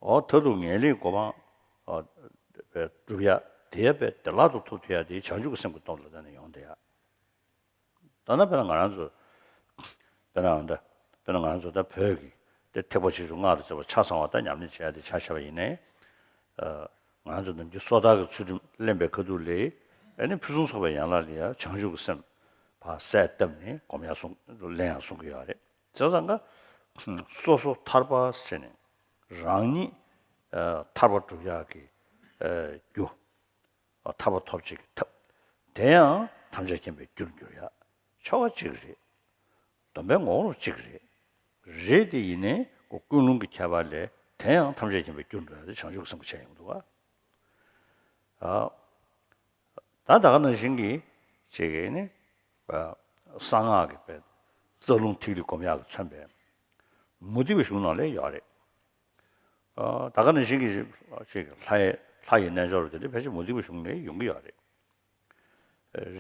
འོ་མཐར་ཐུག་ངེས་ལེགས་གོ་འཕང་སྒྲུབ་ཡག་དེ་ཡང་དཔེ་བདེ་བླག་ཏུ་ཐོབ་ཐུབ་ཡག་དེ་བྱང་ཆུབ་ཀྱི་སེམས་ཀྱི་སྟོབས་ལ་བརྟེན་ནས་ཡོང་བསྡད་ཡག་ད་ནི་དཔེར་ན་ང་རང་ཚོ། དཔེར་ན་ད་དཔེར་ན་ང་རང་ཚོ་ད་བོད་ཀྱི་དེ་ཐེག་པ་ཆེ་ཆུང་སྔགས་དང་བཅས་པ་ཆ་ཚང་བ་ད་ཉམས་ལེན་བྱེད་ཡག་དེ་ཆ་བཞག་པ་ཡིན་ནའི། ང་རང་ཚོ་ནམ་རྒྱུན་སོ་ཐར་གྱི་ཚུལ་ཁྲིམས་ལེན་པའི་ཁ་ཐུག་ལས་ཨ་ནི་ཕུན་སུམ་ཚོགས་པའི་ཡན་ལག་ལ་ཡང་བྱང་ཆུབ་ཀྱི་སེམས་ཕར་གསལ་བཏབ་ནས་སྒོམ་ཡག་གསུང་ལེན་ཡག་གསུང་གི་ཡོད་རེད། བྱས་ཙང་ཀ་སོ་སོ་ཐར་པ་ཟེར་ནས་རང་ཉིད་ཐར་པ་སྒྲུབ་ཡག་གི་རྒྱུ། ཐར་པ་ཐོབ་བྱེད་ཀྱི་ཐབས། དེ་ཡང་ཐམས་ཅད་མཁྱེན་པའི་རྒྱུར་འགྱུར་ཡག་ཆོ་ག་གཅིག་རེད། སྡོམ་པའི་ངོ་བོ་གཅིག་རེད། རེད་དེ་ཡིན་ནའི་ཀུན་སློང་གི་ཁྱད་པར་ལས་དེ་ཡང་ཐམས་ཅད་མཁྱེན་པའི་རྒྱུར་འགྲོ་ཡག་དེ་བྱང་ཆུབ་སེམས་ཀྱི་ཆ་ཡིན་འདུག་ག་ད་ད་ག་ནང་བཞིན་གྱི་ཅིག་གིས་ནི། གསང་སྔགས་ཀྱི་དཔེ་རྩ་རླུང་ཐིག་ལེ་སྒོམ་ཡག་གིས་མཚོན་པའི་མུ་སྟེགས་པའི་གཞུང་ནང་ལ་ཡོད་རེད། ད་ག་ནང་བཞིན་གྱི་ཅིག་ལྷ་ཡི་ལྷ་ཡི་རྣལ་འབྱོར་དེ་འདྲ་ཕལ་ཆེར་མུ་སྟེགས་པའི་གཞུང་ནས་ཡོང་གི་ཡོད་རེད།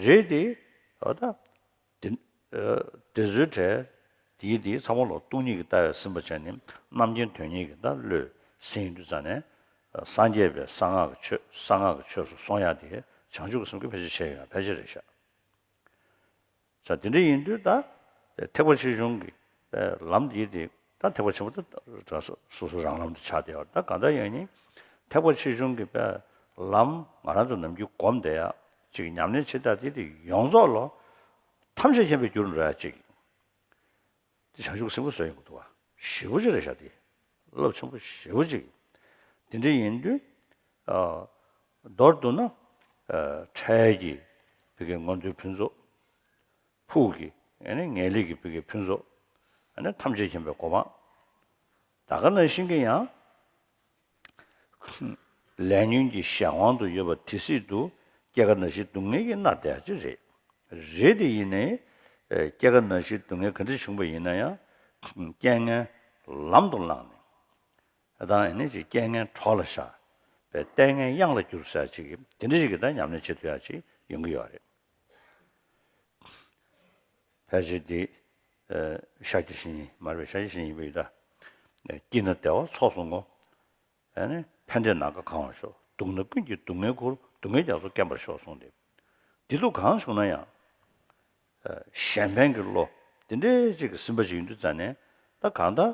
རེད་དེ། ད་དེ་དེ་ཚོའི་གྲས་དེའི་དེའི་ཚང་མ་ལོ་སྟོང་ཉིད་ཀྱི་ལྟ་བས་ཟིན་པ་བྱས་ནས་རྣམ་མཁྱེན་དོན་གཉེར་གྱི་ད་བློས་ཟིན་ཡོང་དུས་ཙང་ནས། སངས་རྒྱས་པའི་གསང་སྔགས་ཀྱི་ཆོས་གསང་སྔགས་ཀྱི་ཆོས་སུ་སོང་ཡག་དེ་བྱང་ཆུབ་ཀྱི་སེམས་ཀྱིས་ཕལ་ཆེར་བྱས་ཡོད་ཕལ་ཆེར་རེད་ཤག་ས་དེ་འདྲ་ཡིན་དུས་ད་ཐེག་པ་ཆེ་ཆུང་གི་ལམ་འདི་དེ་ ད་ཐེག་པ་ཆེན་པོ་དེ་སོ་སོ་རང་ལམ་དུ་ཆགས་བསྡད་ཡོད། ད་གང་ལྟར་ཡང་ནི་ཐེག་པ་ཆེ་ཆུང་གི་དཔེ་ལམ་ང་རང་ཚོ་ནམ་རྒྱུན་སྒོམ་བསྡད་ཡ་ཅིག་ཉམས་ལེན་བྱེད་ད་དེ་དེ་ཡོངས་རྫོགས་ལོ་ཐམས་ཅད་མཁྱེན་པའི་རྒྱུར་འགྲོ་ཡ་ཅིག་དེ་བྱང་ཆུབ་སེམས་ཁོ་བཟོ་ཡོང་གི་འདུག་བ། ཞེ་པོ་ཅིག་རེད་ཤག་དེ་རླབས་ཆེན་པོ་ཞེ་པོ་ཅིག་དེ་འདྲ་ཡིན་དུས་ཨ། མདོར་བསྡུ་ན་ཨ། འཕྲལ་གྱི་བི་གའི་མངོན་མཐོའི་ཕུན་ཚོགས། ཕུགས་ཀྱི་ཨ་ནི་ངེས་ལེགས་ཀྱི་བི་གའི་ཕུན་ཚོགས། ཨ་ནི་ཐམས་ཅད་མཁྱེན་པའི་གོ་འཕང་། ད་ག་ནང་བཞིན་གྱི་ཡང་ལས་ཉོན་གྱི་གཞན་དབང་དུ་ཡོད་པ་དེ་སྲིད་དུ་སྐྱེ་རྒ་ན་འཆིའི་སྡུག་བསྔལ་གྱིས་མནར་བསྡད་ཡ་ཅིག་རེད། རེད་དེ་ཡིན་ནའི་ཨ། སྐྱེ་རྒ་ན་འཆིའི་སྡུག་བསྔལ་ག་འདྲ་བྱུང་པ་ཡིན་ན་ཡང་རྐྱེན་ངན་ལམ་དུ་བླངས་ནས། ད་ཨ་ནི་ཅིག་རྐྱེན་ངན་གྲོགས་ལ་བཞག་པའི་ལྟས་ངན་གཡང་ལ་བསྒྱུར་ཟེར་ཅིག་གི་དེ་འདྲ་ཞིག་གི་ད་ཉམས་ལེན་བྱེད་ཐུབ་ཡ་ཅིག་ཡོང་གི་ཡོད་རེད། ཕལ་ཆེར་འདི་ཨ། ཤཱཀྱ་བཤེས་གཉེན་མར་པའི་ཤཱཀྱ་བཤེས་གཉེན་ཡིན་པ་ཡིན་ད། སྐྱིད་ན་བདེ་བ་ཚོགས་སུ་བསྔོ། ཨ་ནི་ཕན་བདེ་ནམ་མཁའ་གང་བར་ཤོག་སྡུག་ན་ཀུན་གྱི་སྡུག་བསྔལ་ཁུར། སྡུག་བསྔལ་རྒྱ་མཚོ་སྐེམ་པར་ཤོག་གསུངས་ཏེ། འདི་དུས་གང་བྱུང་ན་ཡང་། ཨ། གཞན་ཕན་གྱི་བློ་དེ་འདྲའི་ཅིག་གི་སིམ་པ་ཅིག་ཡིན་དུས་ཙང་ནས་ད་གང་ལྟར་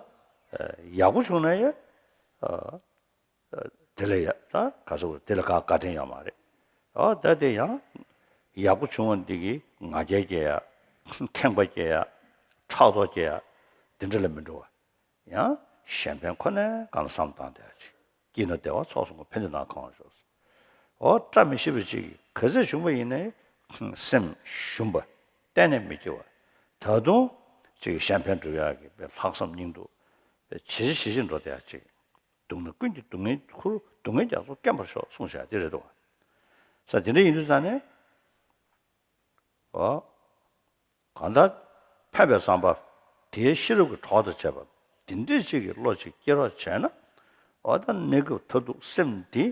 ཨ། ཡག་པོ་བྱུང་ན་ཡང་ཨ། ཨ། དེ་ལས་ཡག་ད་ག་ཟེར་དགོས་རེད། དེ་ལས་ག་དགའ་དྲན་ཡོད་མ་རེད། ཨ། ད་དེ་ཡང་ཡག་པོ་བྱུང་བ་འདི་གིས་ང་རྒྱལ་སྐྱེ་ཡ། ཁེངས་པ་སྐྱེ་ཡ། ཕྲག་དོག་སྐྱེ་ཡ། དེ་འདྲ་ལ་མི་འགྲོ་བ། ཡང་གཞན་ཕན་ཁོ་ནའི་སྒང་ལ་བསམ་བཏང་བསྡད་ཡ་ཅིག་སྐྱིད་ན་བདེ་བ་ཚོགས་སུ་བསྔོ། ཕན་བདེ་ནམ་མཁའ་གང་བར་ཤོག་འོ། བཀྲ་མི་ཤིས་པ་ཅིག་ག་ཚོད་བྱུང་བ་ཡིན་ནའི་སེམས་ཞུམ་པ་གཏན་ནས་མི་སྐྱེ་བ། ད་དུང་ཅིག་གཞན་ཕན་སྒྲུབ་ཡག་གི་ལྷག་བསམ་སྙིང་སྡུག་ཇེ་ཆེ་ཇེ་ཆེར་འགྲོ་བསྡད་ཡ་ཅིག་སྡུག་ན་ཀུན་གྱི་སྡུག་བསྔལ་ཁུར། སྡུག་བསྔལ་རྒྱ་མཚོ་སྐེམ་པར་ཤོག་གསུངས་བཞག་དེ་རེད་འདུག་བ། ས་དེ་འདྲ་ཡིན་དུས་ཙང་ནས། འོ། གང་ལྟར་ཕན་པའི་བསམ་པ། དེའི་ཤེས་རབ་ཀྱི་གྲོགས་དང་བཅས་པ་དེ་འདྲའི་ཅིག་གི་བློ་ཅིག་སྐྱེ་རོགས་བྱས་ན། འོ་ད་གནས་སྐབས་མཐར་ཐུག་སེམས་འདི་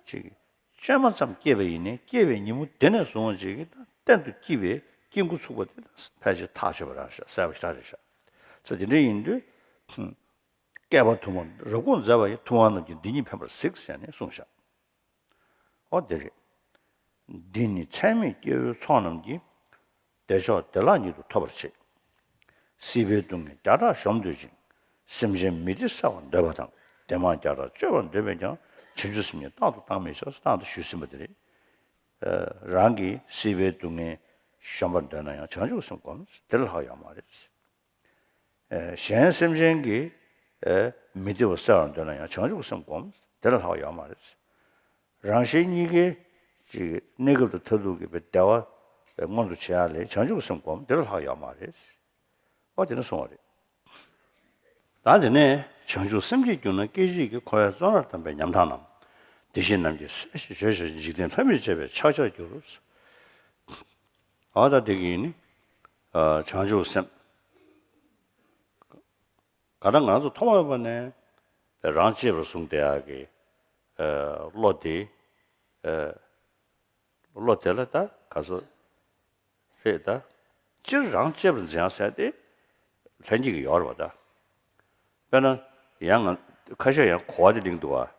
ཅིག་བཅོས་མ་ཙམ་སྐྱེས་པ་ཡིན་ནའི་སྐྱེས་པའི་ཉིན་མོ་དེ་ནས་བཟུང་བ་ཅིག་གི་ད་གཏན་དུ་སྐྱིད་པའི་སྐྱིད་འགོ་ཚུགས་པ་དེ་ཕལ་ཆེར་ཐག་ཆོད་པ་རང་ཤག་གསལ་པོ་ཞེ་དྲག་རེད་ཤག་ས་དེ་འདྲ་ཡིན་དུས། བསྐལ་པ་ཐུང་བ་རབ་དགོངས་མཛད་པ་ཡི། ཐུབ་དབང་རྣམས་ཀྱིས་འདི་ཉིད་ཕན་པར་གཟིགས་ཞེས་ནས་གསུངས་ཤག་འོ་དེ་རེད། འདི་ནི་ཚད་མེད་སྐྱེ་བོའི་ཚོགས་རྣམས་ཀྱིས། བདེ་མཆོག་བདེ་བླག་ཉིད་དུ་ཐོབ་པར་བྱེད། སྲིད་པའི་སྡུག་བསྔལ་བརྒྱ་ཕྲག་གཞོམ་འདོད་ཅིང་། སེམས་ཅན་མི་བདེ་བསལ་བར་འདོད་པ་དང་། བདེ་མང་བརྒྱ་ཕྲག་སྤྱོད་པར་འདོད་པས་ཀྱང་། བྱང་ཆུབ་སེམས་ཉིད་རྟག་ཏུ་བཏང་མི་བྱ། རྟག་ཏུ་ཞུས་ཟིན་པ་དེ་རེད། རང་གི་སྲིད་པའི་སྡུག་བསྔལ་གཞོམ་པར་འདོད་ན་ཡང་བྱང་ཆུབ་སེམས་སྒོམ། དེ་ལས་ལྷག་ཡོད་མ་རེད། གཞན་སེམས་ཅན་གྱི་མི་བདེ་བ་བསལ་བར་འདོད་ན་ཡང་བྱང་ཆུབ་སེམས་སྒོམ། དེ་ལས་ལྷག་ཡོད་མ་རེད། རང་གཞན་གཉིས་ཀའི་ཅིག་གནས་སྐབས་དང་མཐར་ཐུག་གི་བདེ་བ་མངོན་དུ་བྱེད་ཡ་ལས་བྱང་ཆུབ་སེམས་སྒོམ། དེ་ལས་ལྷག་ཡོད་མ་རེད། ཨོ་དེ་ནས་གསུངས་པ་རེད། ད་དེ་ནས་བྱང་ཆུབ་སེམས་བསྐྱེད་གྱུར་ན། སྐད་ཅིག་གིས་འཁོར་བའི་བཙོན་རར་བསྡམས་པའི་ཉམ་ཐག་རྣམས། བདེ་གཤེགས་རྣམས་ཀྱིས་གསལ་ཞིང་བརྗོད་བྱ་ཞིང་། འཇིག་རྟེན་ལྷ་མིར་བཅས་པའི་ཕྱག་རྒྱར་འགྱུར། ཨོ་ད་དེ་གིས་ནི་བྱང་ཆུབ་སེམས། ག་ད་ང་ཚོ་ཐོག་མ་མེད་པ་ནས་རང་གཅེས་པར་བཟུང་བསྡད་ཡག་གི་བློ་དེ། བློ་དེ་ལ་ད་ག་ཚོད་རེད་ད། སྤྱིར་རང་གཅེས་པར་འཛིན་ཡག་ཟེར་དེ་ལྷན་སྐྱེས་ཀྱི་ཡོད་རེད་པ་ད། དཔེར་ན་ཡང་ང་ཁ་ཤས་ཡང་གོ་བ་དེ་གླེང་འདུག་བ།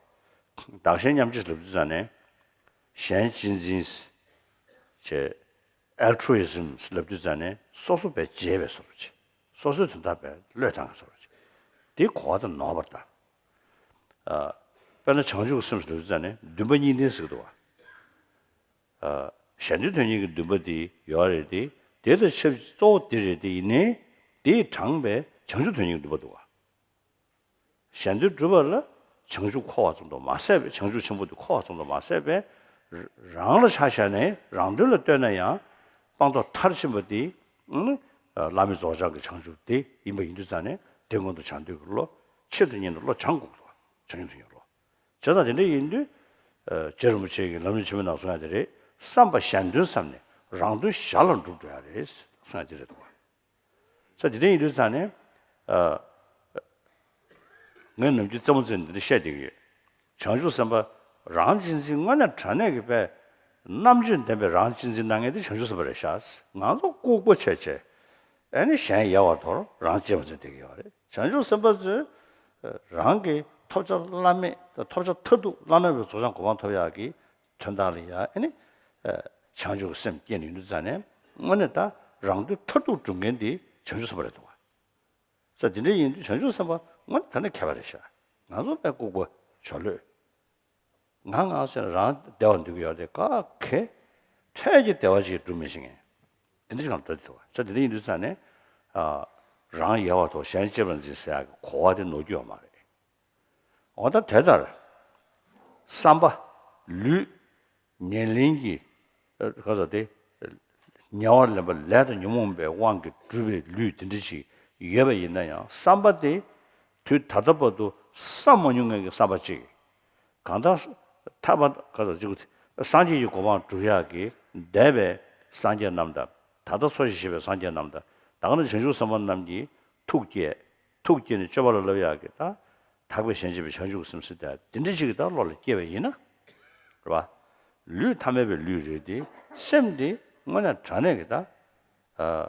བདག་གཞན་མཉམ་བརྗེ་ལབ་དུས་ཙང་ནས་གཞན་གཅེས་འཛིན་བྱས། altruism ལབ་དུས་ཙང་ནས་སོ་སོ་བས་བརྗེད་པའི་བཟོ་འདྲ་ཅིག་སོ་སོའི་དོན་དག་བས་བློས་བཏང་བའི་བཟོ་འདྲ་ཅིག་དེའི་གོ་བ་དེ་ནོར་བ་རེད་ད། དཔེར་ན་བྱང་ཆུབ་སེམས་ལབ་དུས་ཙང་ནས་འདུན་པ་གཉིས་ལྡན་ཟེར་གྱི་འདུག་བ། གཞན་དོན་དོན་གཉེར་གྱི་འདུན་པ་དེ་ཡོད་རེད་དེ། དེ་དང་ཆབས་གཙོ་བོ་དེ་རེད་དེ། ཡིན་ནའི་དེས་དྲངས་པའི་བྱང་ཆུབ་དོན་གཉེར་གྱི་འདུན་པ་འདུག་བ། གཞན་དོན་སྒྲུབ་པ་ལ་བྱང་ཆུབ་འཁོར་བ་ཙམ་དུ་མ་ཟད་པའི། བྱང་ཆུབ་ཆེན་པོ་དེ་འཁོར་བ་ཙམ་དུ་མ་ཟད་པའི། རང་ལ་ཆ་བཞག་ནས་རང་དོན་ལ་ལྟོས་ན་ཡང་སྤངས་རྟོགས་མཐར་ཕྱིན་པ་དེ་བླ་མེད་རྫོགས་བྱང་གི་བྱང་ཆུབ་དེ་ཡིན་པ་ཡིན་དུས་ཙང་ནས་དེ་སྔོན་དུ་བྱང་འདོད་ཀྱི་བློ། ཕྱིར་དུ་གཉེར་འདོད་བློ་སྦྱང་དགོས་སོ། བྱང་ཆུབ་དོན་གཉེར་བློ། བྱས་ཙང་དེ་འདྲ་ཡིན་དུས། རྗེ་རིན་པོ་ཆེ་གིས་ལམ་རིམ་ཆེན་མོའི་ནང་གསུངས་ཡ་དེ་རེད། བསམ་པ་གཞན་དོན་བསམས་ནས་རང་དོན་གཞན་ལ་འགྲུབ་འགྲོ་ཡ་རེད་གསུངས་ཡ་དེ་རེད་འདུག་བ། ས་དེ་འདྲ་ཡིན་དུས་ཙང་ནས། ངས་ནམ་རྒྱུན་རྩེད་མོ་རྩེ་ནས་འདི་འདྲ་བཤད་བསྡད་ཀྱི་ཡོད། བྱང་ཆུབ་སེམས་དཔའ་རང་གཅེས་འཛིན་དངོས་གནས་དྲང་གནས་ཀྱི་དཔེ། རྣམ་དཔྱོད་ལྡན་པའི་རང་གཅེས་འཛིན་གནང་མཁན་དེ་བྱང་ཆུབ་སེམས་དཔའ་རེད་ཤག་ང་ཚོ་ལྐུགས་པ་བྱས་བྱས། ཨ་ནི་གཞན་ཡལ་བར་དོར་རང་གཅེས་པ་ཚོས་བསྡད་ཀྱི་ཡོད་རེད། བྱང་ཆུབ་སེམས་དཔའ་ཚོས་རང་གི་ཐོབ་བྱ་བླ་མེད་དང་ཐོབ་བྱ་མཐར་ཐུག་བླ་ན་མེད་པའི་རྫོགས་བྱང་གོ་འཕང་ཐོབ་ཡག་གི་དོན་དག་ལ་ཡ་ཨ་ནི་བྱང་ཆུབ་ཀྱི་སེམས་བསྐྱེད་ནས་ཡོང་དུས་ཙང་ནས་དངོས་གནས་ད་རང་དོན་མཐར་ཐུག་སྒྲུབ་མཁན་དེ་བྱང་ཆུབ་སེམས་དཔའ་རེད་འདུག་བ། ས་དེ་འདྲ་ཡིན་དུས་བྱང་ཆུབ་སེམས་དཔའ་དངོས་གནས་དྲང་གནས་མཁས་པ་རེད་ཤག་ང་ཚོ་དཔེ་ལྐུགས་པ་ཇོ་ལོད། ང་ང་ཟེར་ན་རང་བདེ་བ་འདོད་ཀྱི་ཡོད་རེད། ག་གེ་འཕྲལ་གྱི་བདེ་བ་ཅིག་སྒྲུབ་མི་ཤེས་མཁན། དེ་འདྲ་ཞིག་ལ་འདོད་དེ་འདུག་ས་དེ་འདྲ་ཡིན་དུས་ཙང་ནས། རང་ཡལ་བར་དོར་གཞན་གཅེས་པར་འཛིན་ཟེར་ཡག་གི་གོ་བ་དེ་ནོར་རྒྱུ་ཡོད་མ་རེད། འོ་ད་དེ་ལྟར། བསམ་པ། ལུས། ཉེར་ལེན་གྱི། ཨ། ག་ཟེར་དེ། ཉེ་བར་ལེན་པ་ལས་དང་ཉོན་མོངས་པའི་དབང་གིས་གྲུབ་པའི་ལུས་དེ་འདྲ་ཞིག་ཡོད་པ་ཡིན་ན་ཡང་བསམ་པ་དེ། དུས་ད་ལྟ་བར་དུ་བསམ་མ་མྱོང་མཁན་གྱི་བསམ་པ་གཅིག་གང་ལྟར། ཐར་པ་ག་ཟེར་གཅིག་སངས་རྒྱས་ཀྱི་གོ་འཕང་སྒྲུབ་ཡག་གི་འདས་པའི་སངས་རྒྱས་རྣམས་དང་། ད་ལྟ་འཚོ་ཞིང་གཞེས་པའི་སངས་རྒྱས་རྣམས་དང་། ད་ག་ནང་བཞིན་བྱང་ཆུབ་སེམས་དཔའ་རྣམས་ཀྱིས་ཐུགས་བསྐྱེད། ཐུགས་བསྐྱེད་ནས་སྤྱོད་པ་ལ་བསླབ་ཡག་གི་ད། ཐར་པའི་གཞན་གཅེས་པའི་བྱང་ཆུབ་ཀྱི་སེམས་ཟེར་ཏེ་དེ་འདྲ་ཞིག་གི་ད་བློ་ལ་སྐྱེས་པ་ཡིན་ན། རེད་པ། ལུས་ཐ་མལ་པའི་ལུས་རེད་དེ། སེམས་དེ་དངོས་གནས་དྲང་གནས་ཀྱི་ད། ཨ།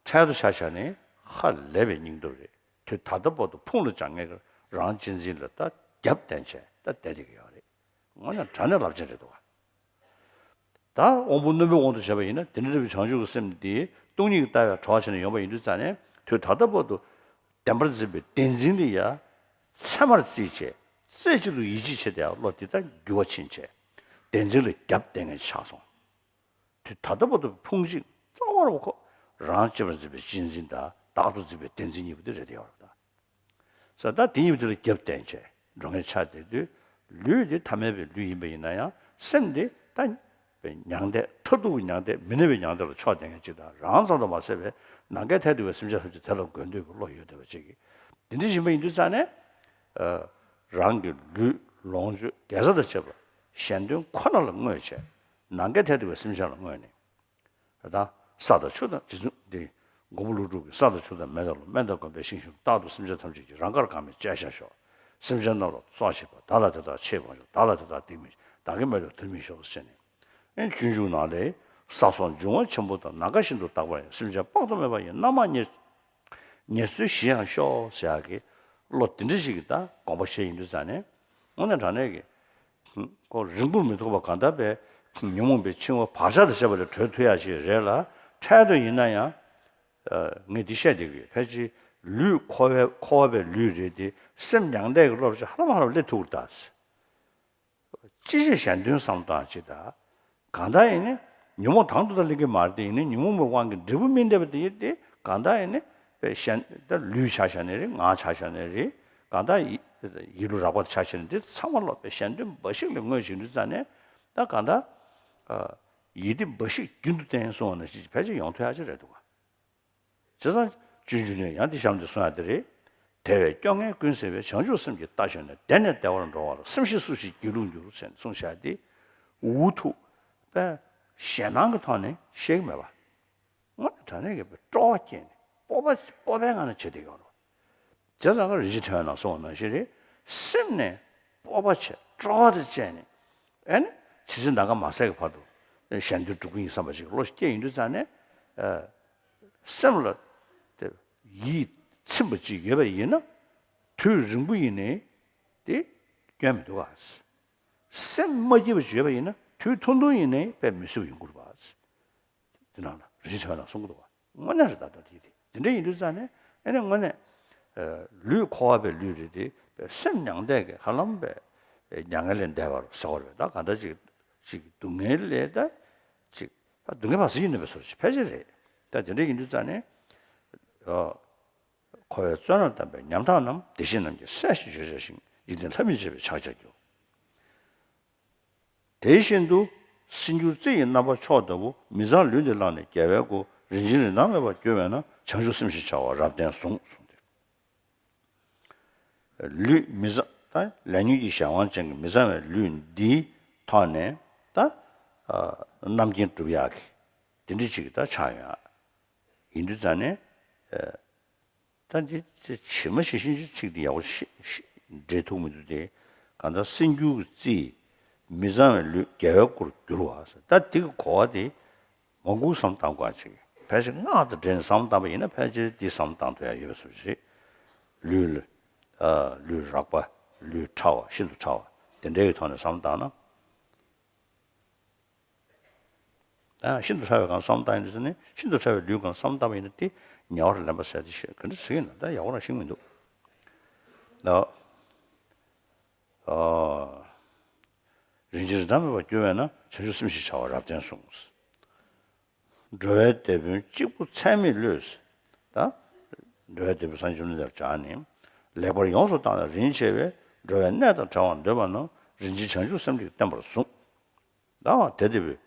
འཕྲལ་དུ་ཆ་བཞག་ནས་ཧ་ལས་པའི་སྙིང་སྟོབས་རེད། དུས་ད་ལྟ་བར་དུ་ཕུང་ལ་བྱང་ངེས་ཀྱི་རང་གཅེས་འཛིན་ལ་ད་རྒྱབ་བརྟེན་བྱས་ད་བསྡད་བསྡད་ཀྱི་ཡོད་རེད། དངོས་གནས་དྲང་གནས་རླབས་ཆེན་རེད་འདུག་ག་ད་དབང་པོ་རྣོན་པོའི་དབང་དུ་བྱས་པ་ཡིན་ན་དེ་འདྲ་བའི་བྱང་ཆུབ་ཀྱི་སེམས་འདི་སྟོང་ཉིད་ཀྱི་ལྟ་བའི་གྲོགས་བྱས་ནས་ཡོང་བ་ཡིན་དུས་ཙང་ནས་དུས་ད་ལྟ་བར་དུ་བདེན་པར་འཛིན་པའི་བདེན་འཛིན་འདི་ཡང་ཚད་མར་བརྩིས་བྱས་རྩེ་གཅིག་ཏུ་ཡིད་ཆེས་བྱས་ཏེ་བློ་འདི་ལྟར་འགྱུར་བ་ཕྱིན་བྱས་བདེན་འཛིན་ལ་རྒྱབ་བསྟེན་མཁན་ཆགས་སོང་། དུས་ད་ལྟ་བར་དུ་ཕུང་གཅིག་རྩ་བ་རུ་ཁོ་རང་གཅེས་པར་འཛིན་པའི་གཅེས་འཛིན་དང་བདག་ཏུ་འཛིན་པའི་བདེན་འཛིན་གཉིས་པོ་འདི་རེད་དེ་ཡོད་རེད་ད། ས་ད་དེ་གཉིས་པོ་དེ་ལ་རྒྱབ་བརྟེན་བྱས་འགྲོ་མཁན་ཆགས་བསྡད་དུས་ལུས་དེ་ཐ་མལ་པའི་ལུས་ཡིན་པ་ཡིན་ན་ཡང་སེམས་དེ་ད་མྱང་འདས་མཐར་ཐུག་པའི་མྱང་འདས་མི་གནས་པའི་མྱང་འདས་ལ་ཕྱོགས་བསྡད་མཁན་ཅིག་དང་རང་ཙམ་དུ་མ་ཟད་པའི་ནམ་མཁའི་མཐས་གཏུགས་པའི་སེམས་ཅན་ཐམས་ཅད་དེ་ལ་འགོད་འདོད་ཀྱི་བློ་ཡོད་བསྡད་པ་ཅིག་གིས་དེ་འདྲ་ཡིན་པ་ཡིན་དུས་ཙང་ནས་རང་གི་ལུས་ལོངས་སྤྱོད་དགེ་རྩ་དང་བཅས་པ་གཞན་དོན་ཁོ་ན་ལ་བསྔོས་བྱས་ནམ་མཁའི་མཐས་གཏུགས་པའི་སེམས་ཅན་ལ་བསྔོས་ནས། ད་ས་དང་ཆུ་དང་རྗེ་བཙུན་འདི། མགོན་པོ་ཀླུ་སྒྲུབ་ཀྱིས་ས་དང་ཆུ་དང་མེ་དང་རླུང་སྨན་དང་སྐོམ་པའི་ཤིང་བཞིན་དུ། རྟག་ཏུ་སེམས་ཅན་ཐམས་ཅད་ཀྱི་རང་དགར་གང་མེད་སྤྱད་བྱ་ཤོག་སེམས་ཅན་རྣམས་ལ་སྲོག་བྱིན་པ། བདག་ལ་དེ་དག་ཆེས་དགོངས་ཤོག་བདག་ལ་དེ་དག་སྡིག་མི་བདག་གིས་མི་ཐུལ་མི་ཆོག་ཟེར་ནས། ཨེ་སྤྱོད་འཇུག་ནང་ལས། ས་སོགས་འབྱུང་བ་ཆེན་པོ་དང་། ནམ་མཁའ་བཞིན་དུ་རྟག་པར་ཡང་། སེམས་ཅན་དཔག་ཏུ་མེད་པ་ཡི། རྣམ་མང་ཉེར་ཉེར་འཚོའི་གཞི་ཡང་ཤོག་ཟེར་ཡག་གི་བློ་དེ་འདྲ་ཞིག་གི་ད་དགོངས་པ་བཞེས་ཡིན་དུས་ཙང་ནས་དངོས་གནས་དྲང་གནས་ཀྱི་ཁོ་རིང་པོར་མི་ཐོགས་པ་གང་ལྟར་པའི་ཉོན་མོངས་པའི་འཆིང་བ་བག་ཆགས་དང་བཅས་པ་ལས་གྲོལ་ཐུབ་ཡག་ཞིག་རེད་ལ། འཕྲལ་དུ་ཡིན་ན་ཡང་ངས་འདི་བཤད་བསྡད་ཀྱི་ཡོད། ཕལ་ཆེར་ལུས་འཁོར་བའི་འཁོར་བ་པའི་ལུས་རེད་དེ་སེམས་མྱང་འདས་ཀྱི་བློ་ཅིག་ཧ་ལམ་ཧ་ལམ་སླེབས་ཐུབ་ཀྱི་རེད་ད། ཅི་ཞིག་གཞན་དོན་བསམ་བཏང་ཅིག་ད། གང་ལྟར་ཡིན་ནི། ཉོན་མོངས་དང་དུ་ད་ལེན་གྱི་མ་རེད་དེ། ཡིན་ནི་ཉོན་མོངས་པའི་དབང་གིས་འབྲས་བུ་སྨིན་བསྡད་པ་དེ་ཡིན་ཏེ། གང་ལྟར་ཡིན་ནི། པའི་གཞན་ད་ལུས་ཆ་བཞག་ནས་རེད། ངག་ཆ་བཞག་ནས་རེད། གང་ལྟར་ཡིད་ཡིད་ལུས་རགས་པ་ཆ་བཞག་ནས་འདི་ཚང་མ་ལོག་པའི་གཞན་དོན་འབའ་ཞིག་ལ་བསྔོས་བྱེད་དུས་ཙང་ནས་ད་གང་ལྟར། ཡིད་བདེ་འབའ་ཞིག་རྒྱུན་དུ་བསྟེན་གསུངས་པ་ནང་བཞིན་ཕལ་ཆེར་ཡོང་ཐུབ་ཡག་ཅིག་རེད་འདུག་ག་བྱས་ཙང་སྤྱོད་འཇུག་ནས་ཡང་འདི་གཤམ་དུ་གསུངས་ཡག་དེ་རེད། དེ་བས་སྐྱོ་ངལ་ཀུན་སེལ་བའི། བྱང་ཆུབ་སེམས་ཀྱི་རྟ་ཞོན་ནས། བདེ་ནས་བདེ་བར་འགྲོ་བར། སེམས་ཤེས་སུ་ཞིག་སྒྱིད་ལུག་འགྱུར། ཟེར་ནས་གསུངས་བཞག་སྟེ། འུ་ཐུག་པས་ཞེད་སྣང་གི་ཐོག་ནས་བཤད་ཀྱི་མེད་པ། དངོས་གནས་དྲང་གནས་ཀྱི་སྤྲོ་བ་སྐྱེས་ནས་སྤོབས་པ་སྤོབས་པའི་ངང་ནས་བྱེད་བསྡད་ཡོད་རེད། བྱས་ཙང་ཀ་རིན་ཆེན་ཕྲེང་བའི་ནང་གསུངས་པ་ནང་བཞིན་རེད། སེམས་ནས་སྤོབས་པ་བྱས་སྤྲོ་བ་དང་བཅས་ནས་ཨེ་ནི་ཇི་སྲིད་ནམ་མཁའ་མ་ཟད་ཀྱི་བར་དུ་གཞན་དོན་སྒྲུབ་ཀྱི་ཡིན་བསམ་པ་ཞིག་བློ་སྐྱེས་ཡོང་དུས་ཙང་ནས་ཨ། སེམས་ལ་དེ་ཡིད་ཚིམ་པ་ཅིག་ཡོད་པ་ཡིན་ན་དུས་རིང་པོ་ཡིན་ནའི་དེ་སྐྱོན་མི་འདུག་ག་སེམས་མ་སྐྱིད་པ་ཅིག་ཡོད་པ་ཡིན་ན་དུས་ཐུང་ཐུང་ཡིན་ནའི་དཔེ་མི་སྲིད་པ་ཡོང་གི་རེད་པ། དེ་ནང་ལ་རིན་ཆེན་ཕྲེང་བའི་ནང་གསུང་གི་འདུག་བ། དངོས་གནས་རེད་ད་ལྟ་དེ་དེ་དེ་འདྲ་ཡིན་དུས་ཙང་ནས་ཨེ་ནས་དངོས་གནས་ལུས་འཁོར་བ་པའི་ལུས་རེད་དེ་པའི་སེམས་མྱང་འདས་ཀྱི་ཧ་ལམ་པའི་མྱ་ངན་ལས་འདས་པ་རུ་ཟེར་བ་རེད། ད་ག་འདྲ་ཅིག་ཅིག་སྡུག་བསྔལ་ལས་ད་ཅིག་ད་སྡུག་བསྔལ་བར་སྲིད་ཡིན་ནོ་བའི་བཟོ་ཅིག་ཕལ་ཆེར་རེད། ད་དེ་འདྲ་ཡིན་དུས་ཙང་ནས་འཁོར་བའི་བཙོན་རར་བསྡམས་པའི་ཉམ་ཐག་རྣམས་བདེ་གཤེགས་རྣམས་ཀྱིས་བསལ་ཞིང་བརྗོད་བྱ་ཞིང་། འཇིག་རྟེན་ལྷ་མིས་བྱས་པའི་ཕྱག་རྒྱར་འགྱུར། དེ་བཞིན་དུ་སྲིད་འགྱུར་རྩི་ཡི་རྣམ་པ་མཆོག་ལྟ་བུ། མི་གཙང་ལུས་འདི་བླངས་ནས་རྒྱལ་བའི་སྐུ། རིན་ཆེན་རིན་ཐང་མེད་པར་གྱུར་པས་ན། བྱང་ཆུབ་སེམས་ཞེས་བྱ་བ་རབ་བརྟན་ཟུངས་གསུངས་ཏེ། ལུས་མི་གཙང་ད་ལས་ཉོན་གྱི་གཞན་དབང་ཅན་གྱི་མི་གཙང་བའི་ལུས་འདིའི་ཐོག་ནས་ད་རྣམ་མཁྱེན་སྒྲུབ་ཡག་གི་དེ་འདྲ་ཅིག་ད་ཆགས་ཡོང་ཡ་ཡིན་དུས་ཙང་ནས། ད་འདི་ཚེ་ཇི་མ་ཇི་བཞིན་གྱི་ཚིག་འདི་ཡག་པོ་ཤེས་ཤེས་འགྲེལ་ཐུབ་མི་འདུག་སྟེ། གང་ལྟར་སྲིད་འགྱུར་གྱི་རྩི་ཡིས། མི་གཙང་བའི་ལུས་རྒྱལ་བའི་སྐུར་བསྒྱུར་བ་ཟེར། ད་འདི་གི་གོ་བ་དེ་མང་པོ་བསམ་བཏང་དགོས་ཅིག་ཕལ་ཆེར་སྔགས་དང་འབྲེལ་ནས་བསམ་བཏང་པ་ཡིན་ན་ཕལ་ཆེར་འདི་བསམ་བཏང་ཐུབ་ཡ་ཡོད་པའི་བཟོ་ཞིག་ལུས་ལ་ཨ་ལུས་རགས་པ་ལུས་ཕྲ་བ་ཤིན་ཏུ་ཕྲ་བ་དེ་འདྲའི་གི་ཐོག་ནས་བསམ་བཏང་ན། ཨ་ཤིན་ཏུ་ཕྲ་བའི་སྒང་བསམ་བཏང་ཡིན་ཟེར་ནས་ཤིན་ཏུ་ཕྲ་བའི་ལུས་སྒང་བསམ་བཏང་བ་ཡིན་ན་དེ་ ཉེ་བར་ལེན་པ་ཟེར་དེ་ཞེས་ག་འདྲ་ཟེར་གྱི་ཡིན་ན་ད་ཡག་པོ་རང་ཤེས་མི་འདུག་ད། ཨ། རིན་ཆེན་རིན་ཐང་མེད་པར་གྱུར་པས་ན་བྱང་ཆུབ་སེམས་ཞེས་བྱ་བ་རབ་བརྟན་གསུངས། འགྲོ་བའི་དེད་དཔོན་གཅིག་པུ་ཚད་མེད་བློས། ད། འགྲོ་བའི་དེད་དཔོན་སངས་རྒྱས་བཅོམ་ལྡན་འདས་ལ་སྦྱར་ནས། ལེགས་པར་ཡོངས་སུ་བརྟགས་ན་རིན་ཆེ་བས། འགྲོ་བའི་གནས་དང་བྲལ་བར་འདོད་པ་རྣམས། རིན་ཆེན་བྱང་ཆུབ་སེམས་ཀྱིས་བསྟེན་པར་གསུངས། ད་དེ་དེད་དཔོན།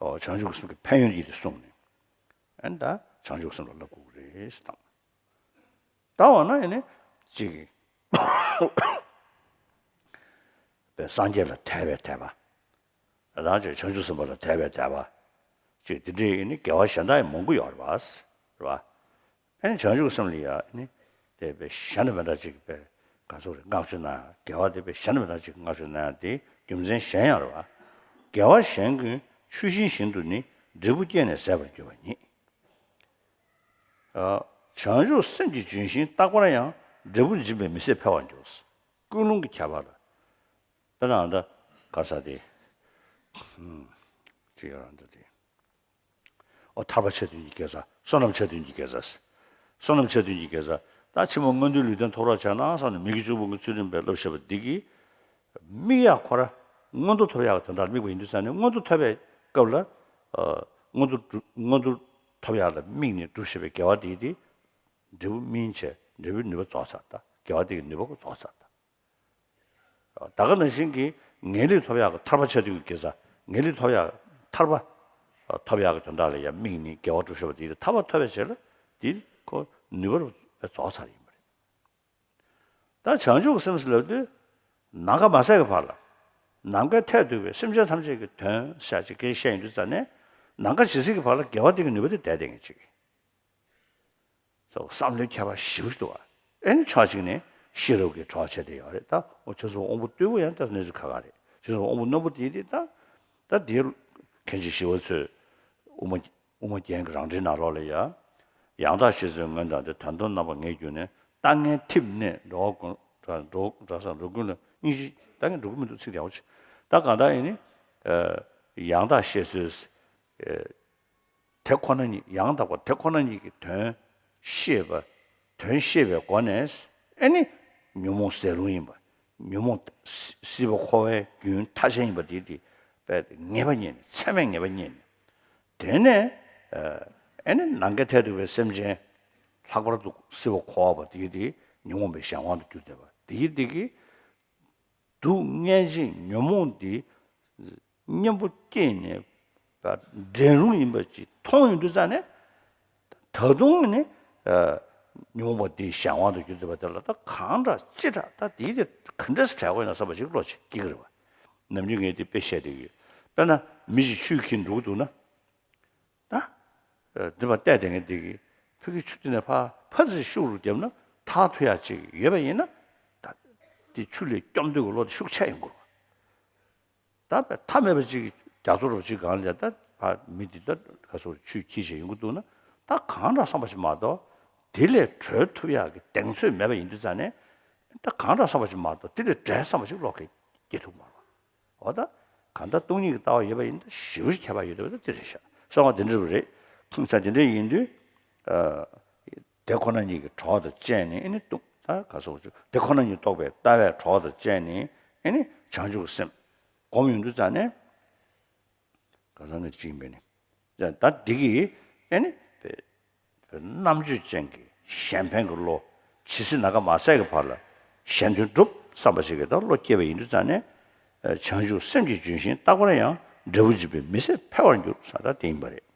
ཨོ། བྱང་ཆུབ་སེམས་ཀྱི་ཕན་ཡོན་ཡིད་དེ་གསུངས་ནས། ཨན་ད་བྱང་ཆུབ་སེམས་ལ་བསླབ་དགོས་ཀྱི་རེད་དང་། ད་འོ་ན་ཡིན་ནི་གཅིག་གིས་པའི་སངས་རྒྱས་ལ་དད་པའི་དད་པ། ད་ཅིག་བྱང་ཆུབ་སེམས་དཔའ་ལ་དད་པའི་དད་པ། ཅིག་དེ་འདྲའི་ཡིན་ནི་དགེ་བ་གཞན་དག་ཡང་མང་པོ་ཡོད་རེད་པ། རེད་པ། ཨན་བྱང་ཆུབ་སེམས་ལ་ཡང་ནི་དད་པའི་གཞན་དང་མི་འདྲ་ཅིག་པའི་ག་ཚོད་རེད་བསྔགས་བརྗོད་གནང་ཡང་དགེ་བ་དད་པའི་གཞན་དང་མི་འདྲ་ཅིག་བསྔགས་བརྗོད་གནང་ཡང་དེ་རྒྱུ་མཚན་གཞན་ཡང་རེད་པ། དགེ་བ་གཞན་ཀུན་ཆུ་ཤིང་བཞིན་དུ་ནི། འབྲས་བུ་བསྐྱེད་ནས་ཟད་པར་འགྱུར་བ་ཉིད། བྱང་ཆུབ་སེམས་ཀྱི་ལྗོན་ཤིང་རྟག་པར་ཡང་། འབྲས་བུ་འབྱིན་པས་མི་ཟད་འཕེལ་བར་འགྱུར། ཀུན་སློང་གི་ཁྱད་པར་ལ། དཔེར་ན་ད་ག་ས་དེ། ཅི་ཡང་རང་ད་དེ། ཨོ་ཐར་པ་ཆེ་འདོན་གྱི་དགེ་རྩ། བསོད་ནམས་ཆེ་འདོན་གྱི་དགེ་རྩ། བསོད་ནམས་ཆེ་འདོན་གྱི་དགེ་རྩ། ད་ཕྱི་མ་མངོན་མཐོའི་ལུས་རྟེན་ཐོབ་རོགས་བྱས་ན་བསམ་ནས་མི་དགེ་བཅུ་སྤོང་གི་ཚུལ་ཁྲིམས་པའི་བསླབ་བྱ་བ་འདི་གིས། དམིགས་ཡག་ཁོ་ར་མངོན་མཐོ་ཐོབ་ཡག་གི་དོན་དག་ལ་དམིགས་པ་ཡིན་དུས་ཙང་ནས་མངོན་མཐོ་ཐོབ་པའི་སྐབས་ལ། ཨ། མངོན་མཐོ་སྒྲུབ་མངོན་མཐོ་ཐོབ་ཡག་ལ་དམིགས་ནས་སྒྲུབ་བྱེད་པའི་དགེ་བ་དེ་དེ། འབྲས་བུ་སྨིན་བྱས་འབྲས་བུའི་ནུས་པ་རྫོགས་ཚར་ད་དགེ་བ་དེ་གི་ནུས་པ་ཁོ་རྫོགས་ཚར་ད། ད་ག་ནང་བཞིན་གྱི་ངེས་ལེགས་ཐོབ་ཡག་གི་ཐར་པ་ཆ་མཐུན་གྱི་དགེ་རྩ། ངེས་ལེགས་ཐོབ་ཡག་ཐར་པ་ཐོབ་ཡག་གི་དོན་དག་ལ་ཡང་དམིགས་ནས་དགེ་བ་སྒྲུབ་ཤོག་པ་དེ་ཐར་པ་ཐོབ་པའི་རྗེས་ལ་དེ་ཁོ་ནུས་པ་རྫོགས་ཚར་ཡིན་པ་རེད། ད་བྱང་ཆུབ་ཀྱི་སེམས་ཟེར་ལབ་དུས། ནམ་མཁའ་མ་ཟད་ཀྱི་བར་ལ། ནམ་མཁའི་མཐས་གཏུགས་པའི་སེམས་ཅན་ཐམས་ཅད་ཀྱི་དོན་བྱ་ཅིག་གིས་བཤད་ཡོང་དུས་ཙ་ནས། ནམ་མཁའ་ཇི་སྲིད་ཀྱི་བར་ལ་དགེ་བ་དེ་གི་ནུས་པ་དེ་བསྡད་བསྡད་ངེས་ཅིག་བསམ་བློའི་ཁྱད་པར་ཞེ་པོ་ཞིག་འདུག་བ། ཨེ་ནི་ཕྱོགས་གཅིག་ནས་ཤེས་རབ་ཀྱི་གྲོགས་བྱས་བསྡད་ཡོད་རེད་ད། འོ་ཁྱོད་ཚོ་དབང་པོ་རྟུལ་པོ་ཡང་ད་གནས་ཚུལ་ཁག་ཁག་རེད། ཁྱོད་ཚོ་དབང་པོ་རྣོན་པོ་དེ་དེ་ད། ད་དེའི་མཁན་ཆེན་ཞི་བ་འཚོས་དབུ་མ། དབུ་མ་རྒྱན་གྱི་རང་འགྲེལ་ནང་ལོགས་ལ་ཡང་། ཡང་དག་ཤེས་བཟོད་ངོས་དང་ལྡན། དོན་དམ་རྣམ་པར་ངེས་གྱུར་ནས། ལྟ་ངན་ཐིབས་ནས་འགྲོ་བ་ཀུན། འགྲོ་འགྲོ་ས་འགྲོ་ཀུན་ལ་སྙིང་རྗེ། ལྟ་ངན་འགྲོ་གི་མི་འདུག་ཚིག་དེ་ཡག་པོ་བྱེད། ད་གང་ལྟར་ཡིན་ནི། ཡང་དག་ཤེས་བཟོད། དེ་ཁོ་ན་ཉིད་ཡང་དག་པ་དེ་ཁོ་ན་ཉིད་ཀྱི་དོན་ཤེས་པ། དོན་ཤེས་པའི་སྒོ་ནས་ཨེ་ནི་ཉོན་མོངས་ཟད་རུང་ཡིན་པ། ཉོན་མོངས་སྲིད་པ་འཁོར་བའི་རྒྱུན་མཐའ་ཅན་ཡིན་པ་དེ་དེ་དཔེ་ངེས་པ་རྙེད་ནས་ཚད་མས་ངེས་པ་རྙེད་ནས། དེ་ནས་ཨེ་ནི་ནམ་མཁའི་མཐས་གཏུགས་པའི་སེམས་ཅན་ལྷག་པར་དུ་སྲིད་པ་འཁོར་བ་དེ་དེ་ཉོན་མོངས་པའི་གཞན་དབང་དུ་གྱུར་བསྡད་པ་དེ་དེ་གི་སྡུག་བསྔལ་ཅན་ཉོན་མོངས་འདི་གཉེན་པོ་སྐྱེས་ནས་འདྲེན་རུང་ཡིན་པ་ཅིག་མཐོང་ཡོང་དུས་ཙ་ནས། ད་དུང་ནི་ཉོན་མོངས་པ་འདིའི་གཞན་དབང་དུ་གྱུར་བསྡད་པ་དེ་ལ་ད་གང་འདྲ་ཅི་འདྲ་ད་འདི་དེ་ག་འདྲས་སེ་བྲལ་དགོས་ན་བསམ་པ་ཅིག་བློ་ཅིག་སྐྱེ་གི་རེད་བ། ནམ་རྒྱུན་ངས་འདི་དཔེ་བཤད་བསྡད་ཀྱི་ཡོད། དཔེར་ན་མི་ཞིག་ཆུས་འཁྱེར་འགྲོ་གི་འདུག་ན། ད། འདི་པ་བལྟས་བསྡད་མཁན་འདི་གིས་ཕ་གི་ཆུ་འདི་ནས་ཕར་ཕར་ཙམ་ཤུགས་རུ་བརྒྱབ་ན་ཐར་ཐུབ་ཡག་ཅིག་ཡོད་པ་ཡིན་ན། ད། འདི་ཆུ་ལས་སྐྱོབ་འདོད་ཀྱི་བློ་དེ་ཤུགས་ཆེ་ཡོང་གི་རེད། ད་པའི་མཐའ་མེད་པ་ཅིག་རྒྱ་མཚོ་རུ་ཅིག་སྒང་ལ་ད་ཕར་མི་འདི་ད་ག་སོ་ཆུ་འཁྱེར་བྱས་ཡོང་གི་འདུག་ན། ད་གང་འདྲ་བསམ་པ་ཅིག་མ་གཏོགས། དེ་ལས་གྲོལ་ཐུབ་ཡག་གི་གདེང་ཚོད་མེད་པ་ཡིན་དུས་ཙ་ནས། ད་གང་འདྲ་བསམ་པ་ཅིག་མ་གཏོགས་དེ་ལས་བྲལ་བསམ་པ་ཅིག་བློ་ཁ་སྐྱེ་ཐུབ་མ་རེད། འོ་ད། གང་ལྟར་སྟོང་ཉིད་ཀྱི་ལྟ་བ་ཡོད་པ་ཡིན་ན་ཞེ་པོ་ཅིག་ཁྱད་པར་ཡོད་བསྡད་པ་ད་དེ་རེད་ཤག་གསང་བ་དེ་འདྲ་བ་རེད། ཁུངས་ས་དེ་འདྲ་ཡིན་དུས། ཨ། དེ་ཁོ་ན་ཉིད་ཀྱི་གྲོགས་དང་བཅས་ནས་ཨེ་ནི་ལྟུང་ད་ག་སོགས་ཆུ་དེ་ཁོ་ན་ཉིད་རྟོགས་པའི་ལྟ་བའི་གྲོགས་དང་བཅས་ནས་ཨེ་ནི་བྱང་ཆུབ་ཀྱི་སེམས་སྒོམ་ཡོང་དུས་ཙ་ནས། ག་ས་ནས་ཅིག་ཡིན་པས་ནི། ད་འདི་གིས་ཨེ་ནི། རྣམ་དཔྱོད་ཅན་གྱི་གཞན་ཕན་གྱི་བློ་ཇི་སྲིད་ནམ་མཁའ་མ་ཟད་ཀྱི་བར་ལ་གཞན་དོན་སྒྲུབ་བསམ་པ་ཞིག་གི་ད་བློ་སྐྱེས་པ་ཡིན་དུས་ཙང་ནས། བྱང་ཆུབ་སེམས་ཀྱི་ལྗོན་ཤིང་རྟག་པར་ཡང་། འབྲས་བུ་འབྱིན་པས་མི་ཟད་འཕེལ་བར་འགྱུར་ཟེར་ད་དེ་ཡིན་པ་རེད།